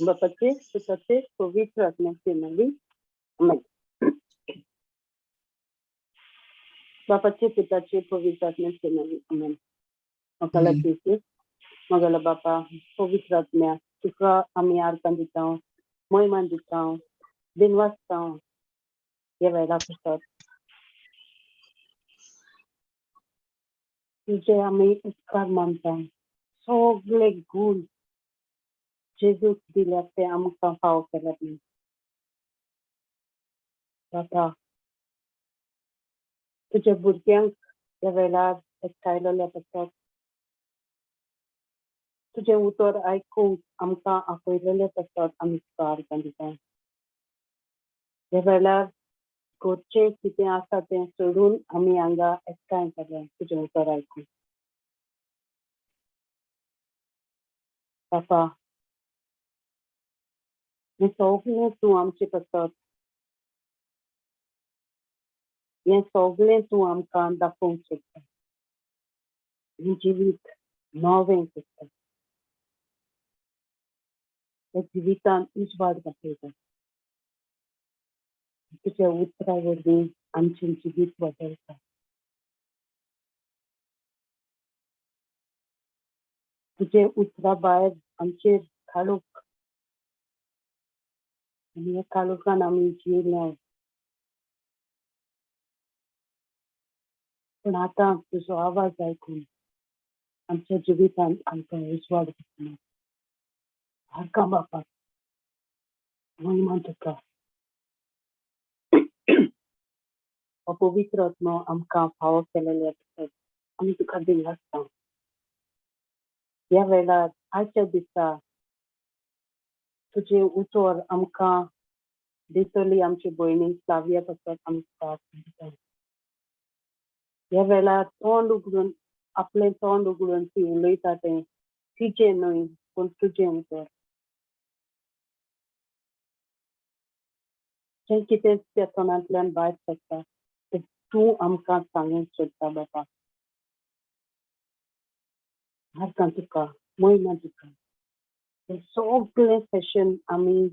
बापाचे, पुताचे, पवित्र आत्म्याचे नांवी, आमेन. बापाचे, पुताचे, पवित्र आत्म्याचे नांवी, आमेन. मोगाला जेजू, मोगाला बापा, पवित्र आत्म्या, तुका आमी आर्कां दिता, मोहिमान दिता, दिनवासता ह्या वेळा पसत. तुजे आमी उपकार मानता. सगळे गूण जेजूक दिल्यात ते आमकां फावो केल्यात न्ही. बापा, तुज्या भुरग्यांक ह्या वेळार एकठांयलेल्या पसत तुजें उतर आयकूंक आमकां आपयलेलें पसत आमी तुका आर्गां दिता. ह्या वेळार घरचें कितें आसा तें सोडून आमी हांगा एकठांय जाले तुजें उतर आयकूंक. बापा, हें सगळें तूं आमचें पसत, हें सगळें तूं आमकां दाखोवंक सोदता. हें जिवीत नवें करता, त्या जिवितान उजवाड दाखयता. तुज्या उतरा वरवीं आमचें जिवीत बदलता. तुजे उतरा भायर आमचेर काळोख आनी ह्या काळोखान आमी जियेले, पूण आतां तुजो आवाज आयकून आमच्या जिवितान आमकां उजवाड दिसना. आर्गां बापा, महिमा तुका. हो पवित्र आत्मो आमकां फावो केलेले आसत, आमी तुका दिनवासता. ह्या वेळार आयच्या दिसा तुजें उतर आमकां दितली आमचे भयणीक फ्लाविया पसत आमी तुका आर्गां दिता. ह्या वेळार तोंड उगडून, आपलें तोंड उगडून ती उलयता तें तिजें न्हय पूण तुजें उतर. जें कितें त्या तोंडांतल्यान भायर सरता तें तूं आमकां सांगूंक सोदता बापा. आर्गां तुका, महिमा तुका. हें सगळें सेशन आमी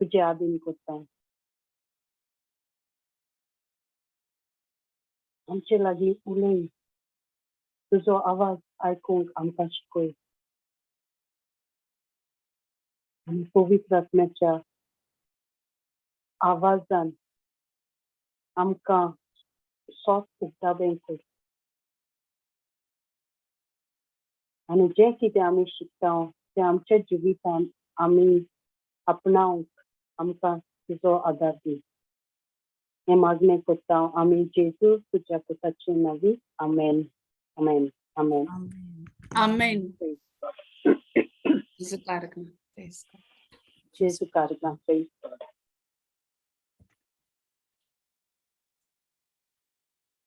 तुजे आदीन करता. आमचे लागीं उलय, तुजो आवाज आयकूंक आमकां शिकय आनी पवित्र आत्म्याच्या आवाजान आमकां सोत उक्ताबें कर आनी जें कितें आमी शिकता तें आमच्या जिवितान आमी आपणावंक आमकां तुजो आदार दी. हें मागणें करता आमी जेजू तुज्या पुताचे नांवी, आमेन, आमेन, आमेन. आमेन. जेजू कारगां. Praise God. जेजू कारगां. Praise God.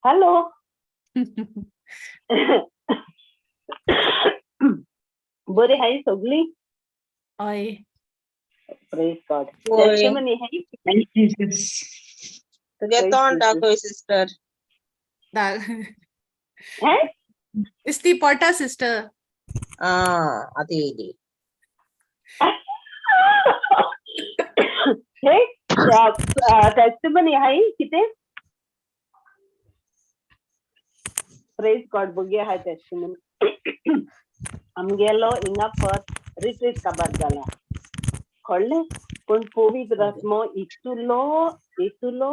Hello. बरी हाय सगळी? हय. Praise God. होय. टेस्टिमनी हाय? तुगे Praise तोंड Jesus. दाखय सिस्टर. हें. इस्ती पोटा सिस्टर. आं, आतां येयली. हे टेस्टिमनी हाय कितें? प्रेज गॉड. बघूया हाय टेस्टिमनी. आमगेलो हिंगा फर्स्ट रिट्रीट काबार जाला, कळ्ळें? पूण पवित्र आत्मो इतलो इतलो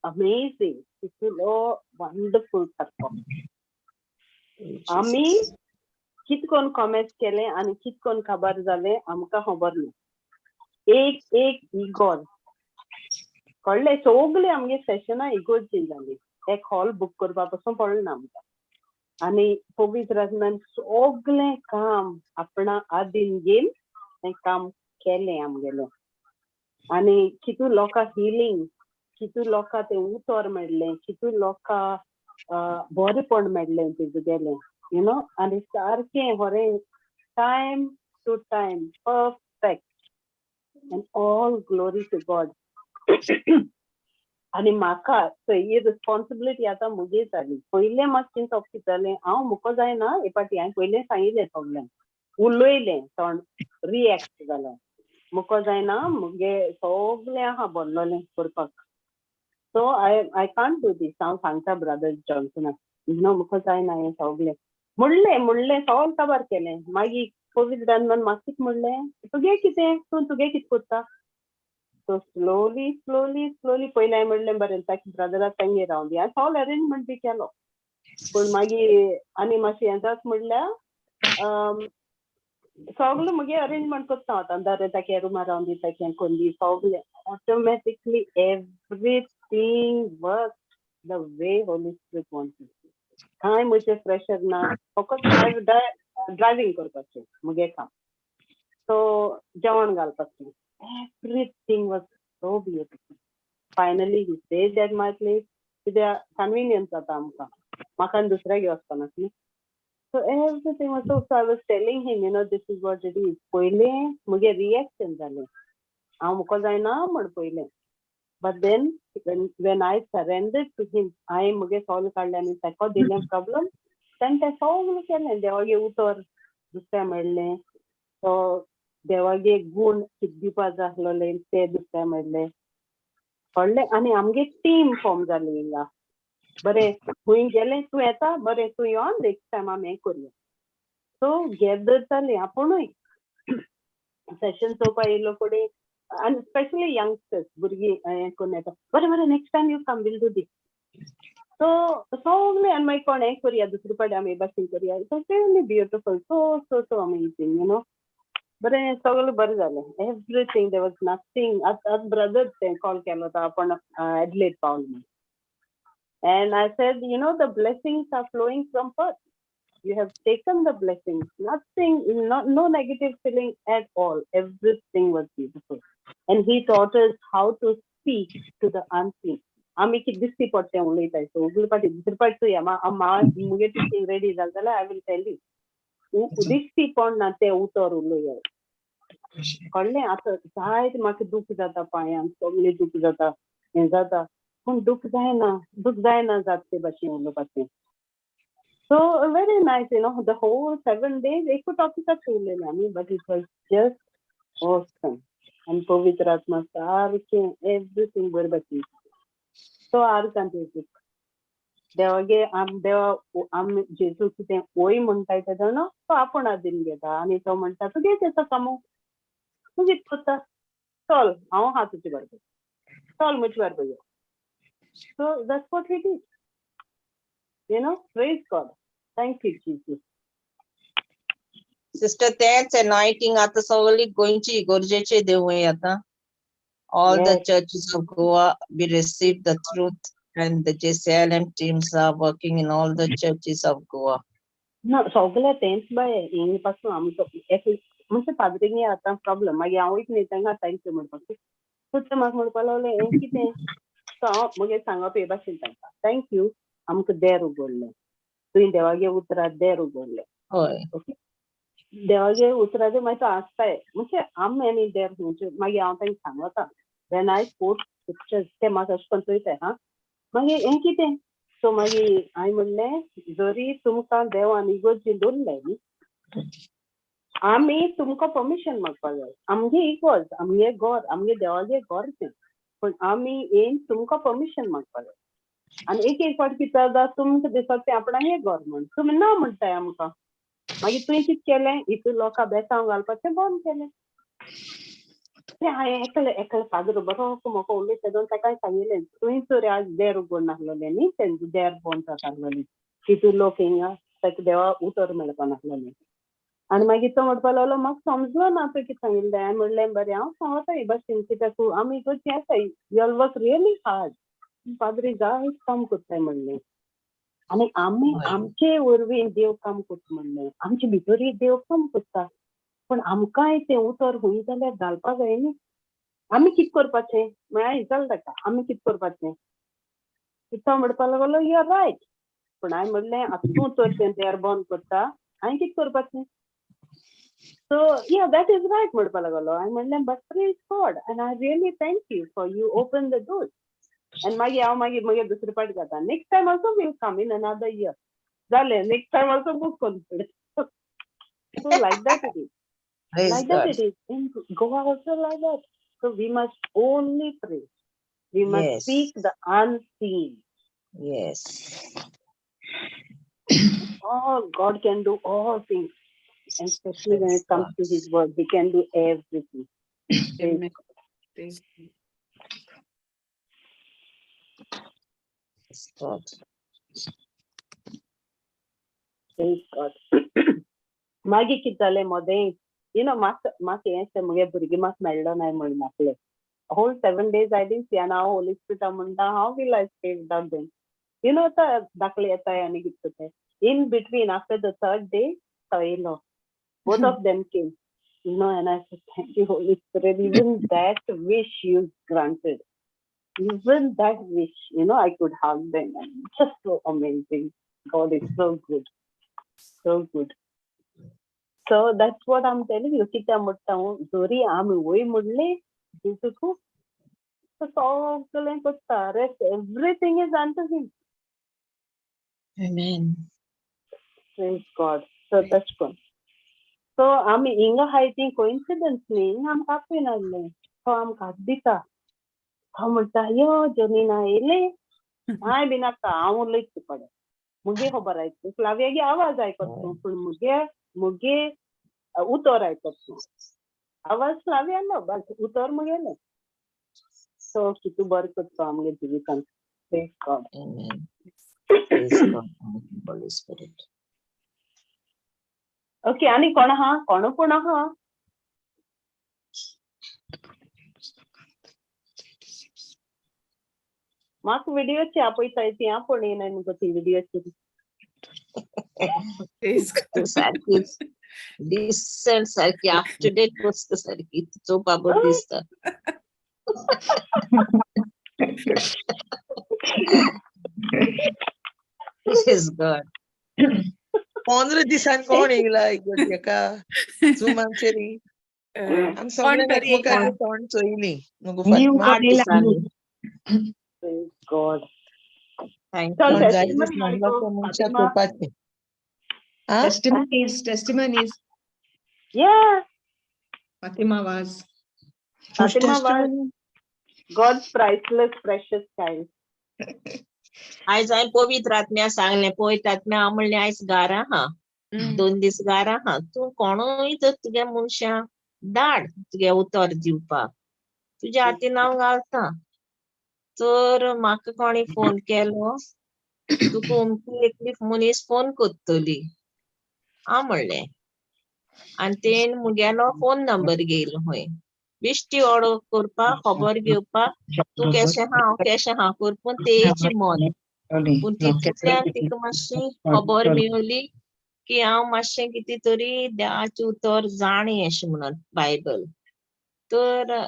अमेझींग, इतलो वंडरफूल सारको. आमी कित कोन कॉमेंट केलें आनी कित कोन काबार जालें आमकां खबर ना. एक एक इगोर्ज, कळ्ळें? सगळे आमगे सेशनां इगोर्जीन जालीं. एक हॉल बूक करपा पासून पडलें ना आमकां. आनी पवित्र आत्म्यान सगळें काम आपणा आदीन घेवन तें काम केलें आमगेलें. आनी कितू लोकां हिलींग, कितू लोकां तें उतर मेळ्ळें, कितू लोकां बरेपण मेळ्ळें तेजें you know. आनी सारकें बरें time to time perfect and all glory to God. आनी म्हाका चोय ही रिस्पॉन्सिबिलिटी आतां मुगे जाली. पयलें मात चिंतप कितें जालें, हांव मुको जायना हे पाटी. हांवें पयलें सांगिल्लें सगल्यांक, उलयलें तोंड रिएक्ट जालें मुको जायना, मुगे सगलें आहा बोल्लोलें करपाक. So I can't do these. हांव सांगता ब्रदर जॉन्सनाक, न्हू, मुको जायना हें सगलें म्हणलें म्हणलें सगळें काबार केलें. मागीर कोवीड जावन म्हाका कितें म्हणलें, तुगे कितें, तूं तुगे कितें करता? सो स्लोली स्लोली स्लोली पयलें हांवें म्हणलें, बरें, ताका ब्रदराक तांगेर रावन दी. हांवें सगळो अरेंजमेंट बी केलो, पूण मागीर आनी मातशें हें जात म्हणल्यार सगळें मुगे अरेंजमेंट करता आतां. बरें, ताका रुमार रावन दी, ताका हें करून दी. सगळें automatically, everything work the way Holy Spirit want. कांय म्हजें प्रेशर ना, फकत ड्रायव्हींग करपाचें मुगे काम, सो जेवण घालपाचें. Everything was so beautiful. Finally he stayed at my place, कित्याक कन्विनियन्स जाता आमकां, म्हाका आनी दुसऱ्याक वचपाक न्ही. So everything was so I was telling him, this is what it is. पयलें मुगे रिएक्शन जालें, हांव मुको जायना म्हण पयलें, but then when I surrender to him, हांवें मुगे सॉल्व काडलें आनी ताका दिलें प्रॉब्लम. ताणें तें सगळें केलें. देवागे उतर दुसऱ्या मेळ्ळें, तो देवागे गूण कितें दिवपा जाय आसलोले ते दुसऱ्या मेळ्ळे, कळ्ळें? आनी आमगे टीम फॉर्म जाली हिंगा. बरें, खंय गेलें, तूं येता, बरें, तूं यो, नेक्स्ट टायम आमी हें करुया. सो गॅदर जालीं आपुणूय. सेशन चोवपा येयलो फुडें आनी स्पेशली यंगस्टर्स, भुरगीं हें करून येता, बरें बरें, next time you come, we'll do this. So सगळें आनी मागीर कोण हें करुया, दुसरे फावटी आमी भाशेन करुया. It's really beautiful, so so so amazing. बरें, सगळें बरें जालें. Everything, there was nothing. आतां आतां ब्रदर तें कॉल केलो तो आपूण एडलेड पावलो म्हण. And I said, the blessings are flowing from Perth. You have taken the blessings. Nothing, no, no negative feeling at all. Everything was beautiful. And he taught us how to speak to the unseen. आमी कितें दिसती पडटें उलयताय. So उगले पाटी दुसरे पाटी चोया, मुगे teaching ready जालें जाल्यार I will tell you. दिसती पडना तें उतर उलया, कळ्ळें? आतां जायते म्हाका दुख जाता, पांयांक सगळें दुख जाता, हें जाता, पूण दुख जायना, दुख जायना जात ते भाशेन उलोवपाचें. So very nice, the whole 7 days एकू टॉपिकाचेर उलयलें आमी, but it was just awesome. आनी पवित्र आत्मा सारकें एवरीथींग बरे भाशेन. सो आरकांत देवागे आम देवा आम जेजू कितें वय म्हणटाय तेन्ना तो आपूण आदीन घेता आनी तो म्हणटा, तुगे तेचो कामू, तूं कितें करता, चल, हांव आहा तुजे बरोबर, चल म्हजे बरोबर यो. So that's what he did. Praise God. Thank you, Jesus. Sister, तेंच अनॉइंटिंग आतां सगळी गोंयची इगर्जेचे देवूय आतां. All the churches of Goa, we received the truth and the JCLM teams are working in all the churches of Goa. ना, सगळे तेंच बाय. हिंग पासून आमचो एक म्हणजे पाद्रींगे आतां प्रॉब्लम. मागीर हांव वयत न्ही तांकां thank you म्हणपाक, सो ते म्हाका म्हणपाक लागले, हें कितें? सो हांव मगेर सांगप हे भाशेन तांकां, thank you, आमकां देर उगडलें तुवें, देवागे उतरात देर उगडलें. ओके, देवागे उतराचेर मागीर तो आसताय म्हणजे आमी आनी देर म्हणजे मागीर हांव तांकां सांगता, when I quote scriptures, ते म्हाका अशें करून चोयताय. हा, मागीर हें कितें? सो मागीर हांवें म्हणलें, जरी तुमकां देवान इगोर्जी दवरले न्ही, आमी तुमकां परमिशन मागपा जाय. आमगे इगोर्ज, आमगे घर, आमगे देवागे घर तें, पूण आमी येवन तुमकां परमिशन मागपा जाय. आनी एक एक फावट कितें जाता, तुमकां दिसता तें आपणागे घर म्हण तुमी ना म्हणटाय आमकां. मागीर तुवें कितें केलें, हितून लोकां बेसांव घालपाचें बंद केलें. तें हांवें एकले एकले फादर बरो म्हाका उलयता तेदोन ताका सांगिल्लें, तुवें तर आज देर उगड नासलेलें न्ही, तेंचो देर बंद जाता आसलोलें, तितून लोक हिंगा ताका देवा उतर मेळपा नासलेलें. आनी मागीर तो म्हणपाक लागलो, म्हाका समजलो ना तुवें कितें सांगिल्लें. हांवें म्हणलें, बरें, हांव सांगता हे भाशेन, कित्याक तूं आमी इगोर्जी आसा, you all work really hard, पाद्री जायत काम करताय म्हणलें, आनी आमी आमचे वरवीं देव काम करता म्हणलें, आमचे भितरूय देव काम करता, पूण आमकांय तें उतर खंय जाल्यार घालपाक जाय न्ही. आमी कितें करपाचें म्हळ्यार विचारलें ताका, आमी कितें करपाचें? तो म्हणपाक लागलो, you are right. पूण हांवें म्हणलें, आतां तूं तर तें देर बंद करता, हांवें कितें करपाचें? So yeah, that is right म्हणपाक लागलो. हांवें म्हणलें, but praise God and I really thank you for you open the door. आनी मागीर हांव मागीर मागीर दुसरे पाट घेता, next time also will come in another year. जालें, नेक्स्ट टायम ऑल्सो बूक करून. So like that it is. Praise Like that God. It is. In Goa also like that. So we must only pray. We must speak the unseen. All God can do all things. And especially when Praise it comes God. to his word, he can do everything. Praise Amen. Praise God. Praise God. Praise God. मागीर कितें जालें मदें, you know, म्हाका म्हाका हें मुगे भुरगीं म्हाका मेळ्ळो नाय म्हण नासलें. Whole 7 days I didn't see, आनी हांव होली स्पिरिटा म्हणटा, how will I stay without them? You know, आतां दाखले येताय आनी कितें तें. In between, after the third day, तो येयलो. Both of them came. And I said, "Thank you, Holy Spirit. Even that wish you granted. Even that wish, I could hug them." And just so amazing. God is so good. So good. So that's what I'm telling you. कित्या म्हणटा हांव, जरी आमी वय म्हणले जेजूक, तो सगळें करता. Rest everything is unto him. Amen. Praise God. So that's good. So आमी हिंगा आहाय ती कोइन्सिडन्स न्ही. हिंगा आमकां आपयनासलें. तो आमकां हात दिता. हांव म्हणटा, यो जनीना येयलें. कांय बी नाका, हांव उलयता तुका. मुगे खबर आयक फ्लावियागे आवाज आयकत तूं, पूण मुगे मुगे उतर आयकत तूं. आवाज फ्लावियालो, बट उतर मुगेलें. सो कितू बरें करता आमगे जिवितान. Praise God. Amen. Praise God. Thank you, Holy Spirit. Okay, आनी कोण आहा? कोण कोण आहा? म्हाका व्हिडिओची आपयताय ती आपोवन येयनाय मुगो ती व्हिडिओची. Praise God. तूं सारकी डिसंट, सारकी अप टू डेट वस्तू, सारकी चोवपा बरी दिसता. Praise God. 15 दिसान कोण येयला इगर्जेका झुमाचेर? आमी कोण सगळे तरी एकमेकाचे तोंड चोयली मुगो New Fatima. आठ कोण येयला. दिसांनी. Praise God. Thank चल you. जायते testimony सांगला आयको, त्या मनशाक फातिमा. करपाचें आ. Testimonies, testimonies. Yeah, Fatima Vaz. Fatima Vaz. Testimony. God's priceless, precious child. आयज हांवें पवित्र आत्म्या सांगलें, पवित्र आत्म्या हांव म्हणलें, आयज घरा आहा, 2 दीस घरा आहा, तूं कोणूय तर तुगे मनशां धाड तुगे उतर दिवपाक, तुज्या हातीन हांव घालता. तर म्हाका कोणी फोन केलो, तुका अमकी एकली मनीस फोन करतली हांव म्हणलें. आनी तेणें मुगेलो फोन नंबर घेयलो खंय, बेश्टी ऑर्डर करपाक, खबर घेवपाक, तूं केशें आहा, हांव केशें आहा कर, तेची मन. पूण तितूंतल्यान तिका मातशी खबर मेवली की हांव मातशें कितें तरी देवाचें उतर जाणें अशें म्हणून, बायबल. तर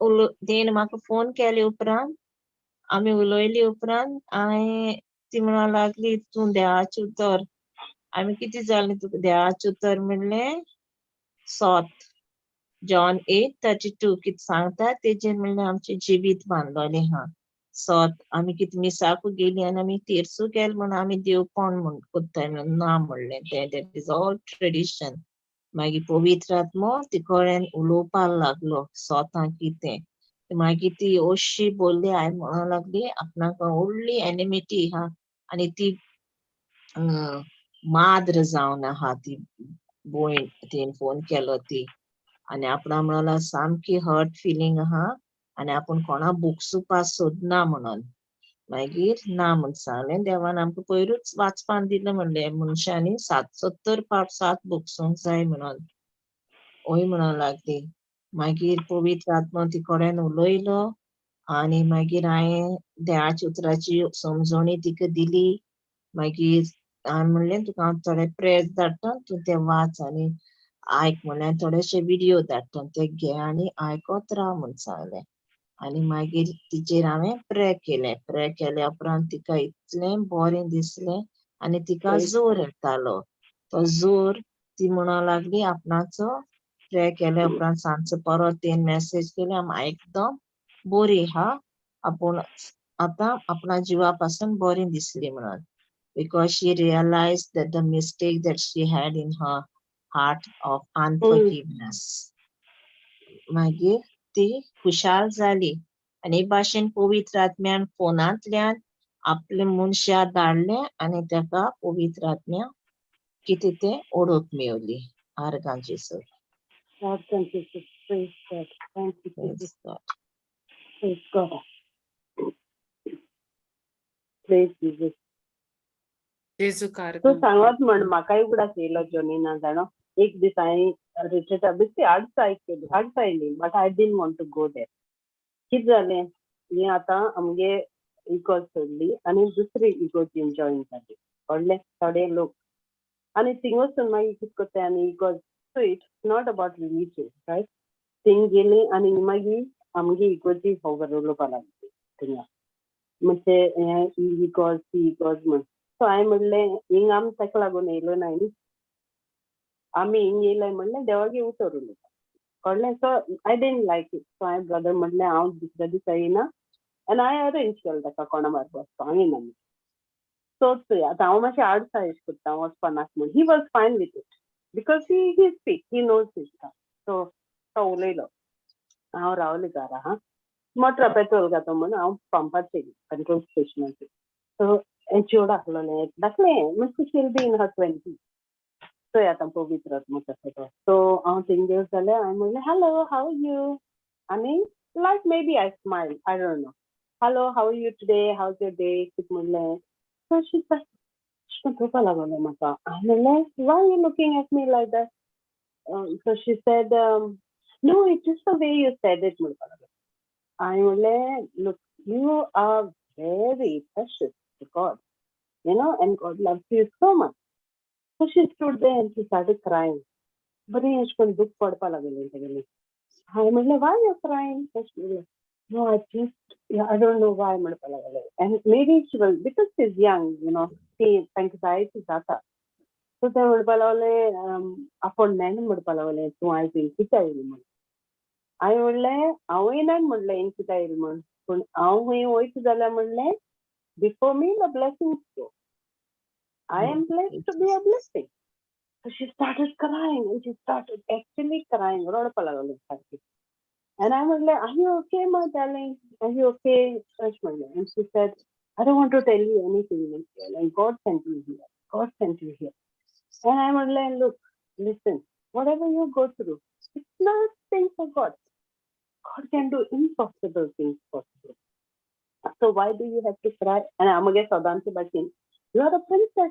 तेणें म्हाका फोन केले उपरांत, आमी उलयली उपरांत, हांवें ती म्हणूंक लागली, तूं देवाचें उतर, आमी कितें जालें तुका देवाचें उतर म्हणलें, सोत जॉन 8:32 कितें सांगता तेजेर म्हणलें आमचें जिवीत बांदलोलें आहा. सोत आमी कितें मिसाकू गेली आनी आमी तेर्सू गेले म्हण आमी देवपण म्हण करताय म्हणून ना म्हणलें तें, that is all tradition. मागीर पवित्र आत्मो ती कडेन उलोवपाक लागलो सोतां कितें. मागीर ती अशी बोल्ली, हांवें म्हणूंक लागली आपणाक व्हडली एनिमिटी आहा आनी ती माद्र जावन आहा ती भयण, तिणें फोन केलो ती. आनी आपणा म्हणला सामकी हर्ट फिलींग आहा आनी आपूण कोणा बुकसुपा सोदना म्हणून. मागीर ना म्हण सांगलें, देवान आमकां पयरूच वाचपाक दिलें म्हणलें, मनशांनी 770 पावट सात बुकसूंक जाय म्हणून. हय म्हणूंक लागली. मागीर पवित्र आत्मा ती कडेन उलयलो आनी मागीर हांवें देवाच्या उतराची समजणी तिका दिली. मागीर हांवें म्हणलें, तुका हांव थोडे प्रेयर्स धाडटा, तूं ते वाच आनी आयक म्हणलें. थोडेशे विडियो धाडटा, ते घे आनी आयकत राव म्हूण सांगलें. आनी मागीर तिचेर हांवें प्रे केलें. प्रे केल्या उपरांत तिका इतलें बरें दिसलें आनी तिका जोर येतालो, तो जोर ती म्हणूंक लागली आपणाचो प्रे केल्या उपरांत सांजचो परत तेणें मॅसेज केली, आम एकदम बरी आहा, आपूण आतां आपणा जिवा पासून बरी दिसली म्हणून, because she realized that the mistake that she had in her heart of unforgiveness. मागीर ती खुशाल जाली आनी हे भाशेन पवित्र आत्म्यान फोनांतल्यान आपले मनशा धाडले आनी ताका पवित्र आत्म्या कितें तें ओळख मेवली. आर्गां जेजू. God, thank you. Praise God. Thank you, Jesus. Praise God. Praise God. Praise Jesus. जेजू तूं कार्गां. सांगत म्हण म्हाकाय उगडास येयलो जॉनीना जाणो. एक दीस हांवें रिट्रीटा बेश्टी आडसाय केली, आडसाय न्ही, but I didn't want to go there. कितें जालें, ही आतां आमगे इगोर्ज सोडली आनी दुसरी इगोर्जीन जॉयन जाली, कळ्ळें? थोडे लोक आनी थिंग वचून मागीर कितें करताय आनी इगोर्ज, so it's not about religion, right? Thing गेली आनी मागीर आमगे इगोर्जी खबर उलोवपा लागली थिंगा, म्हणजे हें ही इगोर्ज ती इगोर्ज म्हण. सो हांवें म्हणलें, हिंग आमी ताका लागून येयलो ना न्ही, आमी हिंग येयले म्हणलें देवागे उतर उलयता, कळ्ळें? So I didn't like it. So हांवें ब्रदर म्हणलें, हांव दुसऱ्या दिसा येयना आनी हांवें अरेंज केलें ताका कोणा बारबर वचपा, हांव येयना. सो चोय आतां हांव मातशें आडसाय करता वचपा नाका म्हण. He was fine with it because he speak, he knows his. So तो उलयलो, हांव रावलें घरा. हा, मोटरा पेट्रोल घातो म्हण हांव पंपाचेर, पेट्रोल स्टेशनाचेर. सो हें चेडूं आसलेलें धाकलें, म्हणजे she'll be in her 20. चोय आतां पवित्र आत्मो कसो तो. सो हांव तेंगेर जाल्यार हांवें म्हणलें, "Hello, how you?" आनी like maybe I smile, I don't know. "Hello, how you today? How your day?" कितें म्हणलें. सो शी अशें पळोवपा लागलें म्हाका. हांवें म्हणलें, "Why you looking at me like that?" So she said, "No, it is the way you said it," म्हणपाक लागलें. हांवें म्हणलें, "Look, you are very precious to God, and God loves you so much." So she stood there and she started crying. बरी अशें करून दूख पडपा लागलें तेगेलें. हांवें म्हणलें, "Why you crying?" अशें म्हणलें. "No, I just, I don't know why," म्हणपा लागलें. And maybe she was, because she is young, ती तांकां जाय ती जाता. सो तें म्हणपा लागलें, आपूण नेणा म्हणपा लागलें, तूं आयज हिंग कित्याक येयली म्हण. हांवें म्हणलें, हांवूय ना म्हणलें हिंग कित्याक येयलें म्हण, पूण हांव खंय वयता जाल्यार म्हणलें, before me the blessings go. I am blessed to be a blessing. So she started crying and she started actually crying. रडपा लागली सारकी. And I was like, "Are you okay, my darling? Are you okay?" अशें म्हणलें. And she said, "I don't want to tell you anything. And God sent you here. God sent you here." And I was like, "Look, listen, whatever you go through, it's nothing for God. God can do impossible things possible. So why do you have to cry?" And I'm again सदांचे भाशेन, "You are a princess.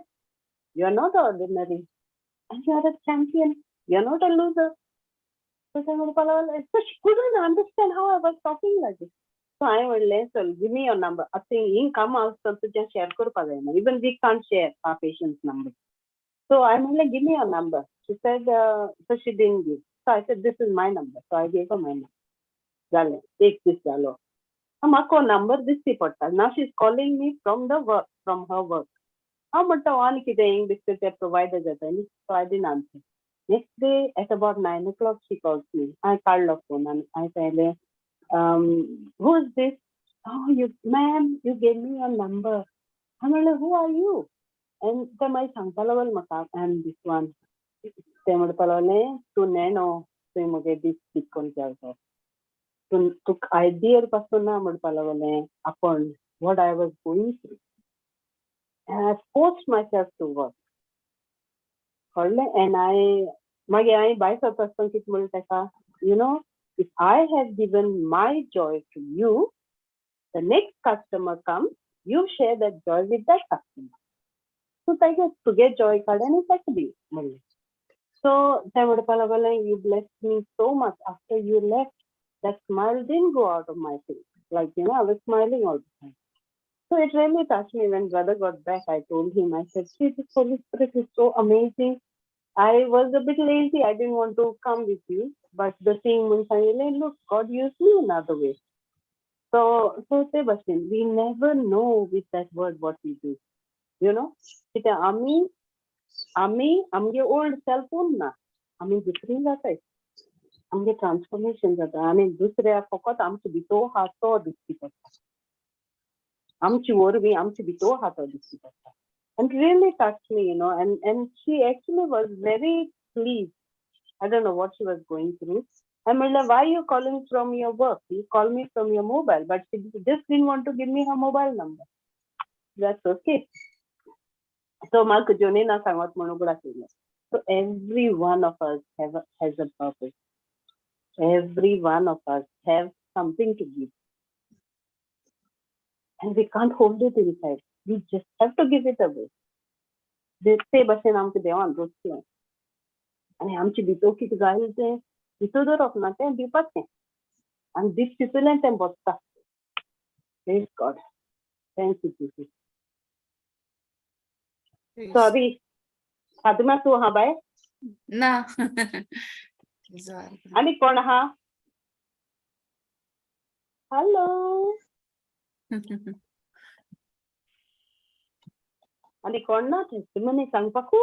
You are not ordinary. And you are a champion. You are not a loser." So ते म्हणपाक लागले, so she couldn't understand how I was talking like this. So हांवें म्हणलें, "चल, give me your number." आतां ही कामां आसता तुज्या शेअर करपा जायना. Even we can't share our patients' number. So हांवें म्हणलें, "Give me your number." She said, so she didn't give. So I said, "This is my number." So I gave her my number. जालें, एक दीस जालो. म्हाका number दिसती पडटा. Now she is calling me from the work, from her work. हांव म्हणटा, आनी कितें हिंग बेश्टें तें प्रोवायडर जाता न्ही. So I didn't answer. Next day at about 9 o'clock she calls me. हांवें काडलो फोन आनी हांवें सांगलें, "Who is this?" "Oh, you, ma'am, you gave me your number." हांवें म्हणलें, "Who are you?" And ते मागीर सांगपा लागले म्हाका, "I am this one." ते म्हणपा लागले, तूं नेणो तुवें म्हगे दीस कित कोन्न केलो तो, तूं तुका आयडियर पासून ना, म्हणपा लागलें आपूण, what I was going through and I forced myself to work, कळ्ळें? And I मागीर हांवें भायर सरता आसतना कितें म्हणलें ताका, "If I have given my joy to you, the next customer come, you share that joy with that customer. So तागे तुगे जॉय काड आनी ताका दी," म्हणलें. सो ते म्हणपा लागले, "You bless me so much. After you left, that smile didn't go out of my face. Like, I was smiling all the time." So it really touched me. When brother got back, I told him, I said, "See, this Holy Spirit is so amazing. I was a bit lazy. I didn't want to come with you. But the thing, म्हूण सांगिल्लें, look, God used me another way." So ते भशेन, we never know with that word what we do. कित्याक आमी आमगे old self उरना, आमी दुसरी जाताय, आमगे ट्रान्सफॉर्मेशन जाता आनी दुसऱ्या फकत आमचे भितर आहा तो दिसती पडटा, आमची वरवीं आमचे भितर आहा तो दिसती पडटा. And really touched me, and she actually was very Please. I don't know what she was going through. हांवें म्हणलें, why you calling from your work? You call me from your mobile. But she just didn't want to give me her mobile number. That's okay. So म्हाका जोनेना सांगत म्हणून उगडास येयलें. So every one of us has a purpose. Every one of us have something to give. And we can't hold it inside. We just have to give it away. ते भशेन आमकां देवान रोसलें आनी आमचे भितर कितें घायल तें भितर दवरप ना, तें दिवपाचें आनी दीस तितूंतल्यान तें बसता. Praise God. Thank you, Jesus. Sorry, Fatima, तूं आहा बाय? ना. आनी कोण आहा? हॅलो. आनी कोण ना टेस्टिमनी सांगपाकू?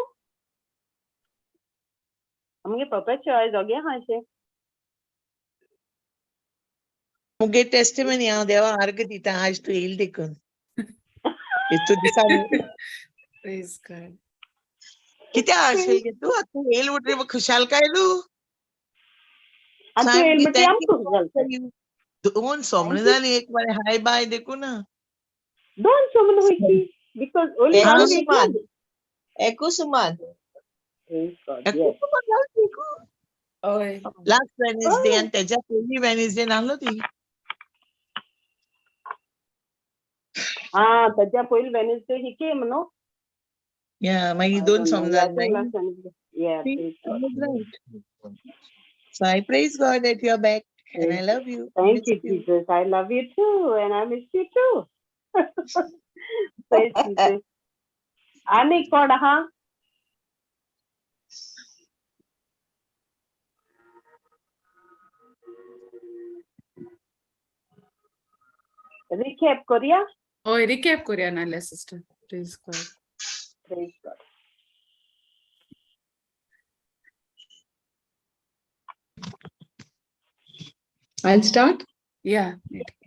आमगे पप्पाचे आयज दोगे आहा अशें. मुगे टेस्टिमनी हांव देवा अर्घ दिता आज तूं येयल देखून हेतू दिसांनी. Praise God. कित्याक अशें गे तूं आतां येयल म्हणटकीर खुशालकाय तूं. आनी तूं येयल सामकी म्हणटकीर thank आमकां खुश जालें. You. दोन सोमणे जाली एक बरें हाय बाय देखून ना. दोन सोमण वयची because only एकू one week. सुमान, एकू सुमान. Praise God. एकू Yes. सुमान जालें देखून. हय. लास्ट वेनसडे आनी तेज्या पयली वेनसडे नासलो ती. Ah, ताज्या पयलीं Wednesday he came, no? या मागीर I दोन don't know. सोमणे Yeah, I जाली think मागीर. last Wednesday. Yeah, See, praise I God. was right. So I praise God that you're back and I Praise love you. Thank Miss you, Jesus. I love you too, and I miss you too. Praise Jesus. आनी कोण आहा? Recap करूया? हय, recap करूया नाल्यार sister. Praise God. Praise God. I'll start. Yeah.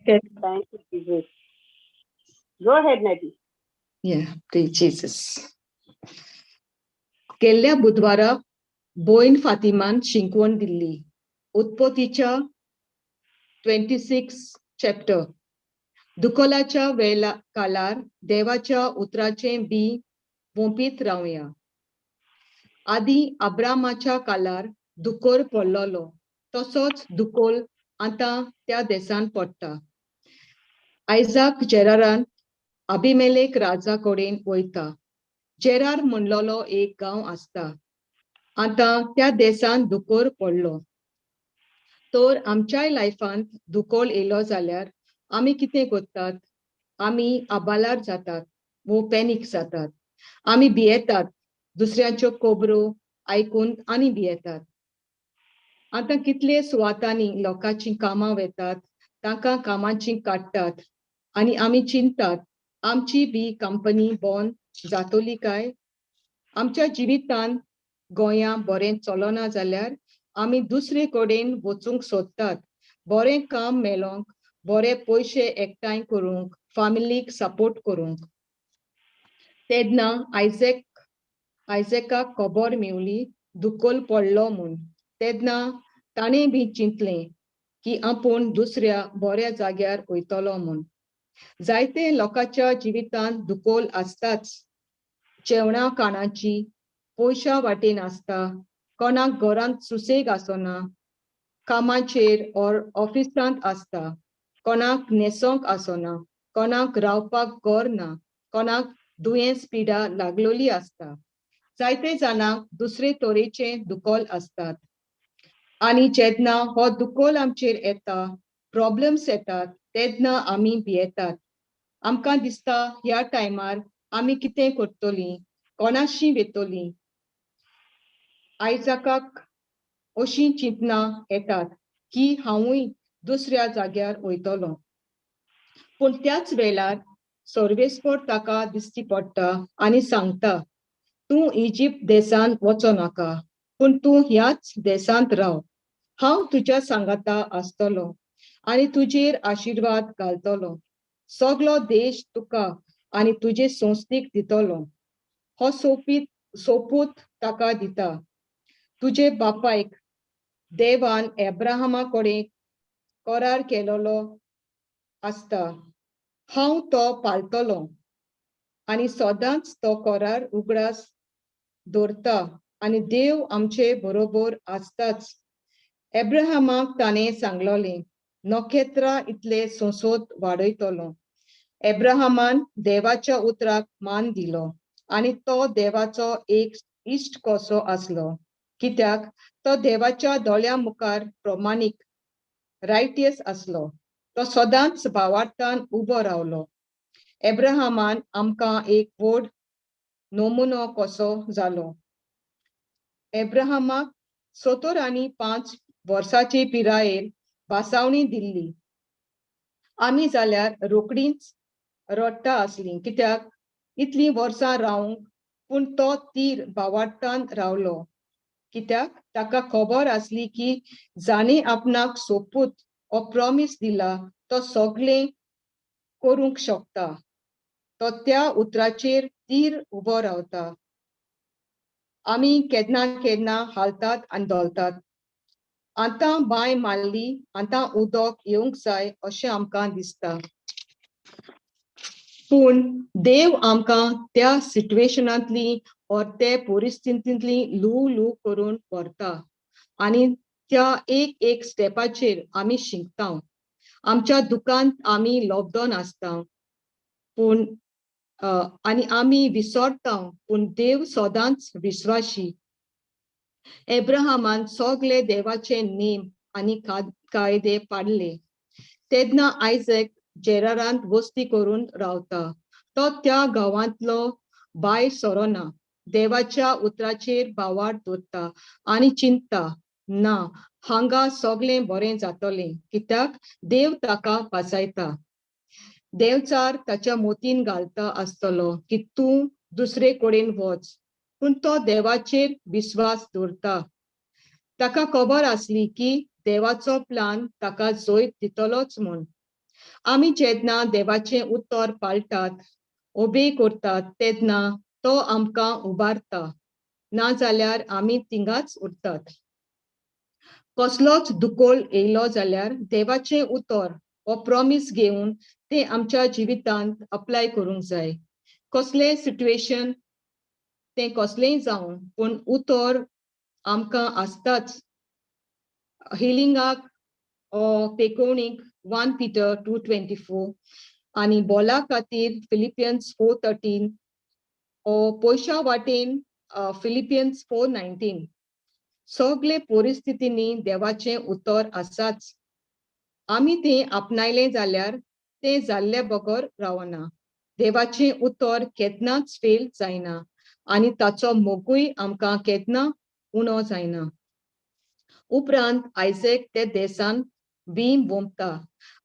Thank you, Jesus. Go ahead, Nettie. Yeah, praise Jesus. गेल्ल्या बुधवारा बोयन फातिमान शिंकवण दिल्ली उत्पत्तीच्या 26 chapter. दुकोलाच्या वेला कालार देवाच्या उतराचें बी वोंपीत रावया. आदी अब्रामाच्या कालार दुकोर पडलोलो, तसोच दुकोल आतां त्या देसान पडटा. आयजाक जेरारान अभिमेलेक राजा कडेन वयता. जेरार म्हणलोलो एक गांव आसता. आतां त्या देसान दुकोर पडलो. तर आमच्याय लायफांत दुकोळ येयलो जाल्यार आमी कितें करतात? आमी आबालार जातात वो पॅनीक जातात. आमी भियेतात, दुसऱ्यांच्यो खबरो आयकून आनी भियेतात. आतां कितले सुवातांनी लोकांचीं कामां वेतात, तांकां कामाची काडटात आनी आमी चिंतात आमची बी कंपनी बंद जातली काय. आमच्या जिवितांत गोंया बरें चलना जाल्यार आमी दुसरे कडेन वचूंक सोदतात, बरें काम मेळोंक, बरे पयशे एकठांय करूंक, फामिलीक सपोर्ट करूंक. तेन्ना आयजेकाक खबर मेवली दुकोल पडलो म्हूण. तेन्ना ताणें बी चिंतलें की आपूण दुसऱ्या बऱ्या जाग्यार वयतलो म्हूण. जायते लोकांच्या जिवितांत दुकोल आसताच. जेवणा खाणाची पयशा वाटेन आसता, कोणाक घरांत सुसेग आसना, कामाचेर ऑर ऑफिसांत आसता, कोणाक न्हेसोंक आसना, कोणाक रावपाक घर ना, कोणाक दुयेंस पिडा लागलोली आसता. जायते जाणांक दुसरे तरेचे दुकोल आसतात. आनी जेन्ना हो दुकोल आमचेर येता, प्रॉब्लम्स येतात, तेन्ना आमी भियेतात. आमकां दिसता ह्या टायमार आमी कितें करतलीं, कोणाशी वेतलीं. आयजाकाक अशीं चिंतनां येतात की हांवूय दुसऱ्या जाग्यार वयतलो. पूण त्याच वेळार सर्वेस्पर ताका दिश्टी पडटा आनी सांगता, तूं इजिप्त देशांत वचो नाका, पूण तूं ह्याच देशांत राव. हांव तुज्या सांगाता आसतलो आनी तुजेर आशिर्वाद घालतलो. सगलो देश तुका आनी तुजे संस्थेक दितलो. हो सोपीत सोपूत ताका दिता. तुजे बापायक देवान एब्राहमा कडेन करार केलोलो आसता, हांव तो पाळटलो आनी सदांच तो करार उगडास दवरता आनी देव आमचे बरोबर आसताच. एब्राहमाक ताणें सांगलोलें, नखेत्रां इतले सोंसोत वाडयतलो. एब्राहमान देवाच्या उतराक मान दिलो आनी तो देवाचो एक इश्ट कसो आसलो, कित्याक तो देवाच्या दोळ्यां मुखार प्रमाणीक रायटियस आसलो. तो सदांच भावार्थान उबो रावलो. एब्राहमान आमकां एक व्हड नमुनो कसो जालो. एब्राहमाक 75 वर्सांचे पिरायेर भासावणी दिल्ली. आमी जाल्यार रोकडींच रडटा आसलीं, कित्याक इतलीं वर्सां रावंक, पूण तो तीर भावार्थान रावलो, कित्याक ताका खबर आसली की जाणें आपणाक सोपूत ओ प्रॉमीस दिला तो सगळें करूंक शकता. तो त्या उतराचेर तीर उबो रावता. आमी केन्ना केन्ना हालतात आनी धोलतात. आतां बांय मारली, आतां उदक येवंक जाय अशें आमकां दिसता, पूण देव आमकां त्या सिट्युएशनांतली or ते परिस्थितींतली ल्हव ल्हव करून व्हरता आनी त्या एक एक स्टेपाचेर आमी शिकता. आमच्या दुकांत आमी लॉकडावन आसता, पूण आनी आमी विसरता, पूण देव सदांच विश्वाशी. एब्राहमान सगळे देवाचे नेम आनी कायदे पाडले. तेन्ना आयजॅक जेरारांत वस्ती करून रावता. तो त्या गांवांतलो भायर सरना, देवाच्या उतराचेर भावार्थ दवरता आनी चिंतता, ना हांगा सगळें बरें जातलें, कित्याक देव ताका वाचयता. देवचार ताच्या मोतीन घालता आसतलो की तूं दुसरे कडेन वच, पूण तो देवाचेर विस्वास दवरता. ताका खबर आसली की देवाचो प्लान ताका जैत दितलोच म्हूण. आमी जेन्ना देवाचें उतर पाळटात, ओबे करतात, तेन्ना तो आमकां उबारता, नाजाल्यार आमी तिंगाच उरतात. कसलोच दुकोळ येयलो जाल्यार देवाचें उतर हो प्रॉमीस घेवन तें आमच्या जिवितांत अप्लाय करूंक जाय. कसलें सिट्युएशन तें कसलेंय जावं, पूण उतर आमकां आसताच. हिलिंगाक पेकोवणीक 1 Peter 2:24 आनी बोला खातीर फिलिपियन्स 4:13 ओ पयशा वाटेन फिलिपियन्स 4:19. सगळे परिस्थितींनी देवाचें उतर आसाच. आमी तें आपणायलें जाल्यार तें जाल्ले बगर रावना. देवाचें उतर केन्नाच फेल जायना आनी ताचो मोगूय आमकां केन्ना उणो जायना. उपरांत आयजॅक ते देसान बीं वोंपता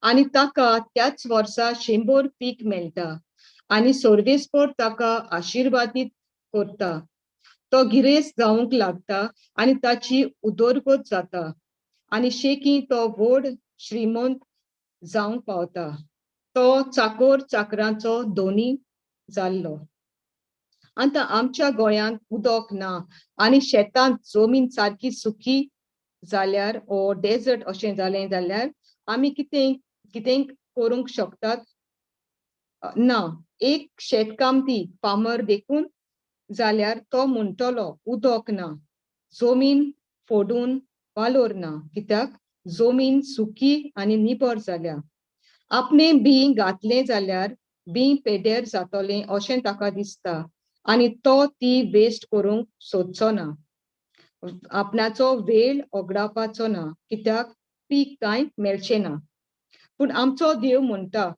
आनी ताका त्याच वर्सा 100 पीक मेळटा आनी सर्वेस्पर ताका आशिर्वादीत करता. तो गिरेस्त जावंक लागता आनी ताची उदरगत जाता आनी शेकी तो व्हड श्रीमंत जावंक पावता. तो चाकोर चाकरांचो दोनी जाल्लो. आतां आमच्या गोंयांत उदक ना आनी शेतांत जमीन सारकी सुकी जाल्यार ओ डेजर्ट अशें जालें जाल्यार आमी कितें कितें करूंक शकतात ना. एक शेतकामती फार्मर देखून जाल्यार तो म्हणटलो उदक ना, जमीन फोडून वालोर ना, कित्याक जमीन सुकी आनी निबर जाल्या. आपणे बीं घातलें जाल्यार बीं पेड्यार जातलें अशें ताका दिसता आनी तो ती वेस्ट करूंक सोदचो ना, आपणाचो वेळ ओगडावपाचो ना, कित्याक पीक कांय मेळचें ना. पूण आमचो देव म्हणटा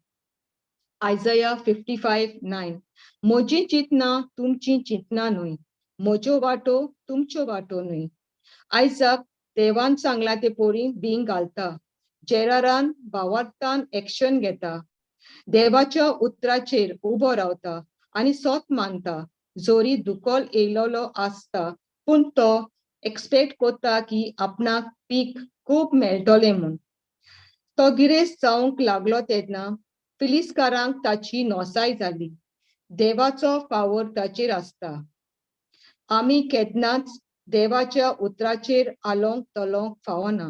आयजया 55:9, म्हजीं चिंतनां तुमचीं चिंतनां न्हय, म्हज्यो वाटो तुमच्यो वाटो न्हय. आयजाक देवान सांगलां ते पोरी बीं घालता, जेरारान भावार्थान एक्शन घेता, देवाच्या उतराचेर उबो रावता आनी सोत मानता. जोरी दुकोल येयलोलो आसता पूण तो एक्सपेक्ट करता की आपणाक पीक खूब मेळटलें म्हूण. तो गिरेस्त जावंक लागलो तेन्ना फिलिस्कारांक ताची नोसाय जाली. देवाचो फावोर ताचेर आसता. आमी केन्नाच देवाच्या उतराचेर आलोंक तलोंक फावना,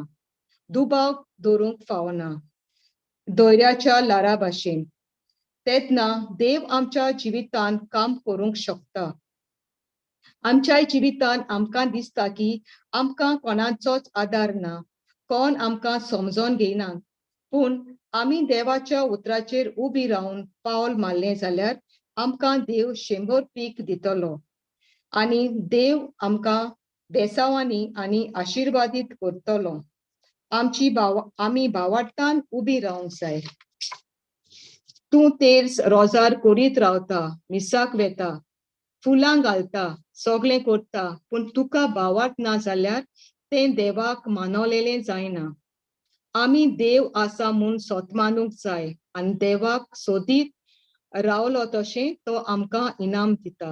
दुबाव दवरूंक फावना दर्याच्या ल्हारा भाशेन. तेन्ना देव आमच्या जिवितांत काम करूंक शकता. आमच्याय जिवितांत आमकां दिसता की आमकां कोणाचोच आदार ना, कोण आमकां समजोन घेयना, पूण आमी देवाच्या उतराचेर उबी रावन पावल मारलें जाल्यार आमकां देव 100 पीक दितलो आनी देव आमकां बेसांवांनी आनी आशिर्वादीत करतलो. आमची भाव आमी भावार्थान उबी रावंक जाय. तूं तेर्स रोजार करीत रावता, मिसाक वेता, फुलां घालता, सगळें करता, पूण तुका भावार्थ ना जाल्यार तें देवाक मानवलेलें जायना. आमी देव आसा म्हूण सोत मानूंक जाय आनी देवाक सोदीत रावलो तशें तो आमकां इनाम दिता.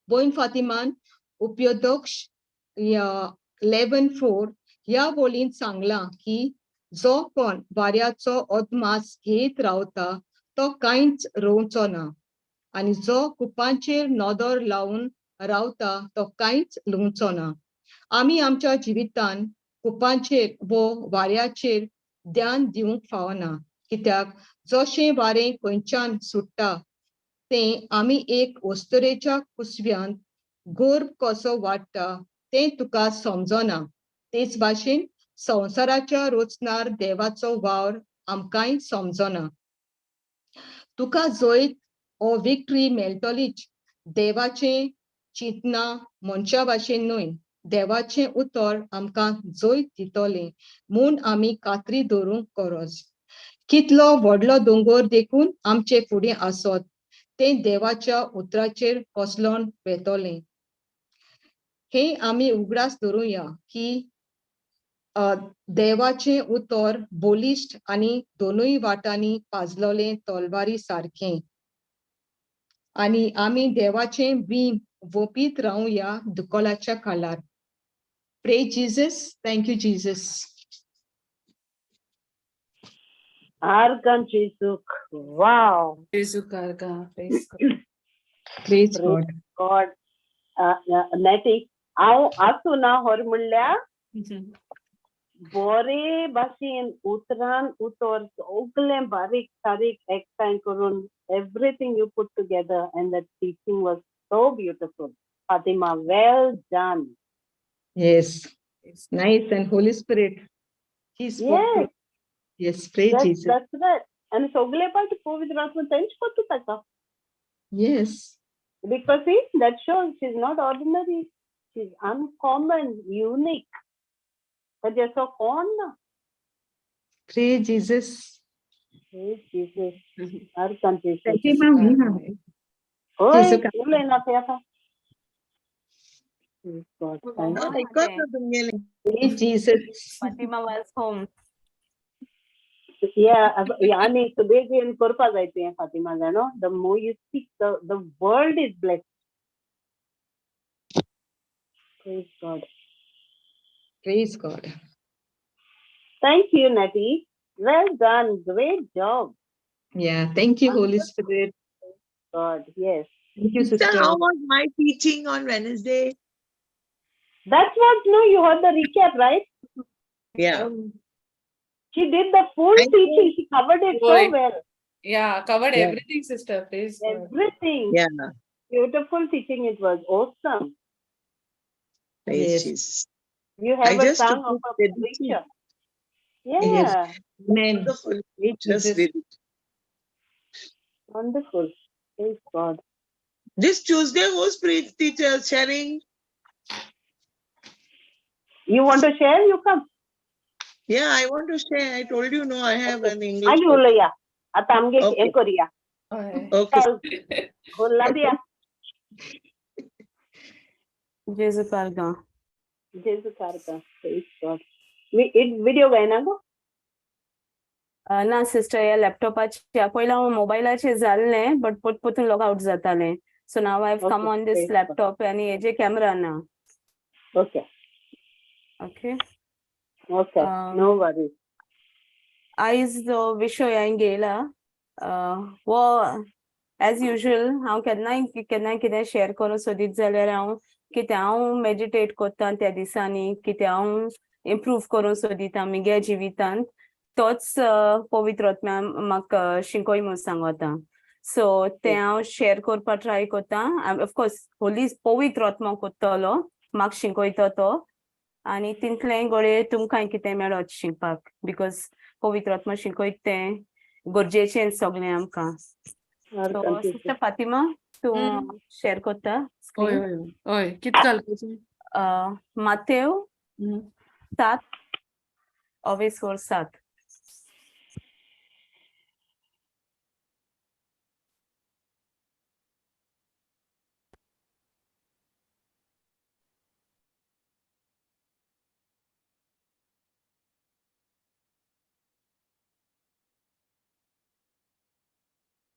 भयण फातिमान उपयोदक्ष 11:4 ह्या वळींत सांगलां की जो कोण वाऱ्याचो अदमास घेत रावता तो कांयच रोवचो ना आनी जो कुपांचेर नदर लावन रावता तो कांयच लुवचो ना. आमी आमच्या जिवितान कुपांचेर वो वाऱ्याचेर ध्यान दिवंक फावना, कित्याक जशें वारें खंयच्यान सुट्टा तें आमी एक वस्तुरेच्या कुसव्यांत गोर्भ कसो वाडटा तें तुका समजना. तेच भाशेन संवसाराच्या रोचणार देवाचो वावर आमकांय समजना. तुका जैत ओ विक्ट्री मेळटलीच. देवाचें चिंतना मनशा भाशेन न्हय, देवाचें उतर आमकां जैत दितलें म्हूण आमी खात्री दवरूंक गरज. कितलो व्हडलो दोंगर देखून आमचे फुडें आसत तें देवाच्या उतराचेर कोसलोन वेतलें. हें आमी उगडास दवरुया की देवाचें उतर बलिश्ट आनी दोनूय वाटांनी पाजलोलें तलवारी सारकें आनी आमी देवाचें बीं वोपीत रावया दुकोलाच्या काळार. Pray Jesus. Thank you Jesus. आर्गां जेजूक. वाव. जेजूक आर्गां. Praise God. Praise God. God. नैतिक हांव आसूं ना हर म्हणल्यार बरे भाशेन उतरान उतर सगळें बारीक सारीक एकठांय करून everything you put together and that teaching was so beautiful. Fatima, well done. Yes, nice. And Holy Spirit, He spoke. Yes. Yes, pray Jesus. That's right. आनी सगळे पाट पवित्र आत्मा तेंच करता ताका. Yes. Because see, that shows she's not ordinary. She's uncommon, unique. ताजे असो कोण ना. Pray Jesus. Praise Jesus. आर्गां जेजू. Fatima, होय, जेजू का- उलयना ते आतां. Praise God. Thank you. आयकत ना तुमगेलें. Pray Jesus. Fatima was home. Yeah, आनी बेगीन करपा जाय तें फातिमा जाणो. The more you speak, the world is blessed. Praise God. Praise God. Thank you, Natty. Well done. Great job. Yeah, thank you, Holy Spirit. God, yes. Thank you, Sister, sister. how was my teaching on Wednesday? That's what, no, you heard the recap, right? Yeah. She did the full I teaching. She covered it so Boy. well. Yeah, covered Yeah. everything, sister. Praise God. Everything. Yeah. Beautiful teaching. It was awesome. Praise Yes. Jesus. You I have a just tongue took of a the teaching. preacher. Yeah. Amen. Wonderful. Praise Just Jesus. did it. Wonderful. Praise God. This Tuesday, who's pre teacher sharing? You want to share? You come. Yeah, I want to share. I told you, no, I have an English. मागीर book. उलया आतां आमगे Okay. हें करुया. हय. Okay. चल, उल्ला जेजू आर्गां. जेजू सारका. Praise God. It video गायना गो? ना सिस्टर, ह्या लॅपटॉपाचे पयलीं हांव मोबायलाचेर जाल्लें, बट परत परतून लॉग आउट जातालें. So now I have come Okay, on this praise God. Laptop आनी हेजे कॅमेरा ना. Okay. Okay. Okay. No worries. आयज जो विशय हांवें घेयला हो एज युजल हांव केन्नाय केन्नाय कितें शेअर करूंक सोदीत जाल्यार हांव कितें हांव मेडिटेट कोत्ता त्या दिसांनी, कितें हांव इम्प्रूव करूंक सोदिता मुगे जिवितांत, तोच पवित्र आत्म्या म्हाका शिकय म्हूण सांगता. सो तें हांव शेअर करपा ट्राय कोत्ता. ऑफकोर्स होली पवित्र आत्मो कोत्तलो, म्हाका शिकयता तो, आनी तितलें घडये तुमकां कितें मेळत शिकपाक, because पवित्र आत्मो शिकयता तें गरजेचें सगळें आमकां. सो सिस्टर फातिमा, तूं शेअर कोत्ता हय. स्क्रीन? हय हय, कित घालपाचें? मातेव 7 अवेसोर 7.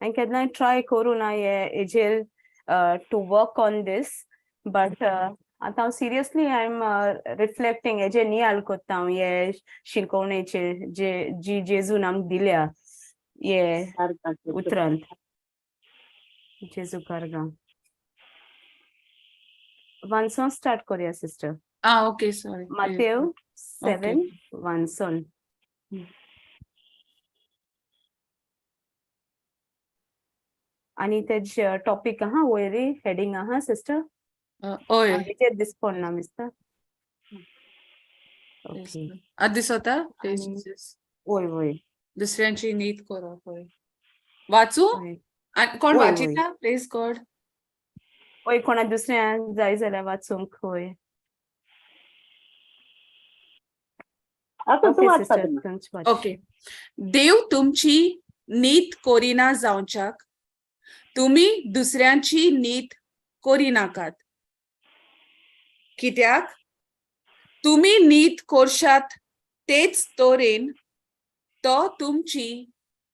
आनी केन्नाय ट्राय करूं ना हे हेजेर to work on this, but आतां हांव सिरियसली I am reflecting, हेजेर नियाळ कोत्ता हांव हे शिकोवणेचे जे जी जेजून आमकां दिल्या हे उतरांत. जेजू कारगा वानसोन स्टार्ट करूया सिस्टर. आ ओके, सॉरी. मातेव 7 वानसोन. आनी तेज टॉपीक आहा वयर हेडींग आहा सिस्टर? हय. हेजेर दिस पडना मिस्टर. ओके. आतां दिसता? वय वय. दुसऱ्यांची नीत करप. हय, वाचू? वय. आनी कोण वय, वय. वाचिता? प्रेज गॉड. वय, कोणा दुसऱ्या जाय जाल्यार वाचूंक. वय. आतां तूं ओके वाच सिस्टर, फातिमा. तुमची वाच. ओके. देव तुमची नीत करिना जावच्याक तुमी दुसऱ्यांची नीत करिनाकात, कित्याक तुमी नीत करशात तेच तरेन तो तुमची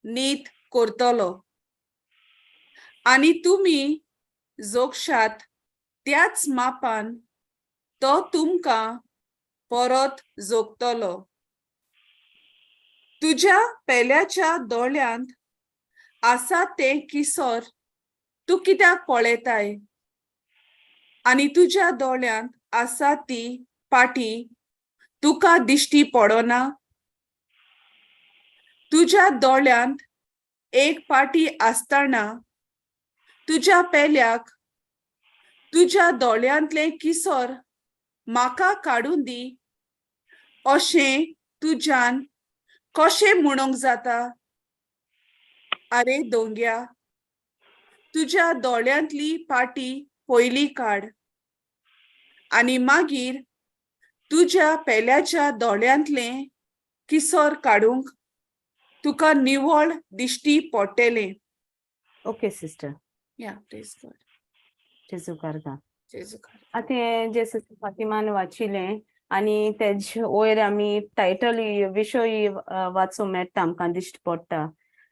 नीत करतलो, आनी तुमी जोगशात त्याच मापान तो तुमकां परत जोगतलो. तुज्या पेल्याच्या दोळ्यांत आसा तें किसोर तूं कित्याक पळयताय, आनी तुज्या दोळ्यांत आसा ती पाटी तुका दिश्टी पडना? तुज्या दोळ्यांत एक पाटी आसतना तुज्या पेल्याक तुज्या दोळ्यांतलें किसोर म्हाका काडून दी अशें तुज्यान कशें म्हणूंक जाता? आरे दोंग्या, तुज्या दोळ्यांतली पाटी पयली काड आनी मागीर तुज्या पेल्याच्या दोळ्यांतलें किसोर काडूंक तुका निवळ दिश्टी पडटलें. Okay sister. या, प्रेज गॉड. जेजू कारगा. जेजू कारगा. आतां हें जे सिस्टर फातिमान वाचिलें आनी तेज वयर आमी टायटल विशय वाचूंक मेळटा, आमकां दिश्टी पडटा.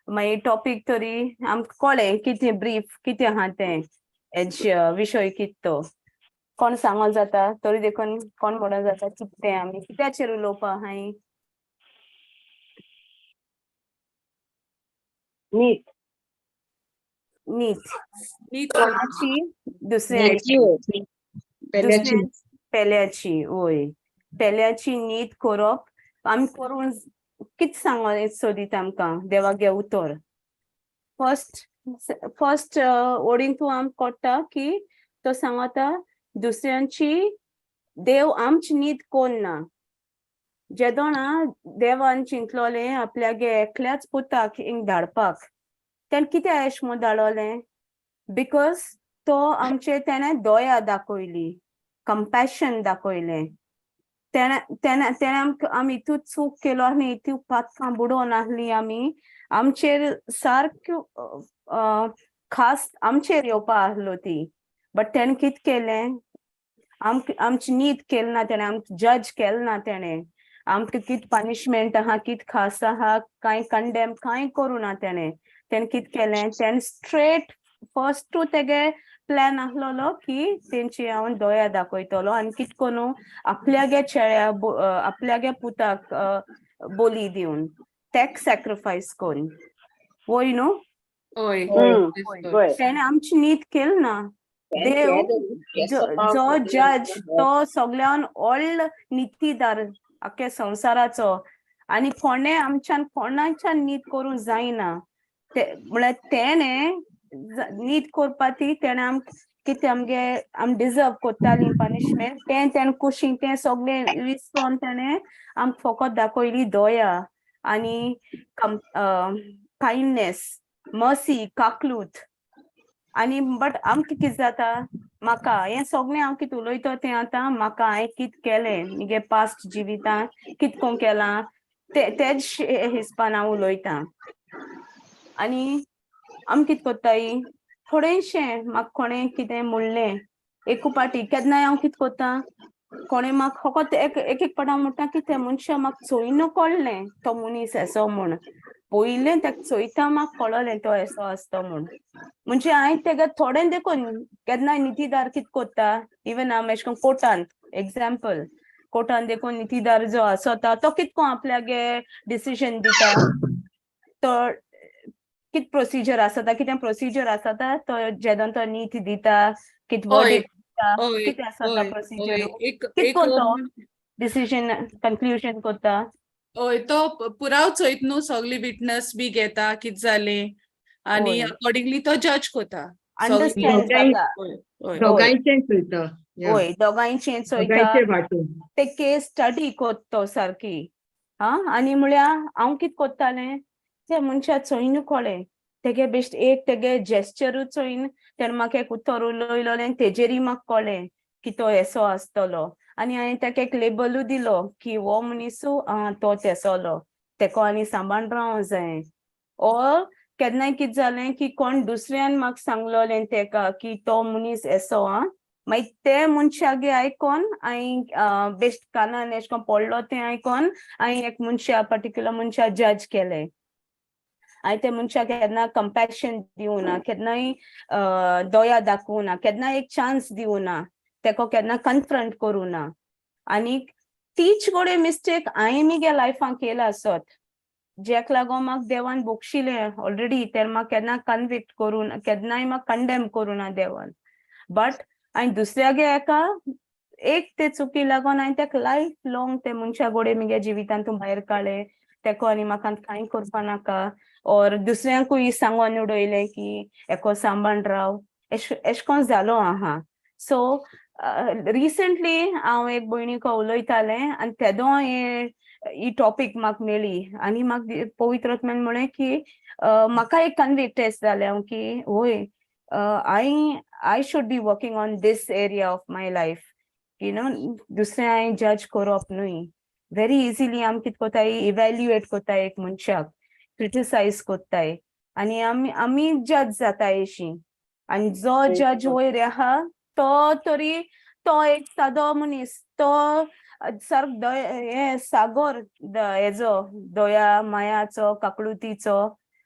मागीर टॉपीक तरी आमकां कळ्ळें कितें ब्रीफ कितें आहा तें, हेज विशय कितें तो कोण सांगो जाता तरी देखून कोण म्हणो जाता कितें तें आमी कित्याचेर उलोवपा आहाय? नीत. नीत. नीत. कोणाची? दुसऱ्यांची. पेल्याची. पेल्याची. वय, पेल्याची नीत करप आमी करूंक कितें सांगो सोदीत आमकां देवागे उतर? फर्स्ट फर्स्ट ओडीन तूं आमकां कळटा की तो सांगता दुसऱ्यांची देव आमची नीत कोण ना. जेदोणा देवान चिंतलोलें आपल्यागे एकल्याच पुताक हिंग धाडपाक, तेणें कित्याक अशें म्हूण धाडवलें? Because तो आमचे तेणें दया दाखयली, कंपॅशन दाखयलें तेणें. तेणें तेणें आमकां आमी इतू चूक केलो आनी इतू पातकां बुडोवन आहली आमी, आमचेर सारक्यो खास आमचेर येवपा आहलो ती, बट तेणें कितें केलें? आमकां आमची नीत केली ना तेणें, आमकां जज केलें ना तेणें, आमकां कितें पनिशमेंट आहा, कितें खास आहा, कांय कंडेम कांय करूं ना तेणें. तेणें कितें केलें? तेणें स्ट्रेट फर्स्टू तेगे प्लॅन आहलोलो की तेंची हांव दया दाखयतलो आनी कितें करून आपल्यागे चेड्या आपल्यागे पुताक बोली दिवन तेक सॅक्रिफायस करून. वय न्हू? हय. वय. तेणें आमची नीत केली ना. देव जो जो जज तो सगळ्यान व्हडलो नितीदार आख्या संवसाराचो आनी कोणे आमच्यान कोणाच्यान नीत करूंक जायना. ते म्हळ्यार तेणे नीत करपा ती तेणे आम कितें आमगे आम डिजर्व कोत्ताली पनिशमेंट, तें तेणे कुशीन तें सगळें विसरोन तेणे आमकां फकत दाखयली दया आनी कायंडनेस, मर्सी, काकलूत. आनी बट आमकां कितें जाता, म्हाका हें सगळें हांव कितें उलयता तें आतां म्हाका हांवें कितें केलें मुगे पास्ट जिवितान, कितें कोण केलां ते तेच हिसपान हांव उलयतां. आनी आमी कितें कोत्ताय, थोडेशें म्हाका कोणें कितें म्हणलें एकू पाटी, केन्नाय हांव कितें कोत्ता, कोणें म्हाका फकत एक एक एक पाट हांव म्हणटा की तें मनशा म्हाका चोयन कळ्ळें तो मनीस एसो म्हूण, पयलें तेका चोयता म्हाका कळलें तो एसो आसतो म्हूण. म्हणजे हांवें तेका थोडें देखून केन्नाय नितीदार कितें कोत्ता, इवन हांव एशें कोन्न कोर्टान एग्जाम्पल, कोर्टान देखून नितीदार जो आसता तो कितें कोन्न आपल्यागे डिसिजन दिता, तो कितें प्रोसिजर आसता, कितें प्रोसिजर आसता तो जेदोन तो नीती दिता, कितें वर्डिक्ट दिता, कितें आसता प्रोसिजर, एक कितें एक कोन्न तो डिसिजन कन्क्लुजन कोत्ता. हय, तो पुराव चोयत न्हू, सगळी विटनस बी घेता कितें जालें आनी अकॉर्डिंगली तो जज कोता. अंडरस्टँड जाता. दोगांयचें चोयता. वय, दोगांयचें चोयता, दोगांयचें वांटून ते केस स्टडी कोत्तो सारकी. हा, आनी म्हळ्यार हांव कितें कोत्तालें, ते मनशा चोयन कळ्ळें तेगे बेश्ट एक तेगे जेस्चरूच चोयन तेणें म्हाका एक उतर उलयलोलें तेजेरूय म्हाका कळ्ळें की तो येसो आसतलो. आनी हांवें तेका एक लेबलूय दिलो की हो मनीसू आं तो तेसोलो, तेका आनी सांबाळ रावंक जाय. ऑर केन्नाय कितें जालें की कोण दुसऱ्यान म्हाका सांगलोलें तेका की तो मनीस येसो आं, मागीर ते मनशागे आयकोन हांवें बेश्ट कानान एशें कोन्न पडलो तें आयकोन हांवें एक मनशा पर्टिक्युलर मनशा जज केलें. हांवें ते मनशाक केन्ना कंपॅशन दिवना, केन्नाय दया दाखोवना, केन्नाय एक चान्स दिवना, तेका केन्ना कन्फ्रंट करूना. आनी तीच गोडे मिस्टेक हांवें मुगे लायफान केला आसत, जेका लागून म्हाका देवान बक्षिलें ऑलरेडी, तेन्ना म्हाका केन्ना कन्विक्ट करूना, केन्नाय म्हाका कंडेम करूना देवान. बट हांवें दुसऱ्यागे एका एक ते चुकी लागून हांवें तेका लायफ लॉंग ते मनशा गोडे मुगे जिवितांतून भायर काडलें, तेका आनी म्हाका कांय करपा नाका. ऑर दुसऱ्यांकूय सांगोन उडयलें की एको सांबाळ राव, एशें कोन्न जालो आहा. सो रिसंटली हांव एक भयणीक उलयतालें आनी तेदो ही टॉपीक म्हाका मेळ्ळी आनी म्हाका पवित्र आत्म्यान म्हळें की म्हाका एक कन्विक्ट जालें हांव की वय I should be working on this area of my life, you know, दुसऱ्या हांवें जज करप न्हय. व्हेरी इजिली आमी कितें कोताय, इव्हॅल्युएट कोताय एक मनशाक, क्रिटिसायज कोत्ताय आनी आमी आमी जज जाताय अशी. आनी जो जज वयर आहा तो तरी तो एक सादो मनीस, तो सारको हे सागोर हेजो दया मायाचो काकळुतीचो,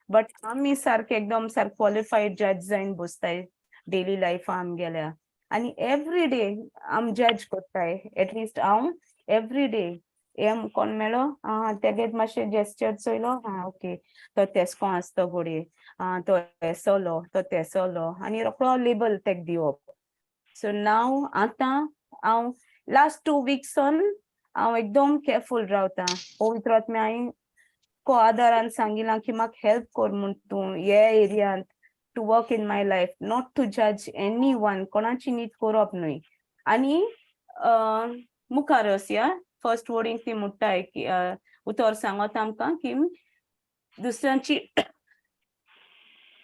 बट आमी सारके एकदम सारके क्वॉलिफायड जज जावन बसताय डेली लायफा आमगेल्या. आनी एवरी डे आम जज कोत्ताय, एटलिस्ट हांव एवरी डे हे कोण मेळो आं तेगे मातशें जेस्चर चोयलो आं ओके तो तेसको आसतो घोडये, आं तो हेसोलो तो तेसोलो, आनी रोकडो लेबल तेका दिवप. सो नाव आतां हांव लास्ट 2 वीक्सान हांव एकदम केअरफूल रावता. पवित्र आत्म्या हांवें को आदारान सांगिलां की म्हाका हेल्प कर म्हूण तूं हे एरियांत, to work in my life, not to जज एनी वन, कोणाची नीत करप न्हय. आनी मुखार वचया, फर्स्ट वर्डींग ती म्हणटाय की उतर सांगता आमकां की दुसऱ्यांची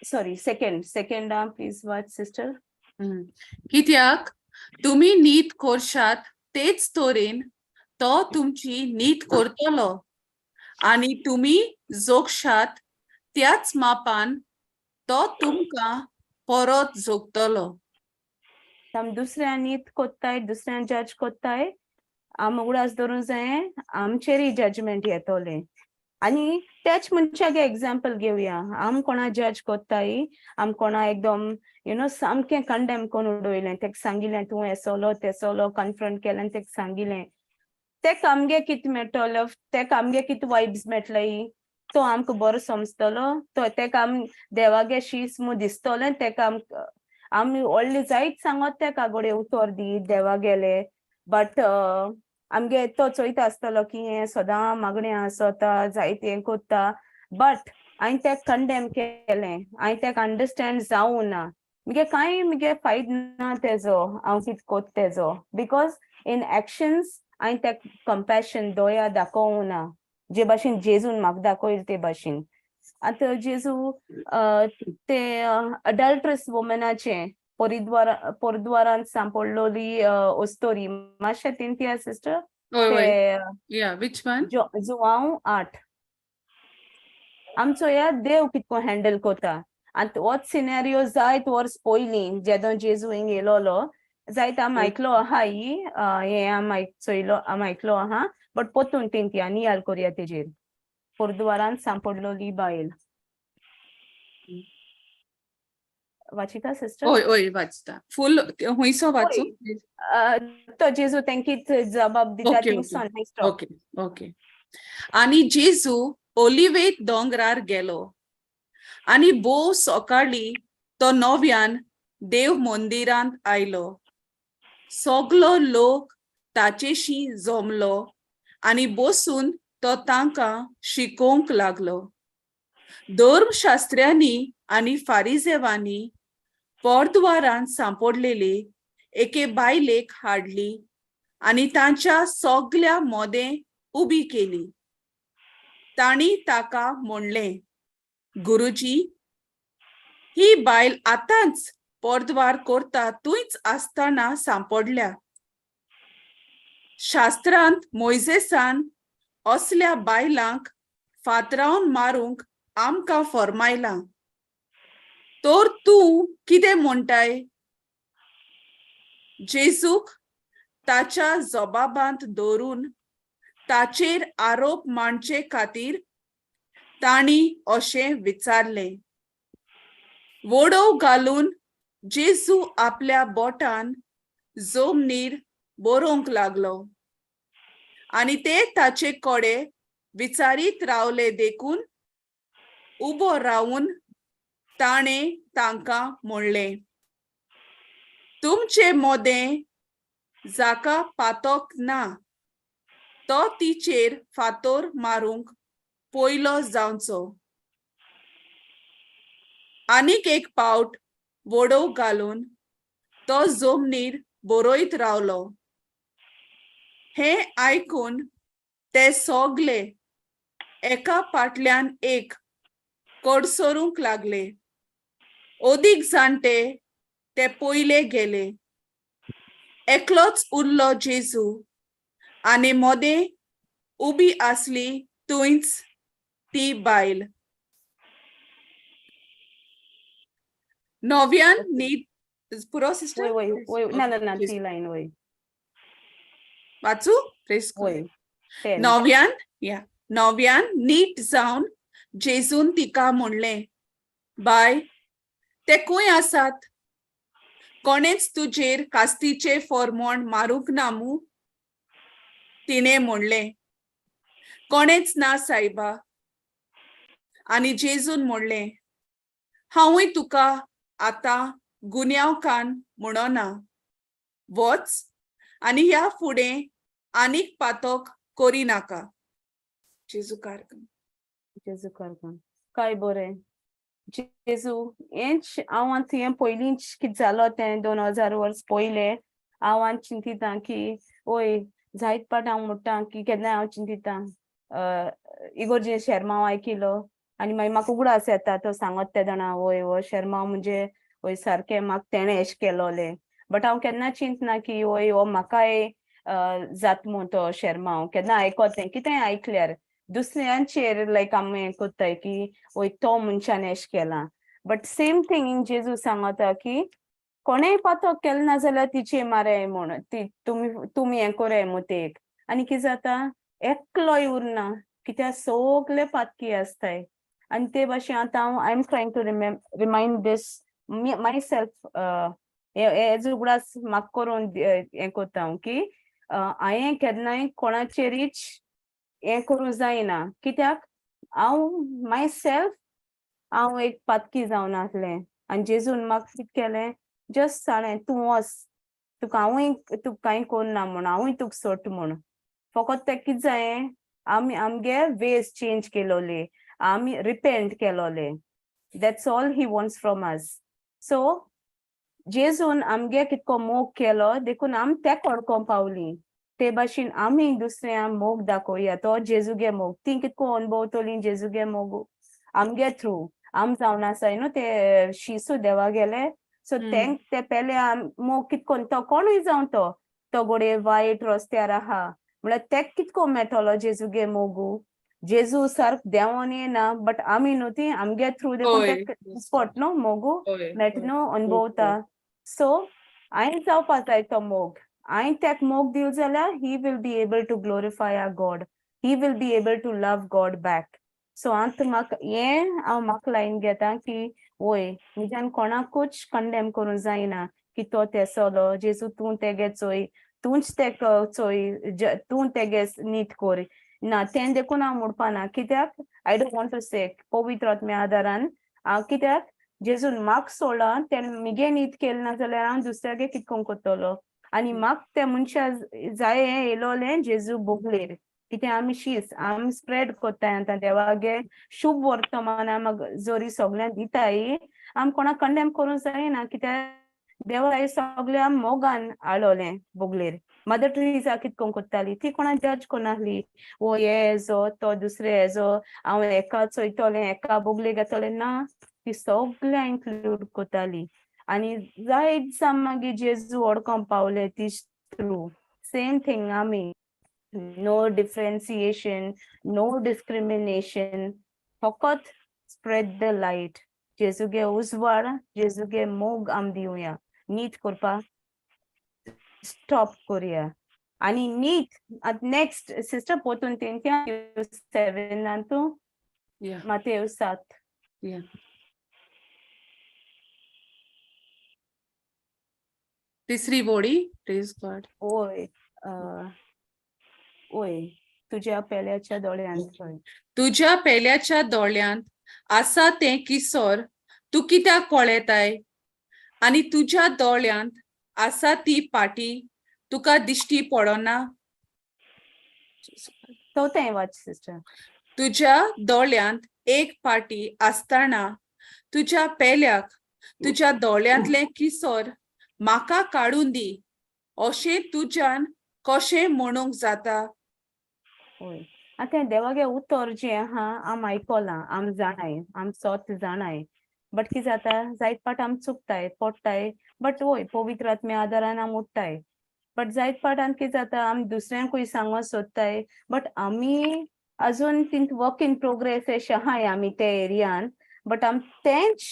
सॉरी सेकंड सेकंड प्लीज वाच सिस्टर. कित्याक तुमी नीत कोरशात तेच तरेन तो तुमची नीत करतलो आनी तुमी जोगशात त्याच मापान तो तुमकां परत जोगतलो. आम दुसऱ्या नीत कोत्ताय, दुसऱ्यान जज कोत्ताय, आम उगडास धरूंक जाय आमचेरय जजमेंट येतोलें. आनी त्याच मनशाक एग्जाम्पल घेवया, आम कोणा जज कोत्ताय, आम कोणा एकदम you know सामकें कंडेम करून उडयलें, तेका सांगिलें तूं हेसोलो तेसोलो, कन्फ्रंट केलें तेका सांगिलें, तेका आमगे कितें मेळटलो, तेका आमगे कितें वायब्स मेळटले, तो आमकां बरो समजतलो, तो तेका आम देवागे शीस म्हूण दिसतलें, तेका आमकां आमी व्हडले जायत सांगत तेका घोडये उतर दी देवा गेले, बट आमगे तो चोयता आसतलो की हें सदां मागणें आसता, जायते हें कोत्ता, बट हांवें तेका कंडेम केलें, हांवें तेका अंडरस्टँड जावं ना, मुगे कांय मुगे फायद ना तेजो, हांव कितें कोत्ता तेजो, because in actions हांवें तेका कंपॅशन, दया दाखोवं ना जे भाशेन जेजून म्हाका दाखयलें ते भाशेन. आतां जेजू ते अडल्ट्रस वुमनाचें पोरद्वारांत सांपडलोली ओस्तोरी मातशें तिंतिया सिस्टर. हय हय. ते या, which one? जुवांव 8. आमचो ह्या देव कितको हँडल कोता. आतां होच सिनेरियो जायत वर्स पयलीं जेदों जेजू हिंग येयलोलो, जायत आम आयकलो आहा ही हें आम आयक चोयलो, आम आयकलो आहा, बट पोतून तेंची नियाळ कोरया तेजेर. पोरद्वारांत सांपडलोली बायल. वाचिता सिस्टर? हय हय, वाचता. फूल हुंयसो वाचू? तो जेजू तेंकीच जबाब दिता थिंगसून स्टॉप. ओके ओके आनी जेजू ओलिवेत दोंगरार गेलो आनी भोव सकाळी तो नव्यान देव मंदिरांत आयलो. सगलो लोक ताचेशी जमलो आनी बसून तो तांकां शिकोवंक लागलो. धर्मशास्त्र्यांनी आनी फारिजेवांनी पोरद्वारांत सांपडलेले एके बायलेक हाडली आनी तांच्या सगल्या मोदें उबी केली. तांणी ताका म्हणलें, गुरुजी, ही बायल आतांच पोरद्वार करता थंयच आसतना सांपडल्या. शास्त्रांत मोयजेसान असल्या बायलांक फातरावन मारूंक आमकां फर्मायलां, तर तूं कितें म्हणटाय? जेजूक ताच्या जबाबांत दवरून ताचेर आरोप मांडचे खातीर तांणी अशें विचारलें. वडोव घालून जेजू आपल्या बोटान जमनीर बरोवंक लागलो आनी ते ताचे कडेन विचारीत रावले. देखून उबो रावून ताणें तांकां म्हणलें, तुमचे मोदें जाका पातोक ना तो तिचेर फातोर मारूंक पयलो जावचो. आनीक एक पावट वडोव घालून तो जमनीर बरयत रावलो. हें आयकून ते सगले एका फाटल्यान एक कडसरूंक लागले. अदीक जाणटे ते पयले गेले. एकलोच उरलो जेजू आनी मोदें उबी आसली थंयच ती बायल. नव्यान न्हीद पुरो सिस्टर? वय वय वय, ना ना ना, ती लायन वय. वाचू प्रेस? वय, 10. नव्यान या नव्यान नीट जावन जेजून तिका म्हणलें, बाय, ते खंय आसात? कोणेच तुजेर कास्तीचें फॉर्मोण मारूंक ना मू? तिणें म्हणलें, कोणेच ना सायबा. आनी जेजून म्हणलें, हांवूय तुका आतां गुन्यांवकान म्हणना. वच आनी ह्या फुडें आनीक पातोक करिनाका. जेजू कारकन. जेजू करता काय बरें जेजू. हेंच हांव आतां हें पयलींच कितें जालो तें 2000 वर्स पयलें. हांव आतां चिंतिता की वय, जायत पाट हांव म्हणटा की केन्नाय हांव चिंतिता, इगोर्जे शेरमांव आयकिलो आनी मागीर म्हाका उगडास येता तो सांगत तेदोना, वय हो शेरमांव म्हणजे वय सारकें म्हाका तेणें एशें केलोलें, बट हांव केन्ना चिंतना की वय हो म्हाकाय जात म्हूण तो शेरमांव. केन्ना आयकोत तें कितेंय आयकल्यार दुसऱ्यांचेर लायक आमी हें कोत्ताय की वय तो मनशान एशें केलां, बट सेम थींग जेजू सांगता की कोणेय पातक केलें ना जाल्यार तिचे माराय म्हूण, ती तुमी तुमी हें कोराय मू ते एक. आनी कितें जाता, एकलोय उरना, कित्याक सगले पातकी आसताय. आनी ते भाशेन आतां हांव I am trying to remind this myself, has उगडास म्हाका करून हें कोत्ता हांव की हांयें केन्नाय कोणाचेरीच हें करूंक जायना, कित्याक हांव माय सेल्फ हांव एक पातकी जावन आसलें आनी जेजून म्हाका कितें केलें. जस्ट सांगलें तूं वच, तुका हांवूय तुका कांय कोन्ना म्हूण, हांवूय तुका सोडटा म्हूण. फकत तें कितें जायें, आमी आमगे वेज चेंज केलोले, आमी repent केलोले. That's all he wants from us. So जेजून आमगे कितको मोग केलो देखून आम तेक वळखोंक पावली. ते भाशेन आमी दुसऱ्यांक मोग दाखोवया, तो जेजूगे मोग. ती कितको अनुभवतली जेजूगे मोग आमगे थ्रू. आम जावन आसाय न्हू ते शिसू देवा गेले. सो तेंक ते पेले मोग कितको, तो कोणूय जावं, तो तो घोडये वायट रस्त्यार आहा म्हळ्यार तेक कितको मेळटलो जेजूगे मोगू. जेजू सारक देंवोन येना, बट आमी न्हू ती आमगे थ्रू देखून ते स्पॉट न्हू मोगू मेळटा न्हू, अनुभवता. सो हांवें जावपा जाय तो मोग. हांवें तेक मोग दिल जाल्यार he will be able to glorify our God, he will be able to love God back. So आतां म्हाका हें हांव म्हाका लायन घेता की वय, म्हज्यान कोणाकूच कंडेम करूंक जायना की तो तेसलो, जेजू तूं तेगे चोय, तूंच तेक चोय, तूं तेगे नीट कोर. ना, तें देखून हांव म्हणपाना, कित्याक I don't want to say पवित्र आत्म्या आदारान हांव, कित्याक जेजून म्हाका सोडला, तेणें मिगे नीत केलें ना जाल्यार हांव दुसऱ्यागे कितें करूंक कोत्तलो? आनी म्हाका त्या मनशा जाय हें येयलोलें जेजू बोगलेर, कित्याक आमी शीस आमी स्प्रेड कोत्ताय आतां देवागे शुभ वर्तमान. आमी जोरी सगळ्यांक दिताय, आमी कोणाक कंडेम करूंक जायना, कित्याक देवा सगळ्या मोगान हाडलोलें बोगलेर. मदर ट्रिजा कितें करूंक कोत्ताली? ती कोणाक जज कोनासली, वो हे हेजो, तो दुसरे हेजो, हांव एका चोयतलें, एका बोगले घेतलें. ना, ती सगळ्या इन्क्लूड कोताली आनी जायत दिसा मागीर जेजू वळखोंक पावले ती थ्रू. सेम थिंग आमी, नो डिफरन्सिएशन, नो डिस्क्रिमिनेशन, फकत स्प्रेड the light. जेजूगे उजवाड, जेजूगे मोग आम दिवया. नीत करपा स्टॉप करुया आनी नीत. नेक्स्ट सिस्टर, पोतून तेंच्या सेवेनान तूं. मातेव 7. Yeah. तिसरी बोडी, प्रेज गॉड. ओय, ओय, तुज्या पेल्याच्या दोळ्यांत. तुझ्या पेल्याच्या दोळ्यांत आसा तें किसोर तूं कित्याक पळयताय आनी तुज्या दोळ्यांत आसा ती पाटी तुका दिश्टी पडना? तो तें वाच सिस्टर. तुझ्या दोळ्यांत एक पाटी आसतना तुझ्या पेल्याक तुझ्या दोळ्यांतलें किसोर म्हाका काडून दी अशें तुज्यान कशें म्हणूंक जाता? ओय, आतां देवागे उतर जें आहा आम आयकोलां, आम जाणाय, आम सोत जाणाय, बट कितें जाता, जायत पाट आम चुकताय, पडटाय. बट वय, पवित्र आत्म्या आदारान आम उठ्ठाय. बट जायत पाट आम कितें जाता, आम दुसऱ्यांकूय सांगोंक सोदताय, बट आमी अजून तिंत वर्क इन प्रोग्रेस अशें आहाय आमी ते एरियान. बट आम तेंच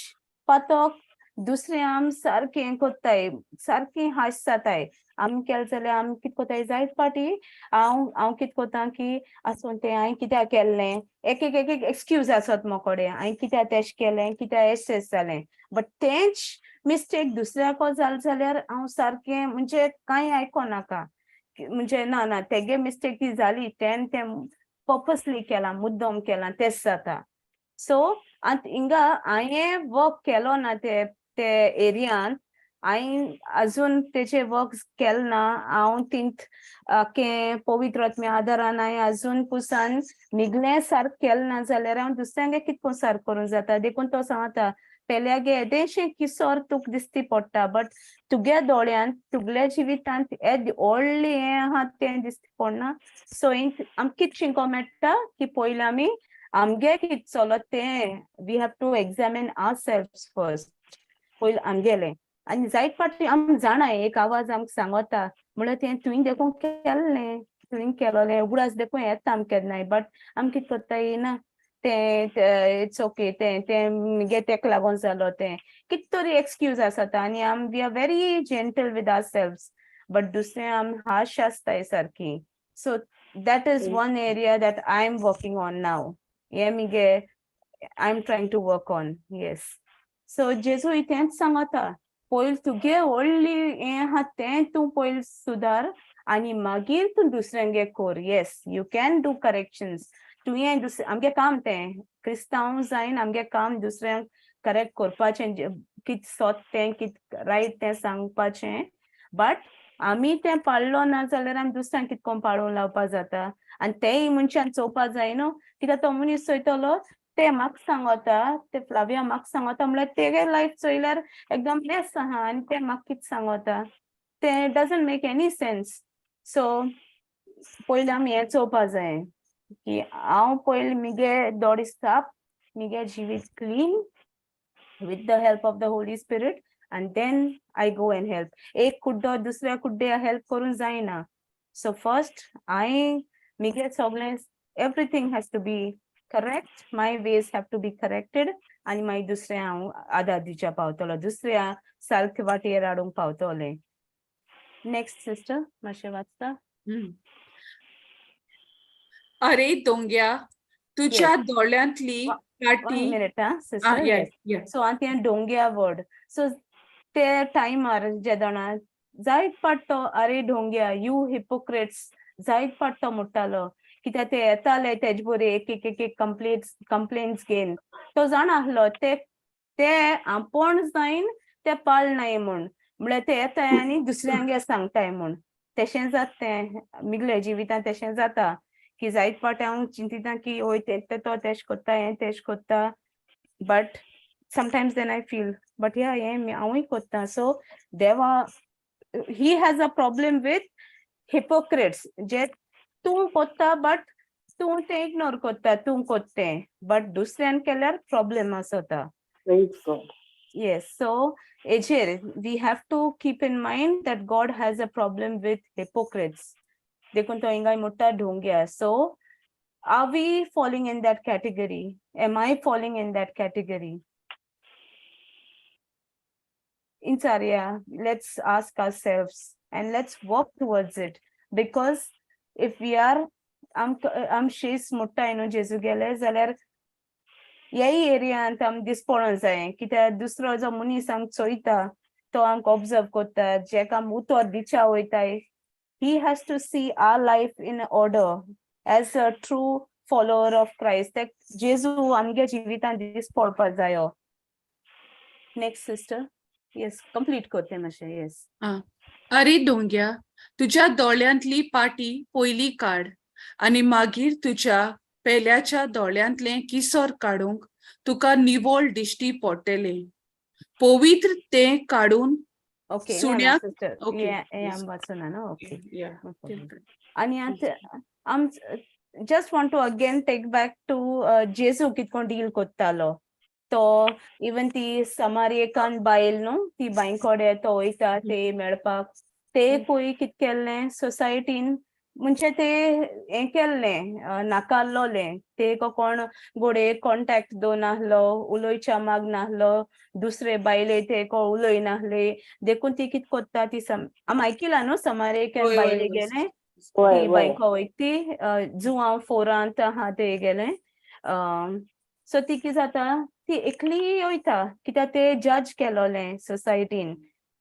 पातोक दुसरें आम सारकें हें कोत्ताय, सारकें हाश जाताय. आमी केलें जाल्यार आमी कितें कोत्ताय, जायत पाटी हांव कितें कोत्ता की आसूं तें, हांवें कित्याक केल्लें, एक एक एक एक एक्सक्यूज आसत मोकोडे, हांवें कित्याक तेश केलें, कित्याक एश एश जालें. बट तेंच मिस्टेक दुसऱ्याको जालें जाल्यार हांव सारकें म्हणजे कांय आयको नाका, म्हणजे ना ना, तेगे मिस्टेक ती जाली, तेन तें पर्पसली केलां, मुद्दम केलां, तेच जाता. सो आतां हिंगा हांवें वर्क केलो ना ते ते एरियान, हांवें अजून तेचे वर्क केलें ना. हांव तिंत के पवित्र आत्म्या आदारान हांवें अजून पुसान मिगलें सारकें केलें ना जाल्यार हांव दुसऱ्यांगे कितको सारकें करूंक जाता? देखून तो सांगता, पेल्यागे येदेशें किसोर तुका दिसती पडटा, बट तुगे दोळ्यान, तुगल्या जिवितांत येद व्हडलें हें आहा तें दिसती पडना. सो आमकां कितें शिकोंक मेळटा की पयलीं आमी आमगे कितें चलत तें we have to examine ourself first. पयलीं आमगेलें. आनी जायत फावटी आमी जाणा, एक आवाज आमकां सांगता, म्हणल्यार तें तुवें देखून केल्लें, तुवें केलोलें उगडास देखून येता आमकां केन्नाय. बट आमी कितें करता, येना तें, it's okay, तें तें मुगे तेका लागून जालो तें, कितें तरी एक्सक्यूज आसता आनी आम we are very gentle with ourselves, but दुसरें आम हार्श आसताय सारकी. So that is one area that I am working on now. हें मुगे I am trying to work on, yes. So जेजू तेंच सांगता, पयलीं तुगे व्हडली हें आहा तें तूं पयलीं सुदार आनी मागीर तूं दुसऱ्यांगे कोर. Yes, you can do corrections. तुवें दुसरें, आमगे काम तें, क्रिस्तांव जायन आमगे काम दुसऱ्यांक करेक्ट करपाचें. कित सोत तें, कित रायट तें सांगपाचें, बट आमी तें पाळलो ना जाल्यार आमी दुसऱ्यांक कित कोन पाळूंक लावपा जाता? आनी तेय मनशान चोवपा जाय न्हू, कित्याक तो मनीस चोयतलो ते म्हाका सांगता, ते फ्लाविया म्हाका सांगता म्हणल्यार तेगे लायफ चोयल्यार एकदम लेस आहा आनी ते म्हाका कित सांगता तें doesn't make any sense. So पयलीं आमी हें चोवपा जाय की हांव पयलीं मुगे दोळे साप, मुगे जिवीत clean with the help of the Holy Spirit, and then I go and help. एक कुड्डो दुसऱ्या कुड्ड्या हेल्प करूंक जायना. सो फर्स्ट हांवें मुगे सगळें, everything has to be correct, my ways have to be corrected, आनी मागीर दुसरें हांव आदार दिवच्या पावतलो, दुसऱ्या सारके वाटेर हाडूंक पावतलें. नेक्स्ट सिस्टर, मातशें वाचता? हम्म. अरे दोंग्या, तुझ्या दोळ्यांतली वन पाटी मिनिट हा सिस्टर. Yeah. सो आतां हें डोंग्या वर्ड, सो ते टायमार जेदोना जायत पाट तो "अरे ढोंग्या, you hypocrites" जायत पाट तो म्हणटालो, कित्याक ते येताले तेज बरे एक एक एक एक कंप्लेंट्स घेवन. तो जाणा आसलो ते ते आपूण जायन ते पाळनाय म्हूण, म्हळ्यार ते येताय आनी दुसऱ्यांगे सांगताय म्हूण. तशें जाता तें मिगले जिवितांत, तशें जाता की जायत फावटी हांव चिंतिता की ओय ते तो तेश कोत्ता, हें तेश कोत्ता, but sometimes then I feel, but yeah, हें हांवूय कोत्ता. सो देवा, he has a problem with hypocrites, जे तूं कोत्ता बट तूं तें इग्नोर कोत्ता, तूं कोत्ता तें, बट दुसऱ्यान केल्यार प्रॉब्लेम आसता. Praise God. Yes, so हेजेर we have to keep in mind that God has a problem with hypocrites. देखून तो हिंगाय म्हणटा ढोंग्या. So are we falling in that category? Am I falling in that category? Insaria, let's ask ourselves and let's work towards it. Because if we are, आम शेस मोडटाय न्हू जेजू गेले जाल्यार ह्याय एरियांत आम दिसपणो जाय, कित्याक दुसरो जो मनीस आमकां चोयता, तो आमकां ऑब्जर्व करता, जेका आम उतर दिवच्या वयताय, he has to see our life in order as a true follower of Christ. ते जेजू आमगे जिवितांत दीस पडपा जायो. Next sister. येस, कंप्लीट करते मातशें, येस. अरे डोंग्या, तुझ्या दोळ्यांतली पाटी पयली काड आनी मागीर तुज्या पेल्याच्या दोळ्यांतलें किसोर काडूंक तुका निवळ दिश्टी पडटलें. पवित्र तें काडून ओके. सुण्याक सिस्टर. Okay, हे yes. आम वाचूना न्हू? ओके. Yeah. No problem. आनी आतां आम just want to again take back to जेजू कितको डील कोत्तालो तो. इवन ती समारियेकान बायल न्हू, ती बांय कडेन तो वयता ते मेळपाक, ते कूय कित केल्लें सोसायटीन, म्हणजे ते हें केल्लें, नाकारलोलें. ते कोण गोडे कॉन्टॅक्ट दवरनासलो, उलोवच्या माग नासलो, दुसरे बायले ते को उलय नासले. देखून ती कित कोत्ता, ती सम आम आयकिलां न्हू, समारेकान वय, वय, बायले वय. गेलें वय ती वय बायको वयता ती जुवां फोरांत आहा ते गेलें. सो ती कितें जाता, ती एकली वयता, कित्याक ते जज केलोलें सोसायटीन,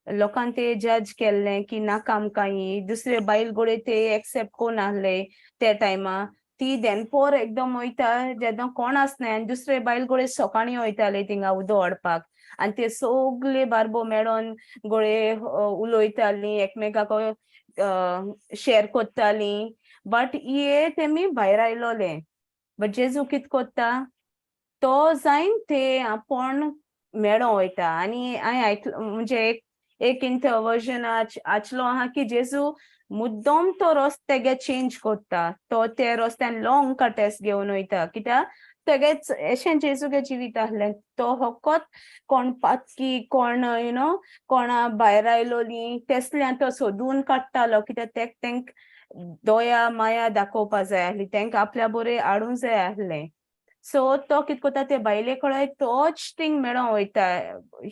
लोकान ते जज केल्लें की नाका आमकां ही दुसरे बायल गोडे, ते एक्सेप्ट कोण आहले त्या टायमा. ती देनपोर एकदम वयता जेन्ना कोण आसनाय आनी दुसरे बायल गोडे सकाळीं वयताले थिंगा उदक हाडपाक, आनी ते सगळे बारबो मेळोन गोळे उलयताली, एकमेकाक शेअर कोत्ताली, बट ये तेमी भायर आयलोले. बट जेजू कित कोत्ता, तो जायन ते आपूण मेळों वयता. आनी हांवें आयकल, म्हणजे एक एक इंथ वर्जन आचलो आहा की जेजू मुद्दम तो रस्तो तेगे चेंज कोत्ता, तो ते रस्त्यान लॉंग कटेस घेवन वयता, कित्याक तेगेच एशें जेजूगे जिवीत आहलें. तो फकत कोण पातकी, कोण you know कोणा भायर आयलोली, तेसल्यान तो सोदून काडटालो, कित्याक तेक तेंक दया माया दाखोवपा जाय आहली, तेंका आपल्या बरे हाडूंक जाय आहलें. सो तो कित कोता, ते बायले कडेन तोच थिंग मेळों वयता.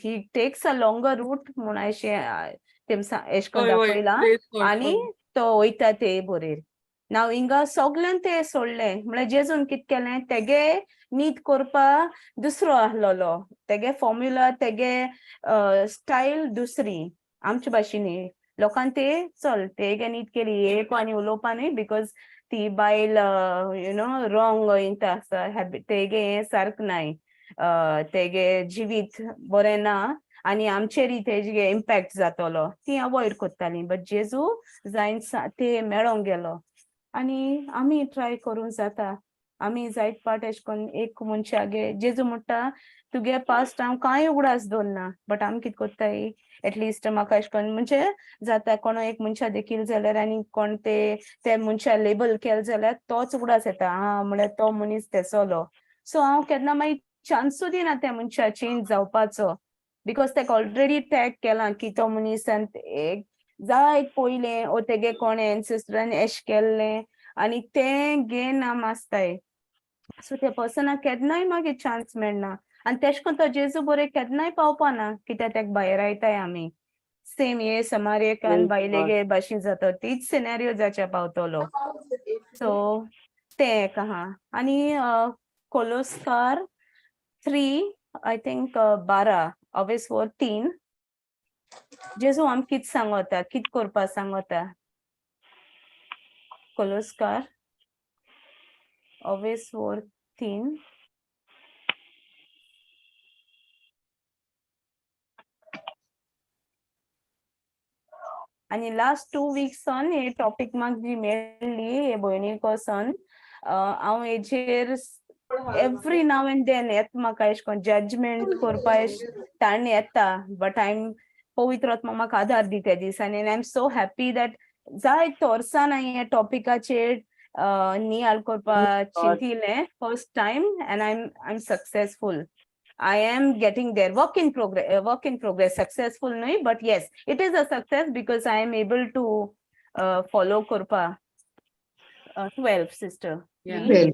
He takes a longer route म्हूण अशें तेम एशें कोन्न वय वय दाखयलां. Praise God. आनी तो वयता ते बोरेर. नाव हिंगा सगल्यान ते सोडलें, म्हळ्यार जेजून कित केलें, तेगे नीत करपा दुसरो आहलोलो, तेगे फॉर्म्युला, तेगे स्टायल दुसरी. आमचे भाशेन लोकान ते चल तेगे नीत केली एक आनी उलोवपा न्हय, because ती बायल you know wrong वयता आसा, हॅबिट तेगे हें सारक नाय, तेगे जिवीत बरें ना. आनी आमचेरय तेजे इम्पॅक्ट जातलो, ती अवॉयड करताली. बट जेजू जायन ते मेळोंक गेलो. आनी आमी ट्राय करूंक जाता. आमी जायत पाट एश कोन्न एक मनशागे जेजू म्हणटा तुगे पास्ट हांव कांय उगडास दवरना, बट आमी कितें कोत्ताय, एटलिस्ट म्हाका एश कोन्न म्हणजे जाता कोणो एक मनशा देखील जाल्यार आनी कोण ते ते मनशा लेबल केले जाल्यार तोच उगडास येता, आं म्हळ्यार तो मनीस तेसोलो. सो हांव केन्ना मागीर चान्सूय दिना त्या मनशा चेंज जावपाचो, because तेका ऑलरेडी टॅग केलां की तो मनीस एक जायत पयलें ओ तेगे कोण एन्सेस्टरान एश केल्लें आनी तें घेन आम आसताय. सो त्या पर्सनाक केन्नाय मागीर चान्स मेळना आनी तेश कोन तो जेजू बरें केन्नाय पावपाना, कित्याक तेका भायर आयताय आमी. सेम हे समारेकान बायलेगे भाशेन जाता, तीच सिनेरियो जाच्या पावतलो. सो तें एक आहा. आनी कोलोस्कार 3 I think 12 अवेस वर 3 जेजू आम कित सांगता, कित करपा सांगता. कोलोस्कार अवेस वर 3. आनी लास्ट 2 वीक्सान हे टॉपीक म्हाका जी मेळ्ळी हे भयणी कोसन, हांव हेजेर एवरी now and then येता म्हाका एश कोन जजमेंट करपा एश ताण येता, बट I am पवित्र आत्मा म्हाका आदार दिता दिसांनी. आनी I am so happy that जायते वर्सान हांवें ह्या टॉपिकाचेर नियाळ करपा चिंतिलें first time, and I am successful. I am getting there. Work in progress. Successful nahi, but yes, it is a success because I am able to follow korpa. 12, sister. Yeah.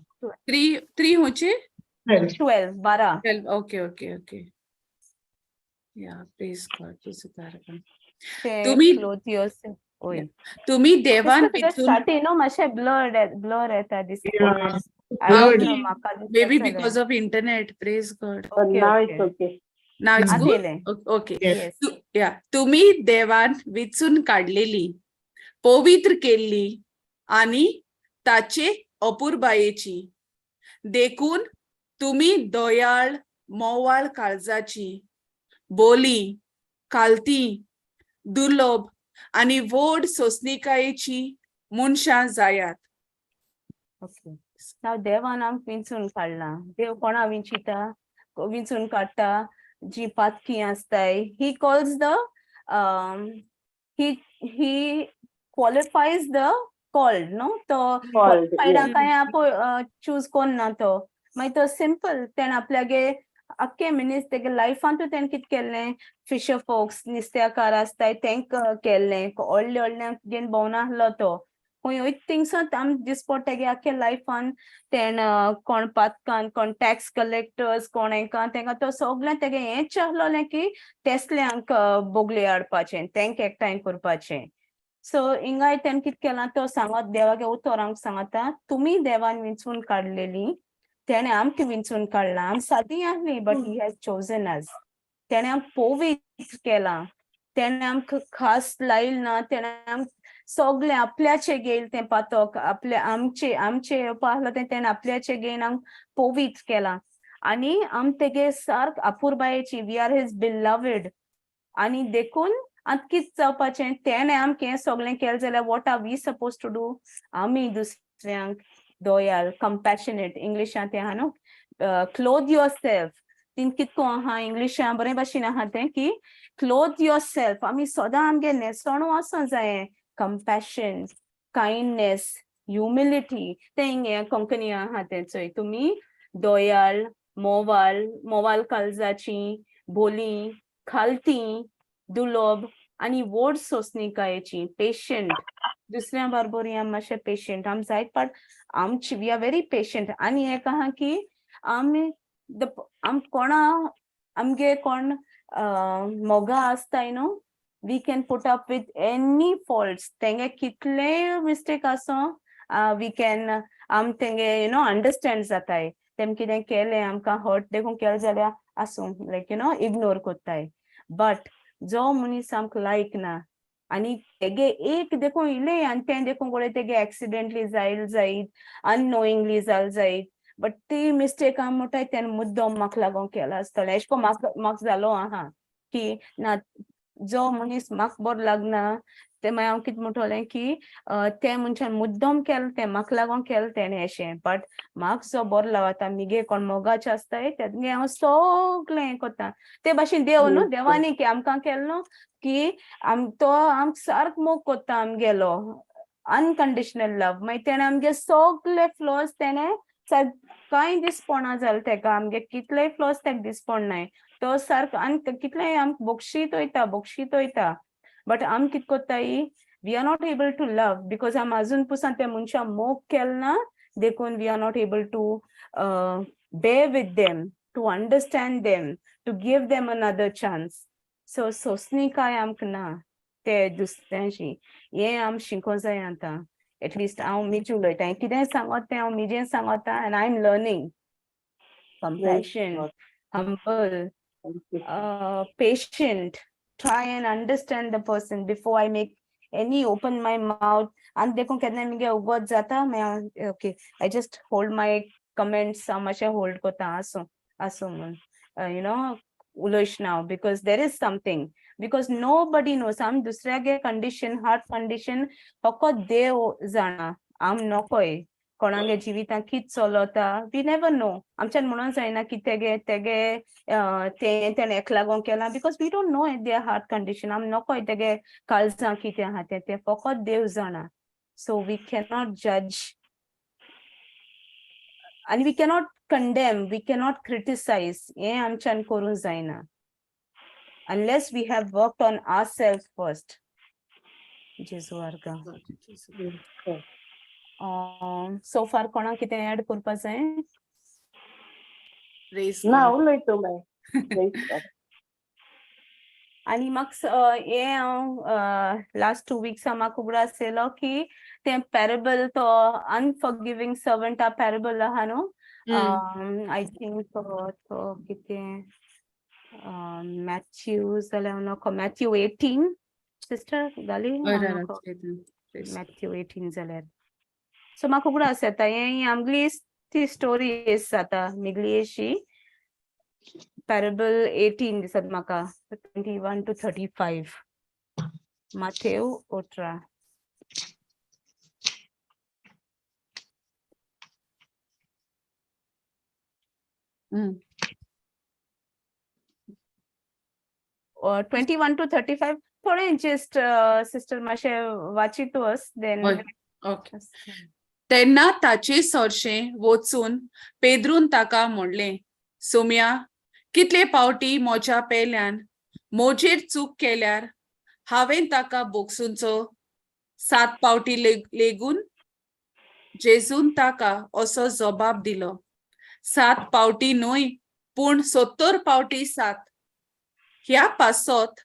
12. 3 hoche? 12, 12. 12. Okay, okay, okay. Yeah, praise God. तुम्ही देवान starting no माशे blur येता दिसता. Maybe because of internet. Praise God. Okay, now it's okay. Now it's good. Okay. Yes. Yeah. तुम्ही देवान विचून काढलेली, पवित्र केल्ली आणि ताचे अपुरबायेची, देखून तुम्ही दयाळ मोवाळ काळजाची, बोली कालती, दुर्लभ आणि व्हड सोसणिकायेची मनशां जायात. ओके. नाव देवान आमकां विंचून काडला. देव कोणा विंचिता, विंचून काडटा जी पातकी आसताय. He calls the he qualifies the called न्हू. तो क्वॉलिफायडा कांय आपूण चूज कोन्न ना तो, मागीर तो सिंपल तेणें आपल्यागे आख्खे मिनीस तेगे लायफांतूय तेणें कितें केल्लें, फिशर फोक्स नुस्त्याकार आसताय तेंकां केल्लें, व्हडले व्हडल्यांक घेवन भोंवनासलो तो. खंय वयता थिंगसून आम दिसपट तेगे आख्खे लायफान तेणें कोण पातकान, कोण टॅक्स कलेक्टर्स, कोण हेंकां तेंकां तो सगळें तेगे हेंच आहलोलें की तेसल्यांक बोगले हाडपाचें, तेंकां एकठांय करपाचें. सो हिंगाय तेणें कितें केलां, तो सांगत देवागे उतर आमकां सांगता, तुमी देवान विंचून काडलेली, तेणें आमकां विंचून काडलां. आम सादी आहली but he has chosen us. तेणें आमकां पवित्र केलां, तेणें आमकां खास लायल ना, तेणें आमकां सगळें आपल्याचें घेयल तें पातक आपले आमचे आमचे येवपा आहलो तें तेणें आपल्याचें घेवन आमकां पवित्र केलां. आनी आम तेगे सारक अपुरबायेची, we are his beloved. आनी देखून आतां कितें जावपाचें, तेणें आमकां हें सगळें केलें जाल्यार what are we suppose to do? आमी दुसऱ्यांक दयाल, कंपॅशनेट, इंग्लिशान तें आहा न्हू, क्लोथ your self. तीन कितको आहा इंग्लिशान बरें भाशेन आहा तें की क्लोथ your self. आमी सदां आमगे न्हेसणू आसूं जाय कंपॅशन, कायंडनेस, ह्युमिलिटी. तें हिंगे कोंकणी आहा तें चोय, तुमी दयाल, मोवाल, मोवाल काळजाची, बोली, खालती, दुलोब आनी व्हड सोंसणिकायेची, पेशंट. दुसऱ्या बरोबर आमी मातशे पेशंट, आमी जायत पाट आमची we are very patient. आनी एक आहा की आमी आम कोणा आमगे कोण मोगा आसताय न्हू, we can put up with any faults. तेंगे कितलेय मिस्टेक आसूं we can आम तेंगे you know understand जाताय. तेम कितें केलें आमकां हर्ट देखून केलें जाल्यार आसूं, लायक you know ignore कोत्ताय. बट जो मनीस आमकां लायक ना आनी तेगे एक देखून इलें आनी तें देखून कोणे तेगे एक्सिडेंटली जायल जायत, अननोइंगली जाल जायत, बट ती मिस्टेक आमी म्हणटाय तेणें मुद्दम म्हाका लागून केला आसतलें, एशें कोन्न म्हाका म्हाका जालो आहा. की ना जो मनीस म्हाका बरो लागना तें मागीर हांव कितें म्हणटलें की तें मनशान मुद्दम केलें तें म्हाका लागोन केलें तेणें अशें, बट म्हाका जो बरो लागता मिगे कोण मोगाचे आसताय तेगे हांव सगळें हें करता. ते भाशेन देव न्हू, देवानी की आमकां केलें न्हू की आम तो आमकां सारको मोग कोत्ता आमगेलो अनकंडिशनल लव. मागीर तेणें आमगे सगळे फ्लॉज तेणें कांय दिसपणा जालें तेका, आमगे कितलेय फ्लॉज तेका दिसपण नाय, तो सारको आनी कितलेय आमकां बक्षीत वयता बक्षीत वयता. बट आम कित कोत्ताय, we are not able to love because आम अजून पुसान त्या मनशां मोग केल ना, देखून we are not able to bear with them, to understand them, to give them another chance. So सोंसणीकाय आमकां ना ते दुसऱ्यांशी, हें आम शिकों जाय आतां. एटलिस्ट हांव मिजे उलयता, कितें सांगत तें हांव मिजें सांगता and I am learning compassion, humble, patient, try and understand the person before I make any open my mouth. आनी देखून केन्ना मुगे उगत जाता मागीर okay, I just hold my comments, हांव मातशें होल्ड करता, आसूं आसूं म्हूण you know उलयश ना, because there is something, because nobody knows आम दुसऱ्यागे कंडिशन, हार्ट कंडिशन फकत देव जाणा. आम नकोय कोणागे जिवितांत कित चलता, we never know. आमच्यान म्हणून जायना की तेगे तेगे तें तेणें हेका लागोन केलां, because we don't know their heart condition. आम नकोय तेगे काळजां कितें आहा तें, तें फकत देव जाणा. सो we cannot जज आनी we cannot condemn, we cannot criticise. हें आमच्यान करूंक जायना unless we have worked on ourselves first. जेजू आर्गां. So far कोणाक कितें ऍड करपा जाय? Praise ना God. उलयतो मागीर. Praise God. आनी म्हाका हें हांव लास्ट 2 विक्सा म्हाका उगडास येयलो की तें पॅरेबल, तो अनफॉरगिवींग सर्वंटा पॅरेबल आहा न्हू. I think तो कितें मॅथ्यू जाल्यार हांव नको, मॅथ्यू 18 सिस्टर घाली हय हांव दादा, नको. Praise God. Matthew 18 जाल्यार, सो म्हाका उगडास येता हें आमगेली ती स्टोरी जाता मिगली अशी. पॅरेबल 18 दिसत म्हाका, 21 टू 35, माथेव 18. 21 टू 35, थोडें जस्ट सिस्टर मातशें वाचीत वच देन. हय, ओके. तेन्ना ताचे सरशें वचून पेद्रून ताका म्हणलें, सोम्या, कितले पावटी म्हज्या पेल्यान मोजेर चूक केल्यार हांवें ताका बोगसुचो? सात पावटी लेगून? जेजून ताका असो जबाब दिलो, सात पावटी न्हय, पूण 70 पावटी सात. ह्या पासत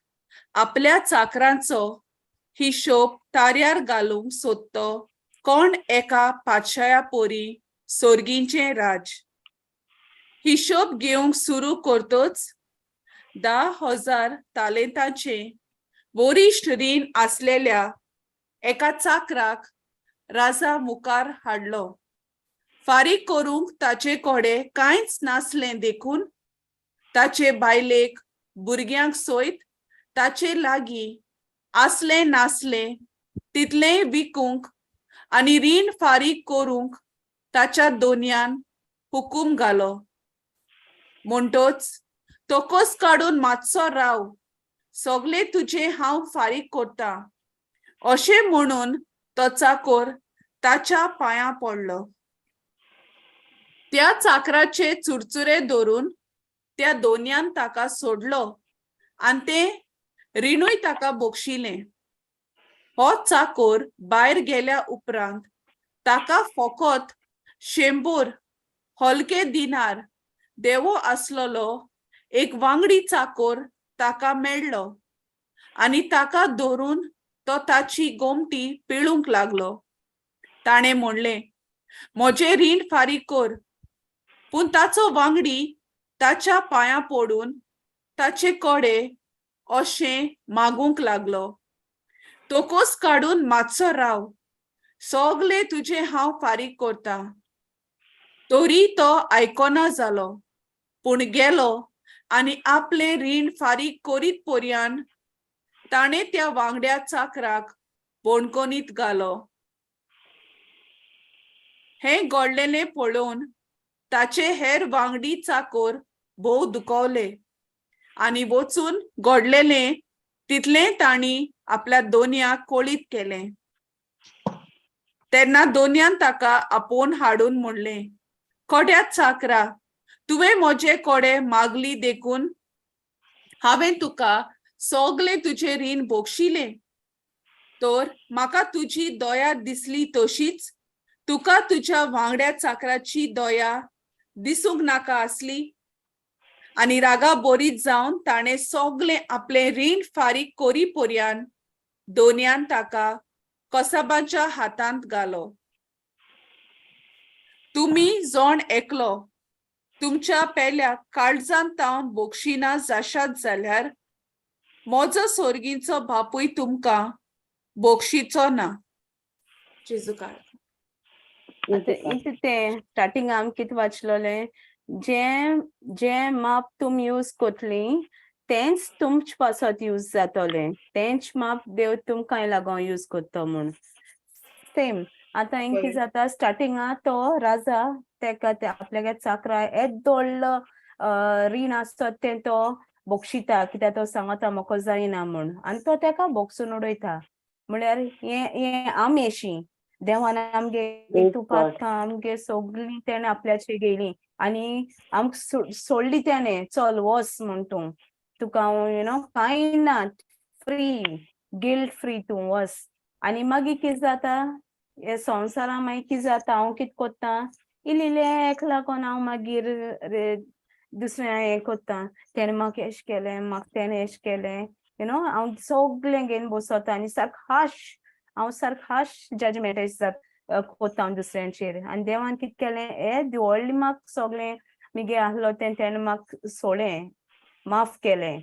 आपल्या चाकरांचो हिशोब ताऱ्यार घालूंक सोदतो कोण एका पातशाया पोरी सोर्गींचें राज. हिशोब घेवंक सुरू करतोच 10,000 तालेंतांचे वरिश्ठ रीण आसलेल्या एका चाकराक राजा मुखार हाडलो. फारीक करूंक ताचे कडेन कांयच नासलें, देखून ताचे बायलेक भुरग्यांक सयत ताचे लागीं आसलें नासलें तितलेंय विकूंक आनी रीण फारीक करूंक ताच्या दोनयान हुकूम घालो. म्हणटोच तोकोस काडून मातसो राव, सगळे तुजे हांव फारीक करता, अशें म्हणून तो चाकोर ताच्या पांयां पडलो. त्या चाकराचे चुरचुरे धरून त्या दोनयान ताका सोडलो आनी तें रिणूय ताका बक्षिलें. हो चाकोर भायर गेल्या उपरांत ताका फकत 100 हलके दिनार देवो आसलेलो एक वांगडी चाकोर ताका मेळ्ळो आनी ताका धरून तो ताची गोमटी पिळूंक लागलो. ताणें म्हणलें, म्हजें रीण फारीक कर. पूण ताचो वांगडी ताच्या पांयां पडून ताचे कडे अशें मागूंक लागलो, तोकोस काडून मातसो राव, सगळे तुजें हांव फारीक करता. तरी तो आयकना जालो, पूण गेलो. आनी आपलें रीण फारीक करीत पर्यान ताणें त्या वांगड्या चाकराक बोणकोनीत घालो. हें घडलेलें पळोवन ताचे हेर वांगडी चाकोर भोव दुखवले आनी वचून घडलेलें तितलें तांणी आपल्या दोनयाक कळीत केलें. तेन्ना दोनयान ताका आपोवन हाडून म्हणलें, कोड्या चाकरा, तुवें म्हजे कोडे मागली देखून हांवें तुका सगलें तुजें रीण बक्षिलें. तर म्हाका तुजी दया दिसली तशीच तुका तुज्या वांगड्या चाकराची दया दिसूंक नाका आसली. आनी रागा बोरीत जावन ताणें सगलें आपलें रीण फारीक करी पर्यान दोनयान ताका कसाबाच्या हातांत घालो. तुमी जण एकलो तुमच्या पेल्या काळजांत तावन बक्षिना जाशात जाल्यार म्हजो सोर्गीचो बापूय तुमकां बक्षिचो ना. जेजू काळ. आतां इतलें तें स्टार्टिंग आमी कितें वाचलोलें, जें जें माप तुमी यूज कोतली तेंच तुमचे पासत यूज जातोलें, तेंच माप देव तुमकां लागोन यूज कोत्तो म्हूण. सेम आतां हिंग कितें जाता, स्टार्टिंगा तो राजा तेका ते आपल्यागे चाकरा येद्दो व्हडलो रीण आसता तें तो बक्षिता, कित्याक तो सांगता म्हाका जायना म्हूण, आनी तो तेका बक्षून उडयता. म्हळ्यार हें हें आमी अशी देवान आमगे तुपात आमगे सगळीं तेणें आपल्याचे गेली आनी आमकां सोडली तेणें, चल वच म्हूण तूं, तुका हांव you know कांय ना, फ्री, गिल्ट फ्री तूं वच. आनी मागीर कितें जाता हे संवसारां मागीर कितें जाता, हांव कितें कोत्ता, इल्लें इल्लें हेका लागोन हांव मागीर दुसरें हें कोत्ता, तेणें म्हाका एशें केलें, म्हाका तेणें एशें केलें, you know हांव सगळें घेवन बसता आनी सारको हाश, हांव सारको हाश जजमेंट एशें जाता कोत्ता हांव दुसऱ्यांचेर. आनी देवान कितें केलें, हे व्हडलें म्हाका सगळें मुगे आहलो तें तेणें म्हाका सोडलें, माफ केलें.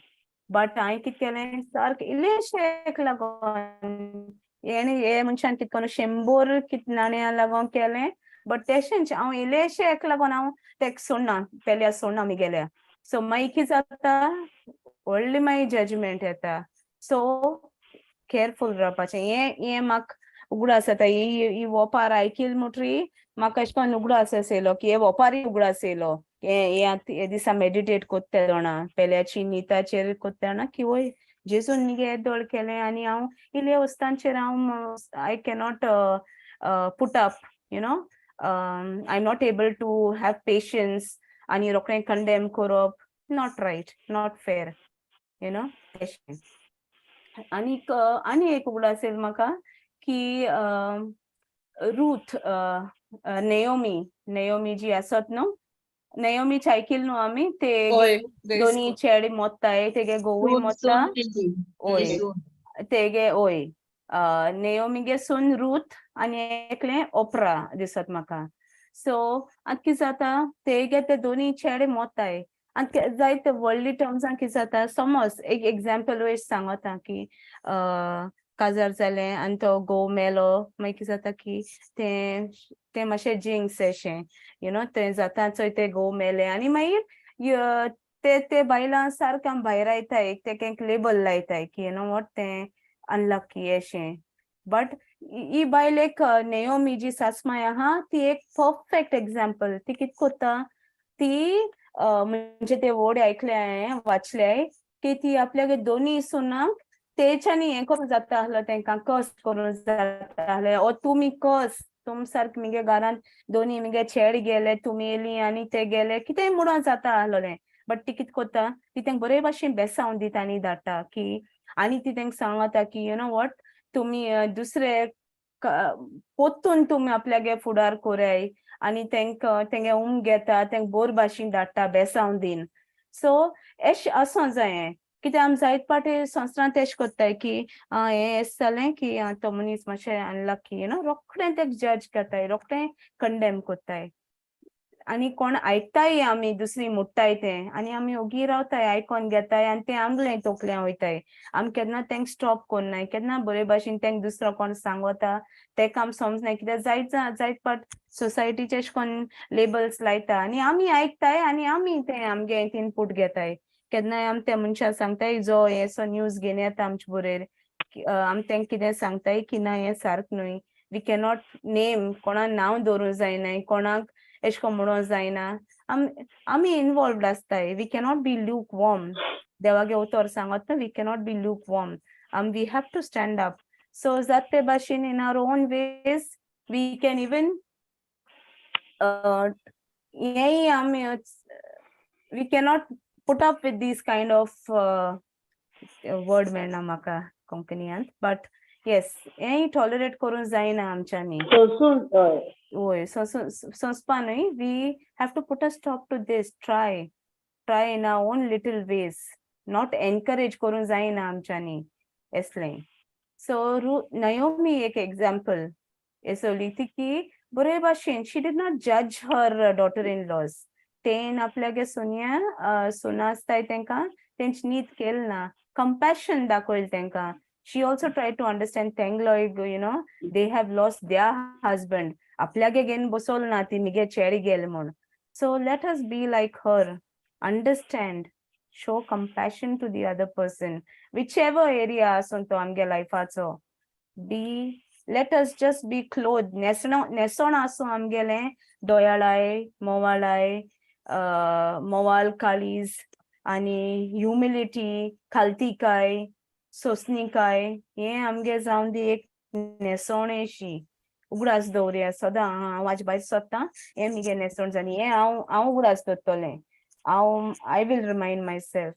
बट हांवें कितें केलें, सारकें इल्लेशें हेका लागोन हेणें हे मनशान कितें करून 100 कितें नाणयां लागोन केलें, बट तेशेंच हांव इल्लेशें हेका लागोन हांव तेका सोडना, पेल्या सोडना मुगेल्या. सो मागीर कितें जाता, व्हडली मागीर जजमेंट येता. सो केरफूल रावपाचें. हें हें म्हाका उगडास जाता, ही ही वोपार आयकील म्हणटरी म्हाका अशें करून उगडास येयलो की हे वोपारूय उगडास येयलो. हे हे आतां हे दिसा मेडिटेट कोत्ता जाणा, पेल्याची निताचेर कोत्ता जाणा की वय जेजून मुगे येदोळ केलें आनी हांव इल्ले वस्तांचेर हांव I cannot put up, you know, I am not able to have patience आनी रोखडें कंडेम करप, not right, not fair, you know तेशें. आनीक आनी एक उगडास येयलो म्हाका की रूथ, नेयोमी, नेयोमी जी आसत न्हू, नेयोमीच आयकिल न्हू आमी, ते दोनी चेडे मोत्ताय, तेगे घोवूय मोत्ता, ओय तेगे ओय नेयोमीगे सून रूथ आनी एकलें ओपरा दिसत म्हाका. सो आतां कितें जाता, तेगे ते दोनी चेडे मोत्ताय आनी जायते व्हडली टर्म्सान कितें जाता, समज एक एग्जाम्पल वयर सांगता की काजार जालें आनी तो घोव मेलो, मागीर कितें जाता की तें तें मातशें जिंक्स अशें, you know, तें जाता चोय ते घोव मेले आनी मागीर ते ते बायलां सारकें आमी भायर आयताय, तेका एक लेबल लायताय की you know what तें अनलकी अशें. बट ही बायल एक नेयोमी जी सासमाय आहा ती एक परफेक्ट एग्जाम्पल. ती कितें कोत्ता, ती म्हणजे ते वर्ड आयकले हांवें, वाचले की ती आपल्यागे दोनी सुनांक तेच्यानी हें करूं जाता आहलो, तेंकां कस करूं जाता आहलें, ओ तुमी कस, तुम सारकें मुगे घरांत दोनी मुगे चेड गेले, तुमी येयली आनी ते गेले, कितेंय म्हणून जाता आहलोलें. बट ती कितें कोत्ता, ती तेंकां बरे भाशेन बेसांव दिता आनी धाडटा की, आनी ती तेंकां सांगता की you know what तुमी दुसरे पोत्तून तुमी आपल्यागे फुडार कोराय, आनी तेंकां तेंगे उम घेता, तेंकां बोर भाशेन धाडटा बेसांव दीन. सो एश आसूं जायें, कित्याक आमी जायते फावटी संवसारांत एशें कोत्ताय की हें एशें जालें की तो मनीस मातशें अनलकी, you know, रोखडें तेका जज करताय, रोखडें कंडेम कोत्ताय आनी कोण आयकताय आमी दुसरी मुट्टाय तें आनी आमी ओगी रावताय, आयकोन घेताय आनी तें आमगेलें तोकल्यां वयताय. आमी केन्ना तेंका स्टॉप कोन्नाय, केन्ना बरे भाशेन तेंका दुसरो कोण सांगता तेका आमी समजनाय, कित्याक जायत जायत फावट सोसायटीचे एशें कोन्न लेबल्स लायता आनी आमी आयकताय आनी आमी तें आमगे इनपूट घेताय. केन्नाय आमी त्या मनशाक सांगताय जो हेसो न्यूज घेवन येता आमचे बरोबर, आमी तेंका कितें सांगताय की ना हें सारकें न्हय. We cannot name, कोणाक नांव दवरूंक जायना, कोणाक एशें कोन्न म्हणूंक जायना. आमी इनवॉल्वड आसताय. We cannot be Luke warm. देवागे उतर सांगत न्हू, we cannot be Luke warm. We have to stand up. So जात ते भाशेन in our own ways we can even हेंय आमी we cannot put up with these kind of word मेळना म्हाका कोंकणीयांत, बट येस, हेंय टॉलरेट करूंक जायना आमच्यांनी. सोसून, हय. वय, सोंसपा न्हय, we have to put a stop to this. Try in our own little ways. Not encourage करूंक जायना आमच्यांनी असलें. सो रू नयोमी एक एग्जाम्पल येसोली ती की बरे भाशेन she did not judge her daughter in laws. तेन आपल्यागे सोनिया सोना आसताय तेंकां तेंची नीत केल ना, कंपॅशन दाखयल तेंकां. She also try to understand तेंगलो they have lost their husband. आपल्यागे घेवन बसोल ना ती मिगे चेडी गेल म्हूण. So let us be like her, understand, show compassion to the other person, whichever area आसूं तो आमगे लायफाचो. Be let us just be clothed, न्हेसण न्हेसण आसूं आमगेलें दोयाळाय, मोवाळाय, मोवाल काळीज आनी ह्युमिलिटी, खालतीकाय, सोंसणीकाय, हें आमगे जावन दी एक न्हेसवणेशी. उगडास दवरया सदां, हांव म्हाजे भायर सोदतां, हें मुगे न्हेसवण जाली, हें हांव उगडास दवरतलें. हांव I will remind myself.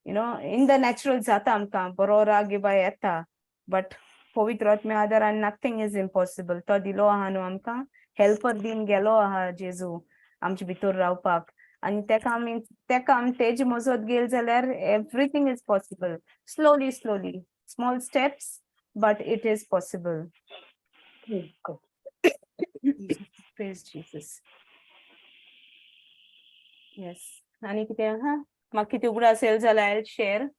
In the natural जाता आमकां बरो राग गिबा येता, बट पवित्र आत्म्या आदारान nothing is impossible. तो दिलो आहा न्हू आमकां, हेल्पर दीन गेलो आहा जेजू आमचे भितर रावपाक, आनी तेका आमी तेजे मजत गेल जाल्यार everything is possible. Slowly, slowly, small steps, but it is possible. Praise Jesus. Yes, आनी कितें आहा? म्हाका कितें उगडास येयलो जाल्यार I share,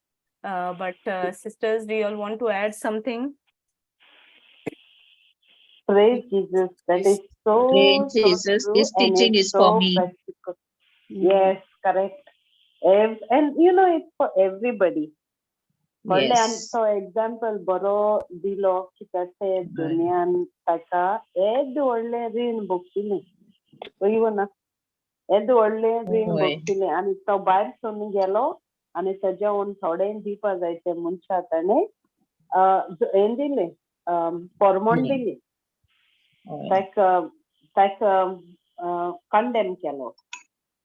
but sisters, do you all want to add something? Praise Jesus. That is so, Praise so Jesus. true This and teaching it's is for so me. Practical. Yes, correct. And it's for everybody. व्हडलें आनी तो example बरो दिलो कित्याक ते दुनियान ताका येदें व्हडलें रीण भोगशिलें, वय ना? येदें व्हडलें रीण भोगशिलें आनी तो भायर सरून गेलो आनी तेज्या थोडें दिवपा जाय ते मनशा ताणें हें दिलें, पोरमोण दिली. ताका कंडेम केलो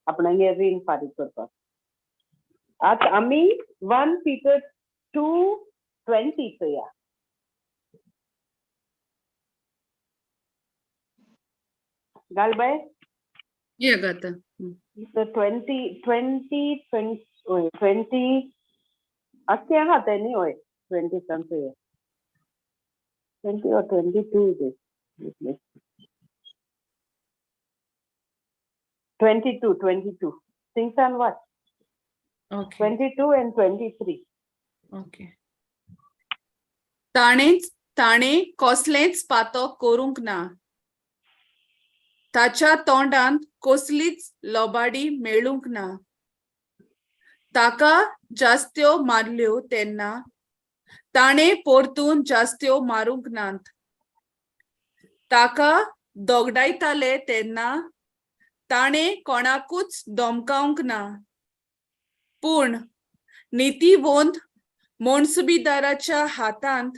आपणागे रीण फारीक करपाक. आतां आमी 1 पीटर 2:20 चोया. घाल बाय. Yeah, Gata. So 20, 20, 20, 20, आख्खें आहा तें न्ही? हय, 20 चोया. 20 or 22 it is. 22, 22. Things and what? Okay. 22 and 23. Okay. ताणें कसलेंच पातक करूंक ना, ताच्या तोंडांत कसलीच लोबाडी मेळूंक ना. ताका जास्त्यो मारल्यो तेन्ना ताणें परतून जास्त्यो मारूंक नात. ताका दोगडायताले तेन्ना ताणें कोणाकूच धमकावंक ना, पूण नितीवंत मोन्सुबीदाराच्या हातांत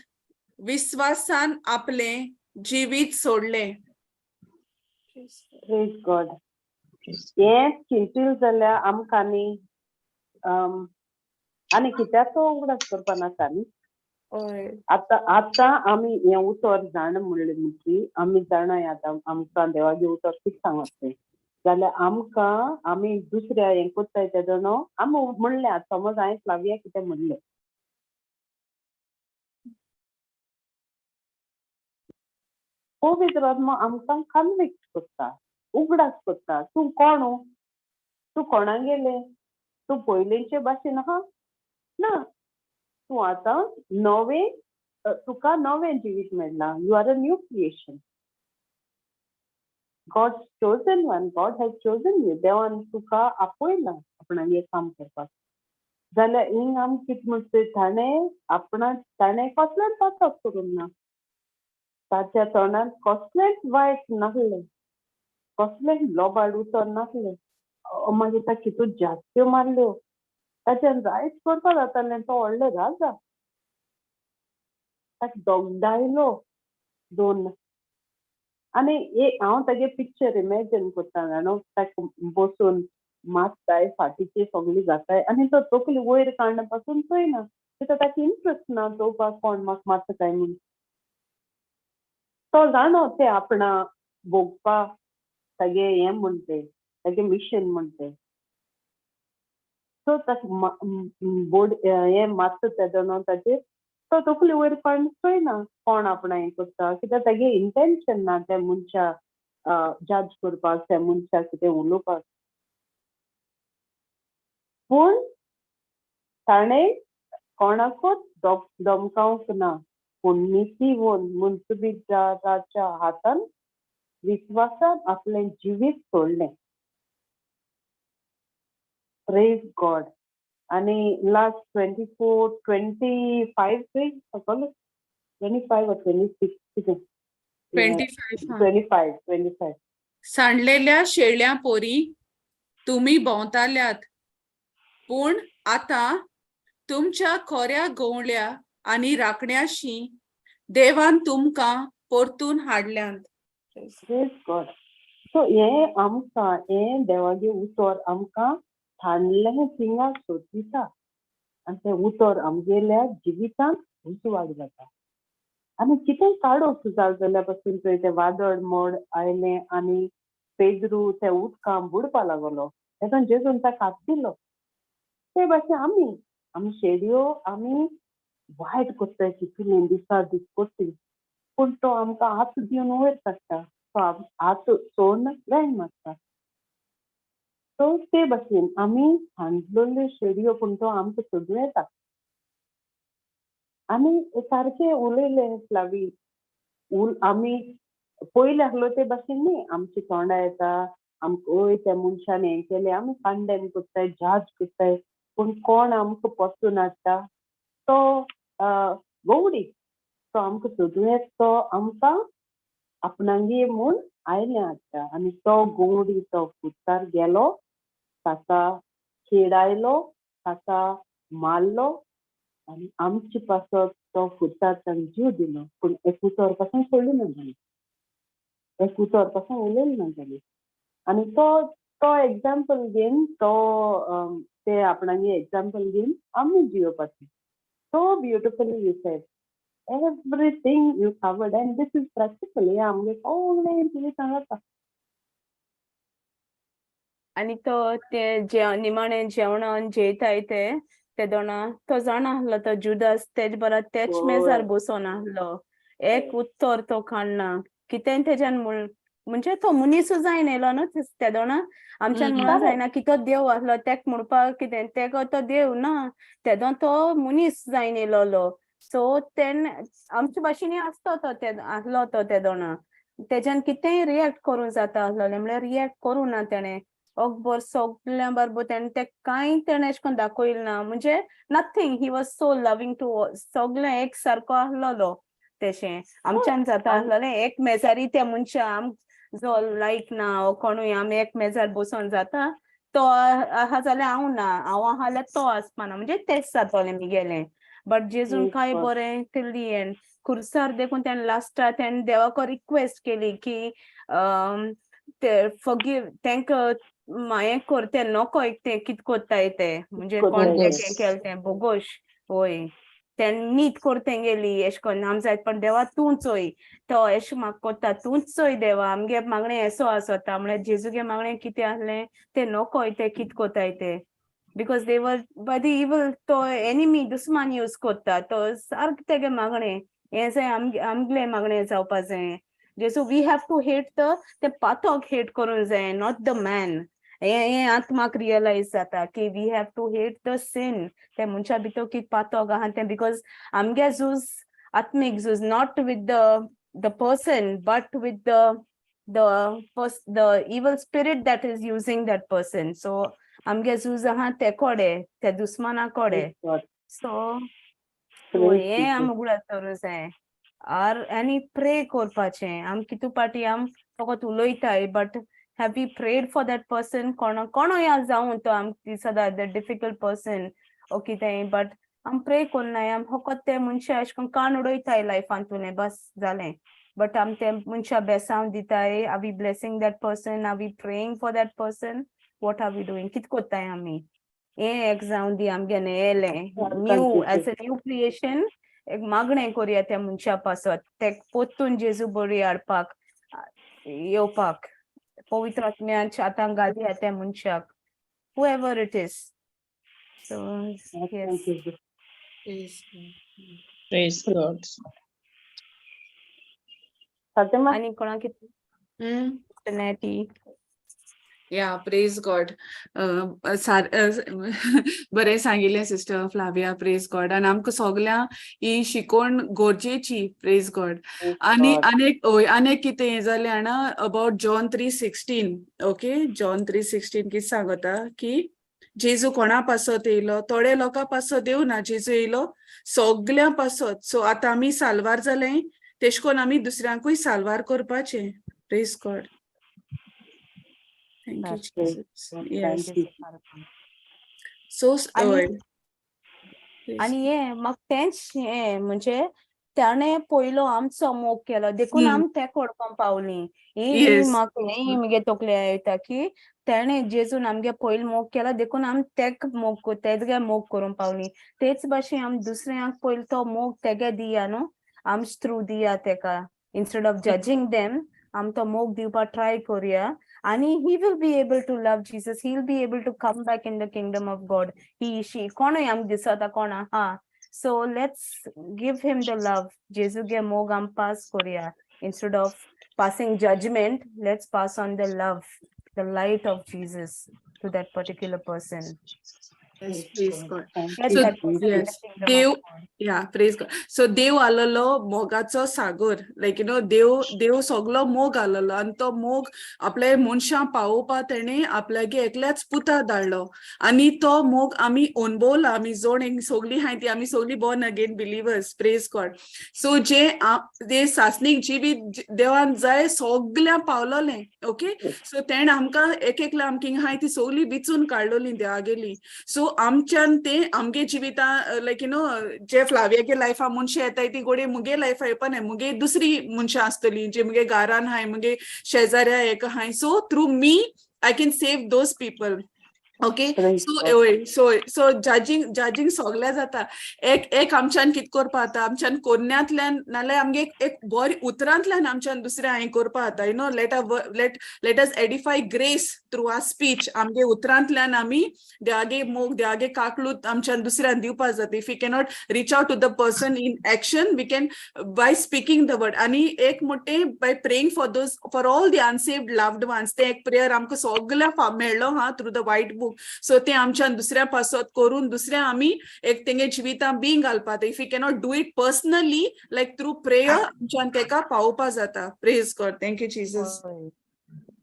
विस्वासान आपलें जिवीत सोडलें. Praise God. हें चिंतील जाल्यार आमकां न्ही आनी कित्याचो उगडास करपा नाका न्ही. आतां आमी हें उतर जाण म्हणलें म्हणटी आमी जाणाय आतां आमकां देवाचें उतर कितें सांगत तें, जाल्यार आमकां आमी दुसऱ्या हें करताय तेदोना आमी म्हणलें, आतां समज हांवें फ्लाविया कितें म्हणलें, पवित्र आत्मा आमकां कन्विक्ट करता, उगडास करता, तूं कोण, तूं कोणाक गेलें, तूं पयलींचे भाशेन आहा ना, तूं आतां नवें, तुका नवें जिवीत मेळ्ळां. You are a new creation, God chosen one. God has chosen you. देवान तुका आपयलां आपणागेर काम करपाक. जाल्यार हिंग आम कितें म्हणटा, ताणें आपणा ताणें कसलेंच पातक करूंक ना, ताच्या तोंडांत कसलेंच वायट नासलें, कसलेंच लोबाड उतर नासलें. मागीर ताका कितू जात्यो मारल्यो, ताच्यान जायत करपा जातालें, तो व्हडलो राजा, ताका दोगदायलो दोन. आनी एक हांव तागे पिक्चर इमेजीन करता जाणा, ताका बसून मारताय, फाटीची सगळी जाताय आनी तो तकली वयर काडना पासून चोयना, कित्याक ताका इंट्रस्ट ना चोवपाक कोण म्हाका मारता काय म्हूण. तो जाणो ते आपणा भोगपा तागे हें म्हण तें, तागे मिशन म्हण तें. सो ताका बोड हें मारता तेदोना ताचेर तो तकली वयर काडून चोयना कोण आपणा हें करता, कित्याक तागे इंटेन्शन ना त्या मनशा जज करपाक, त्या मनशाक कितें उलोवपाक. पूण ताणें कोणाकूच धमकावंक ना, पूण नितीवन मुन्सुबीदाराच्या हातान विस्वासान आपलें जिवीत सोडलें. Praise God. आनी लास्ट 24 25 सकल 25 or 26 कितें, 25. 25 25. सांडलेल्या शेळ्यां पोरी तुमी भोंवताल्यात, पूण आतां तुमच्या खोऱ्या गवळ्या आनी राखण्याशी देवान तुमकां परतून हाडल्यांत. Praise God. सो हें आमकां हें देवागे उतर आमकां थांडलें थिंगा सोदिता आनी तें उतर आमगेल्या जिवितांत उजवाड जाता. आनी कितें काडोस जालें जाल्यार पासून पळय तें वादळ मोड आयलें आनी पेद्रू त्या उदकान बुडपा लागलो, तेतून जेजून ताका हात दिलो. ते भाशेन आमी आमी शेडयो आमी वायट करताय, कितले दिसा दीस करती, पूण तो आमकां हात दिवन वयर काडटा, तो हात सोडून वेंग मारता. सो ते भाशेन आमी हांडलेल्यो शेडयो पूण तो आमकां सोदूं येता. आनी सारकें उलयलें फ्लावी, आमी पयलीं आसलो ते भाशेन न्ही, आमची तोंडा येता आमकां, ओय त्या मनशान हें केलें, आमी कंडेम करताय, जज करताय, पूण कोण आमकां परतून हाडटा तो गवडी, तो आमकां सोदूं येता, तो आमकां आपणागे म्हूण आयलें हाडटा. आनी तो गवडी तो कुत्तार गेलो, ताका खेडायलो, ताका मारलो आनी आमचे पासत तो फुतार ताणें जीव दिलो. पूण एक उतर पासून सोडली ना जाली, एक उतर पासून उलयली ना जाली. आनी तो तो एग्जाम्पल घेवन तो ते आपणागे एग्जाम्पल घेवन आमी जियोवपाचें. So beautifully you said, everything you covered and this is practical. हें आमगे सगळें जिवितांत जाता. आनी तो ते निमाणें जेवणान जेयताय ते तेदोणा तो जाणा आहलो तो जुदास तेज बरा तेच मेजार बसोन आहलो, एक उत्तर तो काडना कितें तेज्यान म्हणजे तो मनीस जायन येयलो न्हू तेदोणा आमच्यान म्हणून जायना की तो देव आहलो तेक म्हणपाक कितें, तेका तो देव ना, तेदोण तो मनीस जायन येयलोलो. सो तेन्ना आमचे भाशेन आसतो तो आहलो तो तेदोणा, तेज्यान कितेंय रिएक्ट करूं जाता आहलोलें, म्हळ्यार रिएक्ट करूं ना तेणें अकबर सगळ्यां बरोबर तेणें तें कांय तेणें अशें करून दाखयलें ना, म्हणजे nothing, he was so loving to सगळें एक सारको आहलोलो. तेशें आमच्यान जाता आहलोलें एक मेजारी त्या मनशा आम जो लायक ना वो कोणूय आमी एक मेजार बसोन जाता तो आहा जाल्यार हांव ना, हांव आहा जाल्यार तो आसपाना, म्हणजे तेच जातोलें मिगेलें. बट जेजून काय बरें टिल the and खुर्सार देखून तेणें लास्टा तेणें देवाक रिक्वेस्ट केली की ते फॉरगिव तेंकां हें कर, तें नको तें कित कोत्ताय तें, म्हणजे कोण तें केलें तें बोगोश वय तें नीत कर तेंगेली एशें कोन्न आम जायत, पण देवा तूं चोय तो एशें म्हाका कोत्ता, तूंच चोय देवा आमगे मागणें एसो आसोता. म्हळ्यार जेजूगे मागणें कितें आहलें तें नकोय तें कित कोत्ताय तें, because they were by the evil तो एनिमी दुस्मान यूज कोत्ता तो सारकें तेगे मागणें हें जाय आमगेलें मागणें जावपा जाय. जेजू we have to hate the तें पातक हेट करूंक जाय, not the man. हें आतां म्हाका रियलायज जाता की we have to hate the sin, तें मनशा भितर कितें पातक आहा तें, because आमगे झूज आत्मीक झूज, not with the person but with the evil spirit that is using that person. So आमगे झूज आहा ते कोडे, ते दुस्माना कोडे. सो हें आम उगडास दवरूंक जाय. आर आनी प्रे करपाचें. आम कितू पाटी आम फकत उलयताय, but have we prayed for that person? कोण कोणूय जावं तो, आम सदां the difficult person ओ कितेंय, बट आम प्रे कोन्नाय. आम फकत ते मनशा अशें करून कान उडयताय लायफांतुलें, बस जालें. बट आम ते मनशा बेसांव दिताय? Are we blessing that person? Are we praying for that person? What are we doing? कित कोत्ताय आमी? हें एक जावं दी आमगे येयलें new as a new creation, एक मागणें करुया त्या मनशा पासत, ते पोत्तून जेजू बरी हाडपाक येवपाक, पवित्र आत्म्यान आतां घालया त्या मनशाक, whoever it is. So yes. Praise God. Praise God. Fatima. आनी कोणाक कितें? नॅटी. या, प्रेज गॉड. सार बरें सांगिल्लें सिस्टर फ्लाविया, प्रेज गॉड. आनी आमकां सगळ्यांक ही शिकवण गरजेची, प्रेज गॉड. आनी आनीक, हय, आनीक कितें हें जालें जाणा, about John 3:16. Okay, John 3:16 कितें सांगता की जेजू कोणा पासत येयलो? थोडे लोकां पासत येवना, जेजू येयलो सगळ्यां पासत. सो आतां आमी साल्वार जाले, तेश कोन आमी दुसऱ्यांकूय साल्वार करपाचें. Praise God. Thank you, Jesus. Yes. So हय. आनी हें म्हाका तेंच हें, म्हणजे ताणें पयलो आमचो मोग केलो देखून आम ते कोडपाक पावलीं. ही म्हाका हें मुगे तकले येता की तेणें जेजून आमगे पयलो मोग केलो देखून आम तेक मोग, तेगे मोग करूंक पावलीं. तेच भाशेन आम दुसऱ्यांक पयलो तो मोग तेगे दिया न्हू, आमचे थ्रू दिया तेका. इन्स्टेड ऑफ जजींग देम, आम तो मोग दिवपाक ट्राय करुया आनी he will be able to love Jesus, he will be able to come back in the kingdom of God, he, she, कोणूय आमकां दिसता कोण आहा. So let's give him the love. जेजूगे मोग आम पास करुया. Instead of passing judgment, let's pass on the love, the light of Jesus to that particular person. Yes, praise God. Get So, that person in the kingdom of Dev God. या, प्रेज गॉड. So देव आलेलो मोगाचो सागर, लायक you know, देव देव सगलो मोग आलेलो आनी तो मोग आपल्या मनशां पावोवपा तेणें आपल्यागे एकल्याच पुता धाडलो आनी तो मोग आमी अणभवला. आमी जोण एक सगळीं हाय ती आमी सगळीं born again believers, praise God. So जे जे सासणीक जिवीत देवान जाय सगळ्यां पावलोलें, ओके. सो तेणें आमकां एक एकल्या आमकां हाय ती सगळी विचून काडलोली देवागेली. सो आमच्यान ते आमगे जिवितां, लायक you know, जे फ्लावियागे लायफा मनशां येताय ती गोडे मुगे लायफा येवपा नाय, मुगे दुसरी मनशां आसतली जे मुगे घरान हाय, मुगे शेजाऱ्या एक हाय. So through me I can save those people, okay. So हय, सो सो जजींग जजींग सगळें जाता. एक एक आमच्यान कित करपा जाता, आमच्यान कोन्यांतल्यान नाल्यार आमगे एक बरी उतरांतल्यान आमच्यान दुसऱ्या हें करपा जाता. You know let let let us edify grace through our speech. आमगे उतरांतल्यान आमी देवागे मोग, देवागे काकलूत आमच्यान दुसऱ्यान दिवपा जाता. If you cannot reach out to the person in action, we can by speaking the word. आनी एक मोठे by praying for those, for all the unsaved loved ones. ते एक प्रेयर आमकां सगळ्या मेळ्ळो हा through the white book. So ते आमच्यान दुसऱ्या पासत करून दुसऱ्या आमी एक तेंगे जिवितां बींग घालपा. If you cannot do it personally, like through prayer आमच्यान तेका पावोवपा जाता. Praise God. Thank you, Jesus.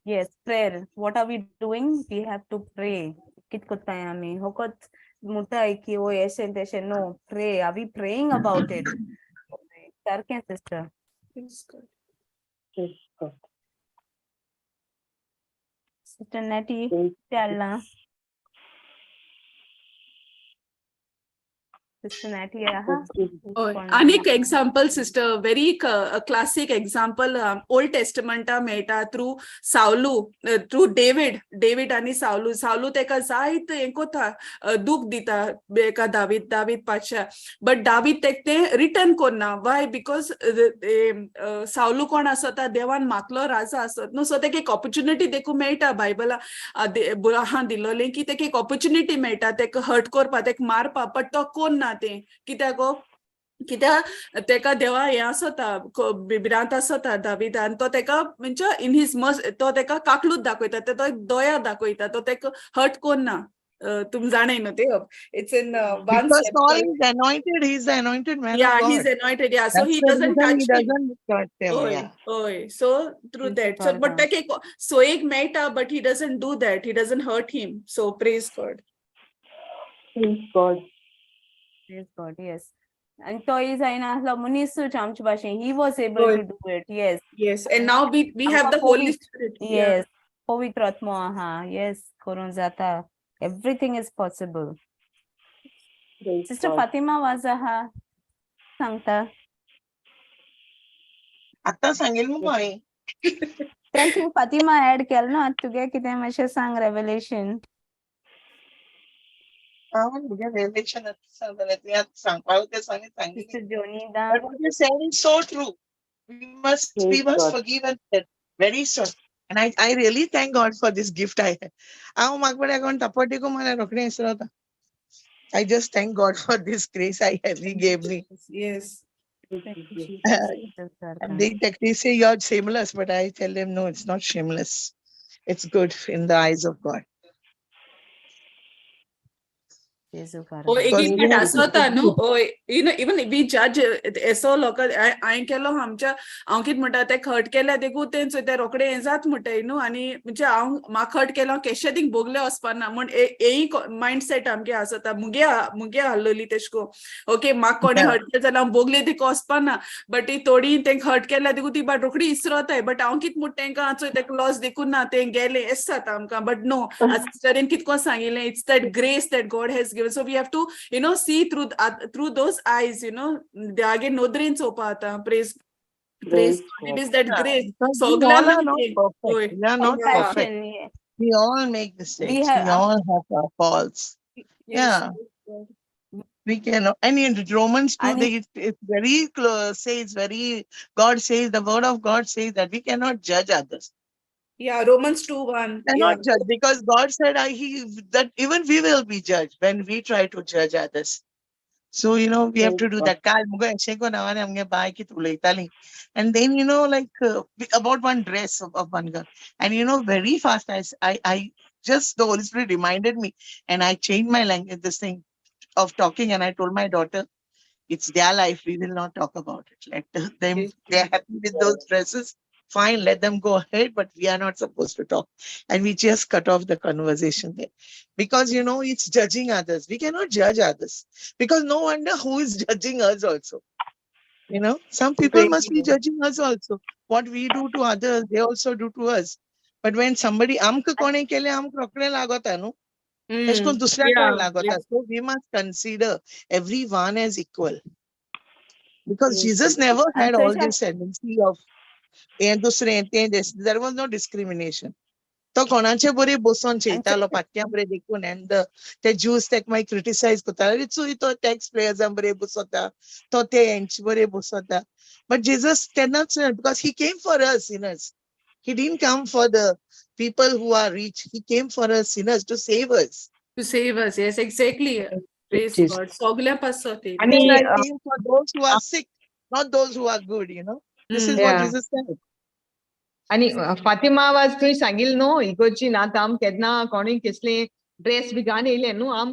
Yes, prayer. What are we doing? We have to pray. कित कोत्ताय आमी? फकत मुटाय की ओ एशें तेशें? No, pray. Are we praying about it? सारकें सिस्टर. Praise God. Sister नॅटी, कितें हाडलां? सिस्टर नॅटी आहा? हय, आनीक example sister, very classic example old टेस्टमेंटा मेळटा थ्रू सावलू, थ्रू डेविड. डेविड आनी सावलू. सावलू तेका जायत हें कोता, दूख दिता एका दावीद, दावीद पातशा, बट दावीद तेक तें रिटर्न कोन्ना. वाय? Because सावलू कोण आसता? देवान मातलो राजा आसत न्हू. सो तेका एक ऑपॉर्च्युनिटी देखून मेळटा, बायबला आहा दिलोलें की तेका एक ऑपॉर्च्युनिटी मेळटा तेका हर्ट करपा, तेका मारपा, बट तो कोन्ना तें. कित्याक गो? कित्याक तेका देवा हें आसता, भिरांत आसता दाविदा आनी तो तेका म्हणजे इन his मस तो तेका काकलूत दाखयता, तो दया दाखयता, तो तेका हर्ट कोन्ना. तुम जाणाय न्हू ते it's in one Because Saul is anointed, he is the anointed man yeah of he is God. Anointed, yeah, so That's he the doesn't reason he touch him. doesn't touch him, ओय yeah. ओय, so through Praise that, so God, but ah. ताका एक सोयेक मेळटा, but he doesn't do that, he doesn't hurt him, so praise God. Praise God. Praise God, yes. आनी तोय जायना आसलो मनीसूच आमचे भाशेन, he was able हय. To do it, yes. Yes, and now we have आमकां the Holy पवित्र Spirit. Yeah. Yes, पवित्र आत्मो आहा, येस, करूंक जाता, everything is possible. Praise sister God. Fatima Vaz आहा, सांगता. आतां सांगेल मुगो हांवें. तें तुवें फातिमा एड केलें ना, तुगे कितें मातशें सांग रेवलेशन. हांव म्हगे रेवलेशन आतां सांगतलें, तुवें आतां सांगपाक तें सांगी सांगिल्लें. Sister Jonida. But what you said is so true. We must we Praise must God. Forgive and forget very soon. And I really thank God for this gift I have. हांव म्हाका पळय कोण थापट दिकू मला रोखडें इसरोता. I just thank God for this grace I have, He gave me. Yes. Thank you, Jesus. And they say you're shameless, but I tell them no, it's not shameless. It's good in the eyes of God. ओ एक Because एक we minute have to आसता न्हू forgive. ओय, you know, even we जज एसो लोक हांवें केलो आमच्या, हांव कितें म्हणटा ते हर्ट केल्या देखून तेंच ते रोखडे हें जात म्हणटाय न्हू, आनी म्हणजे हांव म्हाका हर्ट केलो हांव केशें थिंग भोगले वचपा ना म्हण एई मायंड सेट आमगे आसता, मुगे मुगे आहलोली तेश को, ओके म्हाका कोणें Yeah. Hurt केलें जाल्यार हांव भोगले तिका वचपा ना, बट ती थोडी तेंका हर्ट केल्या देखून ती बाट रोखडी इसरोताय, बट हांव कितें म्हणटा तेंकां चोय तेका लॉस देखून ना तें गेलें एश जाता आमकां, बट नो सिस्टरीन कितको सांगिल्लें, it's that grace that God has given, so we have to, you know, see through those eyes, you know, देवागे नदरेन चोवपा आतां. Praise praise Praise it God. Is that Yeah, grace. because we all सगळ्यांक are not होय. perfect. We are not Yeah. perfect. Compassion, yeah. We all make We mistakes. have We all have our faults. Yes. Yeah. We cannot. And in Romans 2, And they, it's very close, says very, God says, the word of God says that we cannot judge others. Yeah, Romans 2:1. Yeah. Cannot judge because God said I, he that even we will be judged when we try to judge others. So, you know, we have Praise to do God. that. काल मुगो अशें कोन्न हांव आनी आमगे बाय कितें उलयतालीं. And then, you know, like about one dress of one girl. And, you know, very fast, I just, the Holy Spirit reminded me and I changed my language, this thing of talking. And I told my daughter, it's their life. We will not talk about it. Let them, Yes. they're happy with those dresses. Fine, let them go ahead, but we are not supposed to talk. And we just cut off the conversation there. Because, you know, it's judging others. We cannot judge others because no wonder who is judging us also. You know, some people Praise must be God. judging us also. What we do to others, they also do to us. But when somebody, आमकां कोणें केलें आमकां रोखडें लागता न्हू, तेश कोन्न दुसऱ्याक लागता. So we must consider everyone as equal. Because Yes, Jesus never And had all Trisha- this tendency of हें दुसरें तें, there was no discrimination. तो कोणाचे बरे बसोन चेयतालो पाटयां बरे देखून, and the ते ज्यूस तेक मागीर क्रिटिसायज करताले, चोय तो टॅक्स प्लेयर्सां बरे बसोता, तो ते हेंचे बरे बसोता. बट Jesus केन्नाच, because he came for us sinners. He didn't come for the people who are rich. He came for us sinners to save us. To save us, yes, exactly. Praise Yes. God. सगळ्या पासत ते. आणि And I came for those who are sick, not those who are good, you know. This is what Yeah. Jesus said. आनी फातिमा वाज तुवें सांगिल्लें न्हू इगोर्जी ना आतां आम केन्ना कोणूय कसले ड्रेस बी घालून येयले न्हू, आम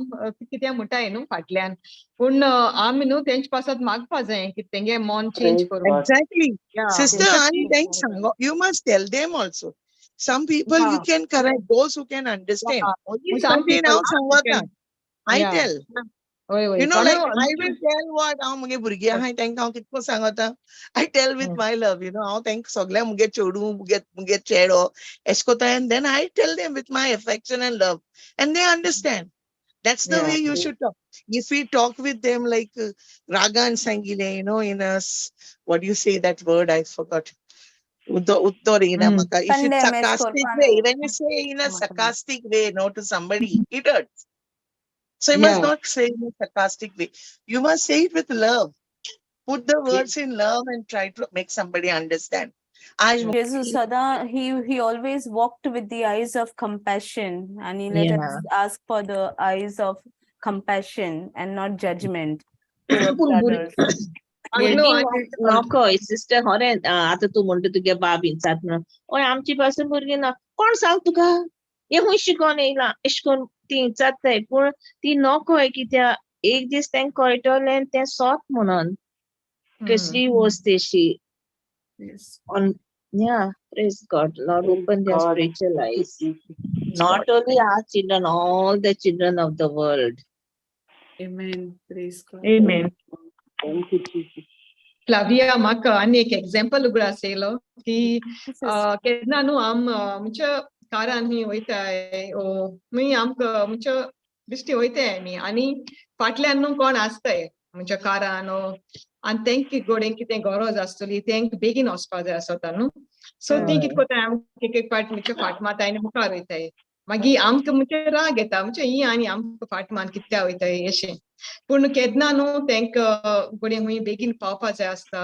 कितें म्हणटाय न्हू फाटल्यान, पूण आमी न्हू तेंचे पासत मागपा जाय की तेंगे मन चेंज Praise करूं. God. Exactly. Yeah. Sister, I thank Sango. You must tell them also. Some people you Yeah. can correct, those who can understand. Yeah. Only some Some people now who can. I Yeah. tell. हय हय You know, like कोणूय I will tell what हांव मुगे भुरगीं आहाय तांकां हांव कितको सांगता. I tell with hmm. my love, you know, हांव तांकां सगळ्यांक मुगे चेडूं, मुगे मुगे चेडो एश कोता, and then I tell them with my affection and love and they understand. That's the Yeah. way you should talk. If we talk with them like ragan sangile, you know, in a, what do you say that word? I forgot. Uttor ina maka. If it's Condemn es sarcastic korpano. way, when you say in a Maka. sarcastic way, no, to somebody, it hurts. So you must Yeah. not say in a sarcastic way. You must say it with love. Put the words in love and try to make somebody understand. I Jesus sada he always walked with the eyes of compassion, and he let Yeah. us ask for the eyes of compassion and not judgment towards पूण others. न्हू भुरगीं आनी नको sister खरें, आतां तूं म्हणटा तुगे बाब इंचात म्हणून, ओय आमची पासून भुरगीं ना, कोण सांग तुका हें खंय शिकोन येयलां एशें कोन्न. ती विचारताय पूण ती नकोय कित्या एक दीस तेंका कळटलें तें सोत म्हणून कसली वस्त तेशी. On, yeah, praise God. Lord, Praise open their God. spiritual eyes. Not only our children, all the children of the world. Amen. Praise God. Amen. Thank you, Jesus. Flavia, म्हाका आनी एक एग्जाम्पल उगडास येयलो की केन्ना न्हू आम म्हणजे कारान खंय वयताय ओ खंय आमकां म्हणजे बेश्टी वयताय आमी आनी फाटल्यान न्हू कोण आसताय म्हणजे कारान ओ आनी तेंक गोडेन कितें गरज आसतली, तेंक बेगीन वचपा जाय आसता न्हू, सो ती कितें करताय, आमकां एक एक फावट म्हणजे फाट मारताय आनी मुखार वयताय. मागीर आमकां म्हणजे राग येता, म्हणजे ही आनी आमकां फाट मारून कित्याक वयताय अशें. पूण केन्ना न्हू तेंकां घडये खंय बेगीन पावपा जाय आसता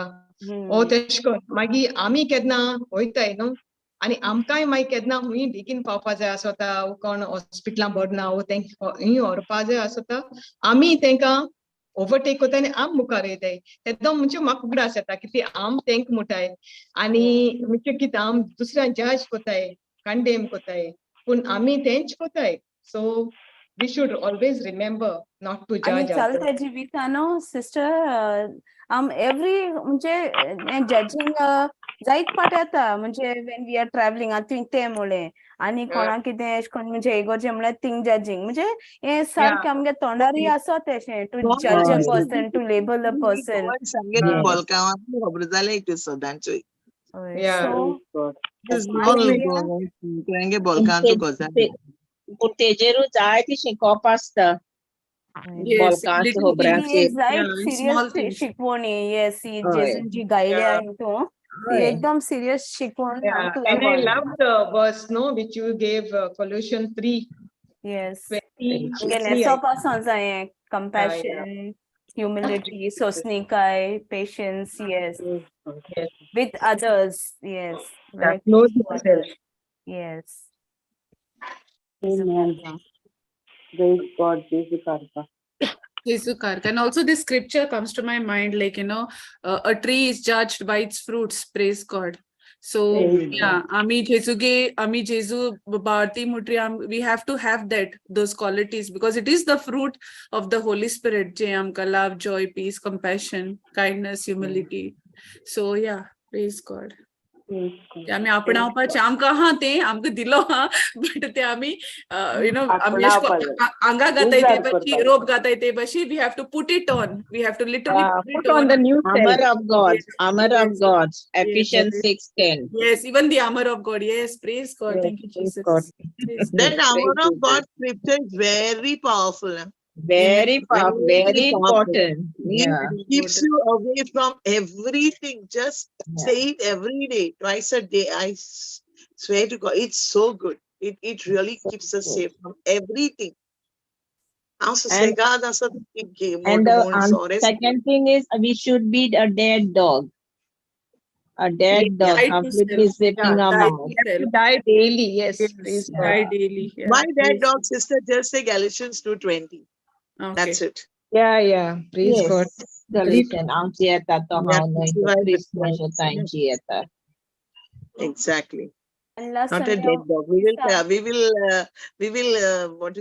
ओ तेश कोन. मागीर आमी केन्ना वयताय न्हू आनी आमकांय मागीर केन्ना खंय बेगीन पावपा जाय आसता वो कोण हॉस्पिटलां बरो ना वो तेंकां खंय व्हरपा जाय आसता, आमी तेंकां ओवरटेक कोताय आनी आम मुखार वयताय. तेन्ना म्हणजे म्हाका उगडास येता की ती आम तेंक मुटाय आनी म्हणजे कितें आम दुसऱ्यांक जज कोताय, कंडेम कोताय, पूण आमी तेंच कोताय. So we should always remember not to आनी judge others. चलता जिवितानो सिस्टर, आम एवरी म्हणजे जजिंग जायत पाट येता. म्हणजे when we are travelling, आतां तुवें तें म्हणलें आनी कोणाक कितें एशें कोन्न म्हणजे इगोर्जे म्हणल्यार थिंग जजिंग म्हणजे हें सारकें आमगे तोंडारूय आसा तेशें, टू जज a person, to label a person. सांगे बॉल्कांवांत खबर जालें एक सदांच. सो बॉल्कांचो गजाल. पूण तेजेरूच जायती शिकोवप आसता. बॉल्कांच खबरांचेर. जायत सिरियस शिकवणी. येस, जेजून जी गायल्या तूं एकदम सिरियस शिकवण. And I love the verse, no, which you gave, Colossians 3. Yes. गेले पासून जाय compassion, humility, सोसणीकाय, patience, yes. With others, yes. Yeah, close yourself. Yes. Amen. Praise God, Jesus Karka. Jesu Karka. And also this scripture comes to my mind, like, you know, a tree is judged by its fruits, praise God. So, Amen. Yeah, Ami Jesu ge, Ami Jesu Bharti Mutri, we have to have that, those qualities, because it is the fruit of the Holy Spirit, je amka love, joy, peace, compassion, kindness, humility. So, yeah, praise God. आमी आपणावपाचें आमकां आहा तें आमकां दिलो आहा, but ते आमी you know आमी आंगा घाताय ते बशी, रोप घाताय ते बशी, we have to put it on, we have to literally put on the new armor of God, armor of God, Ephesians 6:10. Yes, even the armor of God. Yes, praise God. Thank you, Jesus. That armor of God scripture is very powerful. Very powerful, very important. Yeah. It keeps you away from everything. Just say it every day, twice a day. I swear to God, it's so good. It really keeps us safe from everything. And the second thing is we should be a dead dog. A dead dog, completely zipping our mouth. Die daily, yes. Please die daily. Why dead dog, sister? Just say Galatians 2:20. Okay. That's it. Yeah, yeah. Praise God. Galatians. Exactly. Not a dead dog. We will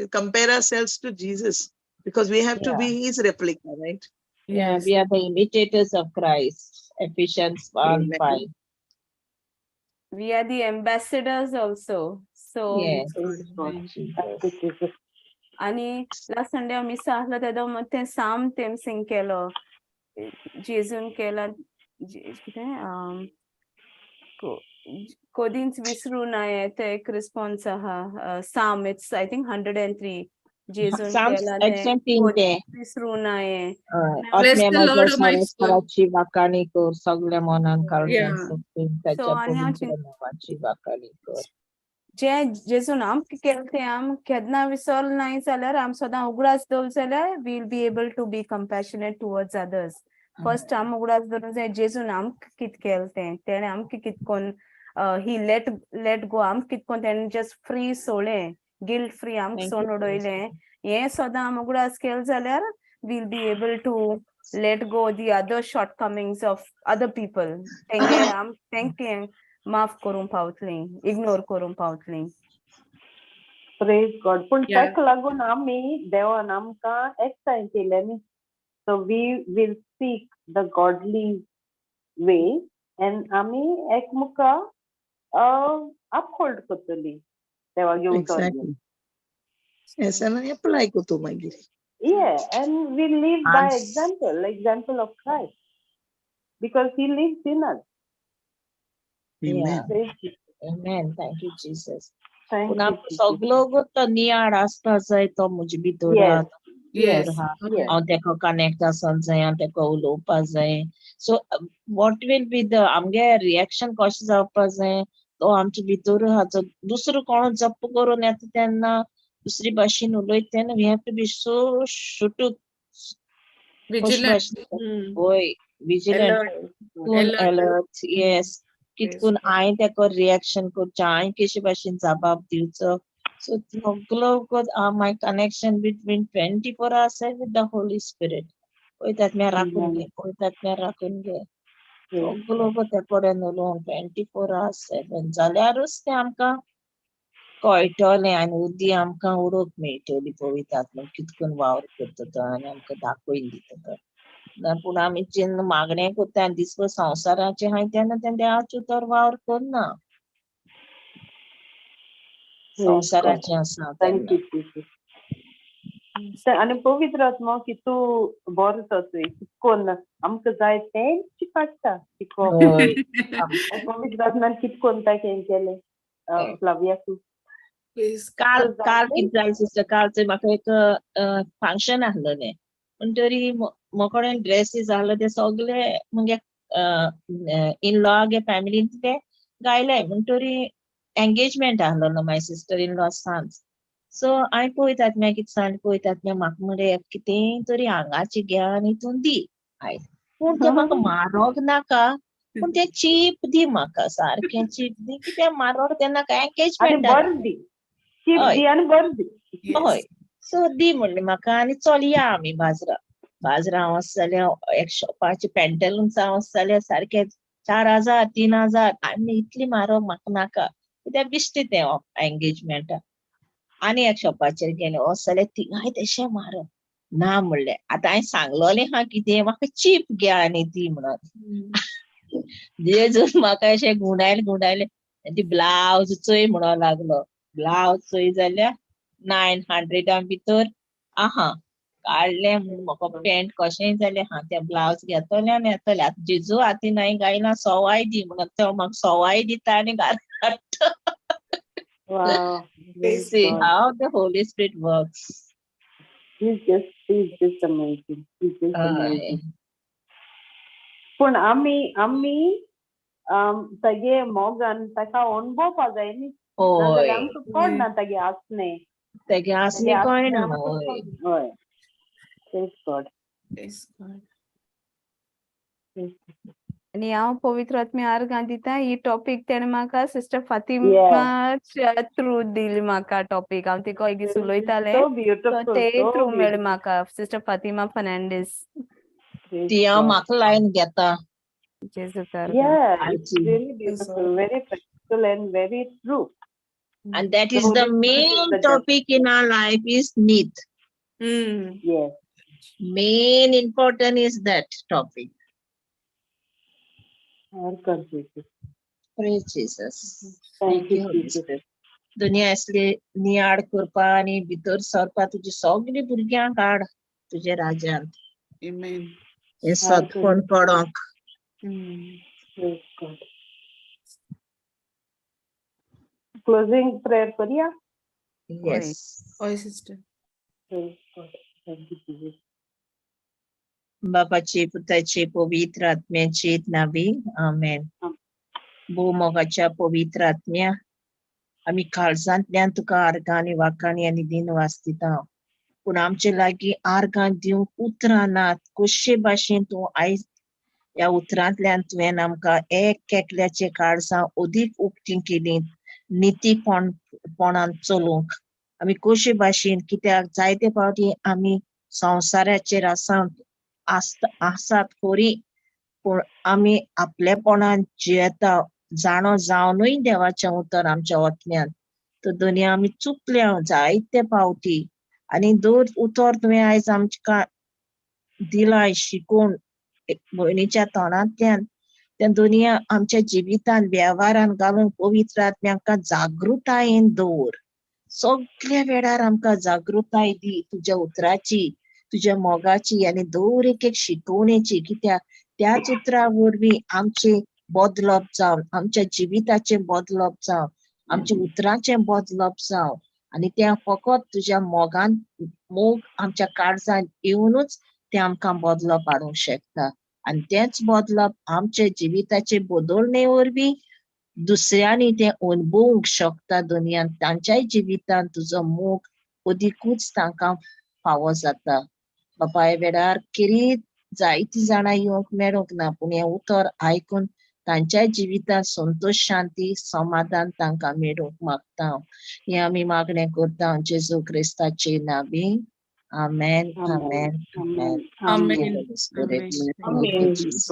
compare ourselves to Jesus, because we have to be his replica, right? Yeah, we are the imitators of Christ. Ephesians 1:5. We are the ambassadors also. So yes. आणि last Sunday आमी मिसा आसलो तेदो तें साम तेम सिंग केलो, जेजून केला कितें कोदींच विसरू नाये, ते एक रिस्पॉन्स आहा. Psalm, it's I think 103. जेजून केला तें विसरू नाये. वाकाणी कर सगळ्या मनान वाकाणी कर. जे जेजून आमकां केलें तें आम केन्ना विसरल नाय जाल्यार आम सदां उगडास दवरले जाल्यार we will be able to be compassionate towards others. First आम उगडास दवरूंक जाय जेजून आमकां कितें केलें तें, तेणें आमकां कितें कोन्न ही let go, आमकां कितें कोन्न तेणें जस्ट फ्री सोडलें, गिल्ट फ्री आमकां सोडून उडयलें. हें सदां आम उगडास केलें जाल्यार we will be able to let go the other shortcomings of other people. तेंगे आम तेंके माफ करूंक पावतली, इग्नोर करूंक पावतली. Praise God. पूण Yeah. ताका लागून आमी देवान आमकां एकठांय केलें न्ही, so we will speak the godly way and आमी एकमुका अपहोल्ड करतली देवागे उतर घेवन. Exactly. Yes, and apply करतो मागीर. Yeah, and we live by Ans- example, example of Christ, because he lives in us. Amen. Praise Jesus. Amen. Thank you, Jesus. Thank पूण you, आमकां Jesus. सगलो गो तो नियाळ आसपा जाय तो म्हजे भितर Yes. Yes. हा. Yes. हांव तेका कनेक्ट आसोंक जाय, हांव तेका उलोवपा जाय. So what will be the आमगे रिएक्शन कशें जावपा जाय, तो आमचे भितर आहा. जो दुसरो कोण जप्प करून येता तेन्ना दुसरी भाशेन उलयता तेन्ना we have to be so शुटूक. Vigilant. वय, vigilant. Alert. Alert. Alert, yes. कितकून हांवें तेका रिएक्शन करचें, हांवें कशे भाशेन जबाब दिवचो. सो सगलो my connection between 24 hours with the Holy Spirit. वयतात म्या राखून घे, वयतात म्या राखून घे. सगलो त्या कडेन उलोवन 24 hours 7 जाल्यारूच तें आमकां कळटलें आनी उदी आमकां उडोवंक मेळटली पवित्र आत्मा कितकून वावर करता तो आनी आमकां दाखोवन दिता तो. ना पूण आमी जेन्ना मागणें करता आनी दिसभर संवसाराचें आहाय तेन्ना तें देवाचें उतर वावर करना. संवसाराचें आसा Thank तेन्ना. you, Jesus. आनी पवित्र आत्मा की तूं बरो तो तुवें कितकोन आमकां जाय तेंच काडटा शिकोवप. हय. पवित्र आत्मान कितकोन ताका हें केलें फ्लावियाकू. काल So काल जालें? कितें जालें सिस्टर, कालचें म्हाका एक फंक्शन आसलेलें म्हणटरी म्हजे ड्रेसीस आहले ते सगळे मुगे इन लॉ गे फॅमिलीन ते गायले. म्हणटरी engagement आहलोलो my sister in law sons. So हांवें पळयतात म्या कितें सांगलें, पळयतात म्या म्हाका म्हणलें कितेंय तरी हांगाचें घे आनी हितून दी आयज, पूण तें म्हाका म्हारग नाका, पूण तें चीप दी म्हाका, सारकें चीप दी, कित्याक म्हारग तें नाका, आनी एंगेजमेंट. बरें दी, चीप हय. दी आनी बरें दी. हय, सो दी म्हणलें म्हाका आनी चलया आमी बाजरा. बाजरा वच जाल्यार एक शॉपाचे पेंटलून्सां वच जाल्यार सारके 4000 3000, आनी इतली म्हारग म्हाका नाका, कित्याक बेश्टें तें एंगेजमेंटा. आनी एक शॉपाचेर गेलें, वच जाल्यार थिंगाय तशें म्हारग ना म्हणलें. आतां हांवें सांगलोलें हा कितें म्हाका चीप घे आनी दी म्हणून. जेजून म्हाका अशें गुंडायलें गुंडायलें. ती ब्लावज चोय म्हणूंक लागलो. ब्लावज चोय जाल्यार 900 भितर आहा काडलें म्हूण म्हाका पॅन्ट कशेंय जालें हा तें ब्लावज घेतलें आनी येतलें. आतां जेजू हातीन हांवें गायलां सवाय दी म्हणून, तो म्हाका सवाय दिता आनी घालता. Wow. Praise See God. how the Holy Spirit works. He's just amazing. He's just हय. amazing. पूण आमी आमी तागे मोगान ताका अणभवपा जाय न्ही, नाजाल्यार हय, आमकां कळना तागे आसणें. तेगे तागे आसणें आसणें कळना. आमकां हय. कळना. हय. Praise God. Praise God. आनी हांव पवित्र आत्म्या आर्गां दिता. ही टॉपीक तेणें म्हाका सिस्टर फातिमाच्या थ्रू दिली म्हाका टॉपीक. हांव तिका एक दीस उलयतालें, So so beautiful, ते so through मेळ्ळें beautiful. म्हाका सिस्टर फातिमा फर्नांडीस. Praise ती हांव God. म्हाका लायन घेता. जेजूक आर्गां. Yeah, it's आयची. really beautiful, very practical and very true. And that The is the Holy Spirit is main the judge. topic in our life is need. Yes. Main important is that topic. Our God, Jesus. Praise Jesus. Thank Thank you, you, Holy Jesus. Spirit. दुनिया असली नियाळ करपा आनी भितर सरपा तुजी सगळीं भुरग्यांक हाड तुज्या राज्यांत. Amen. हें सतपण पडोंक. Praise God. Closing prayer करूया? Yes. हय sister. Praise God. Thank you, Jesus. बापाची, पुताची, पवित्र आत्म्याची नावी, आमेन. भोव मोगाच्या पवित्र आत्म्या, आमी काळजांतल्यान तुका आर्गां आनी वाखाणी आनी दिनवास दिता. पूण आमचे लागीं आर्गां दिवंक उतरां नात. कशे भाशेन तूं आयज ह्या उतरांतल्यान तुवें आमकां एक एकल्याचे काळजां अदीक उक्तीं केलीं नितीपण पणान चलूंक. आमी कशे भाशेन, कित्याक जायते फावटी आमी संवसाराचेर आसा आसात खरी, पूण आमी आपलेपणान जियेता जाणो जावनूय देवाचें उतर आमच्या ओतल्यान. तर दोनी आमी चुकल्या जायते पावटी आनी दर उतर तुवें आयज आमकां दिलाय शिकोवन भयणीच्या तोंडांतल्यान त्या दुनिया आमच्या जिवितान वेव्हारान घालून पवित्र आत्म्या आमकां जागृतायेन दवर. सगल्या वेळार आमकां जागृताय दी तुज्या उतराची, तुज्या मोगाची आनी दर एक एक शिकवणेची. कित्याक त्याच उतरा वरवीं आमचें बदलप जावन, आमच्या जिविताचें बदलप जावन, आमच्या उतरांचें बदलप जावन आनी तें फकत तुज्या मोगान, मोग आमच्या काळजान येवनूच तें आमकां बदलप हाडूंक शकता. आनी तेंच बदलप आमच्या जिविताचे बदलणे वरवीं दुसऱ्यांनी तें अणभवूंक शकता दुनियांत. तांच्याय जिवितांत तुजो मोग अदिकूच तांकां फावो जाता. बापा, ह्या वेळार खेरीत जायतीं जाणां येवंक मेळूंक ना, पूण हें उतर आयकून तांच्याय जिवितांत संतोश, शांती, समाधान तांकां मेळूंक मागता हांव. हें आमी मागणें करता जेजू क्रिस्ताचे नांवी. आमेन, आमेन, आमेन. आमेन. Holy Spirit. Amen. Thank you, Jesus.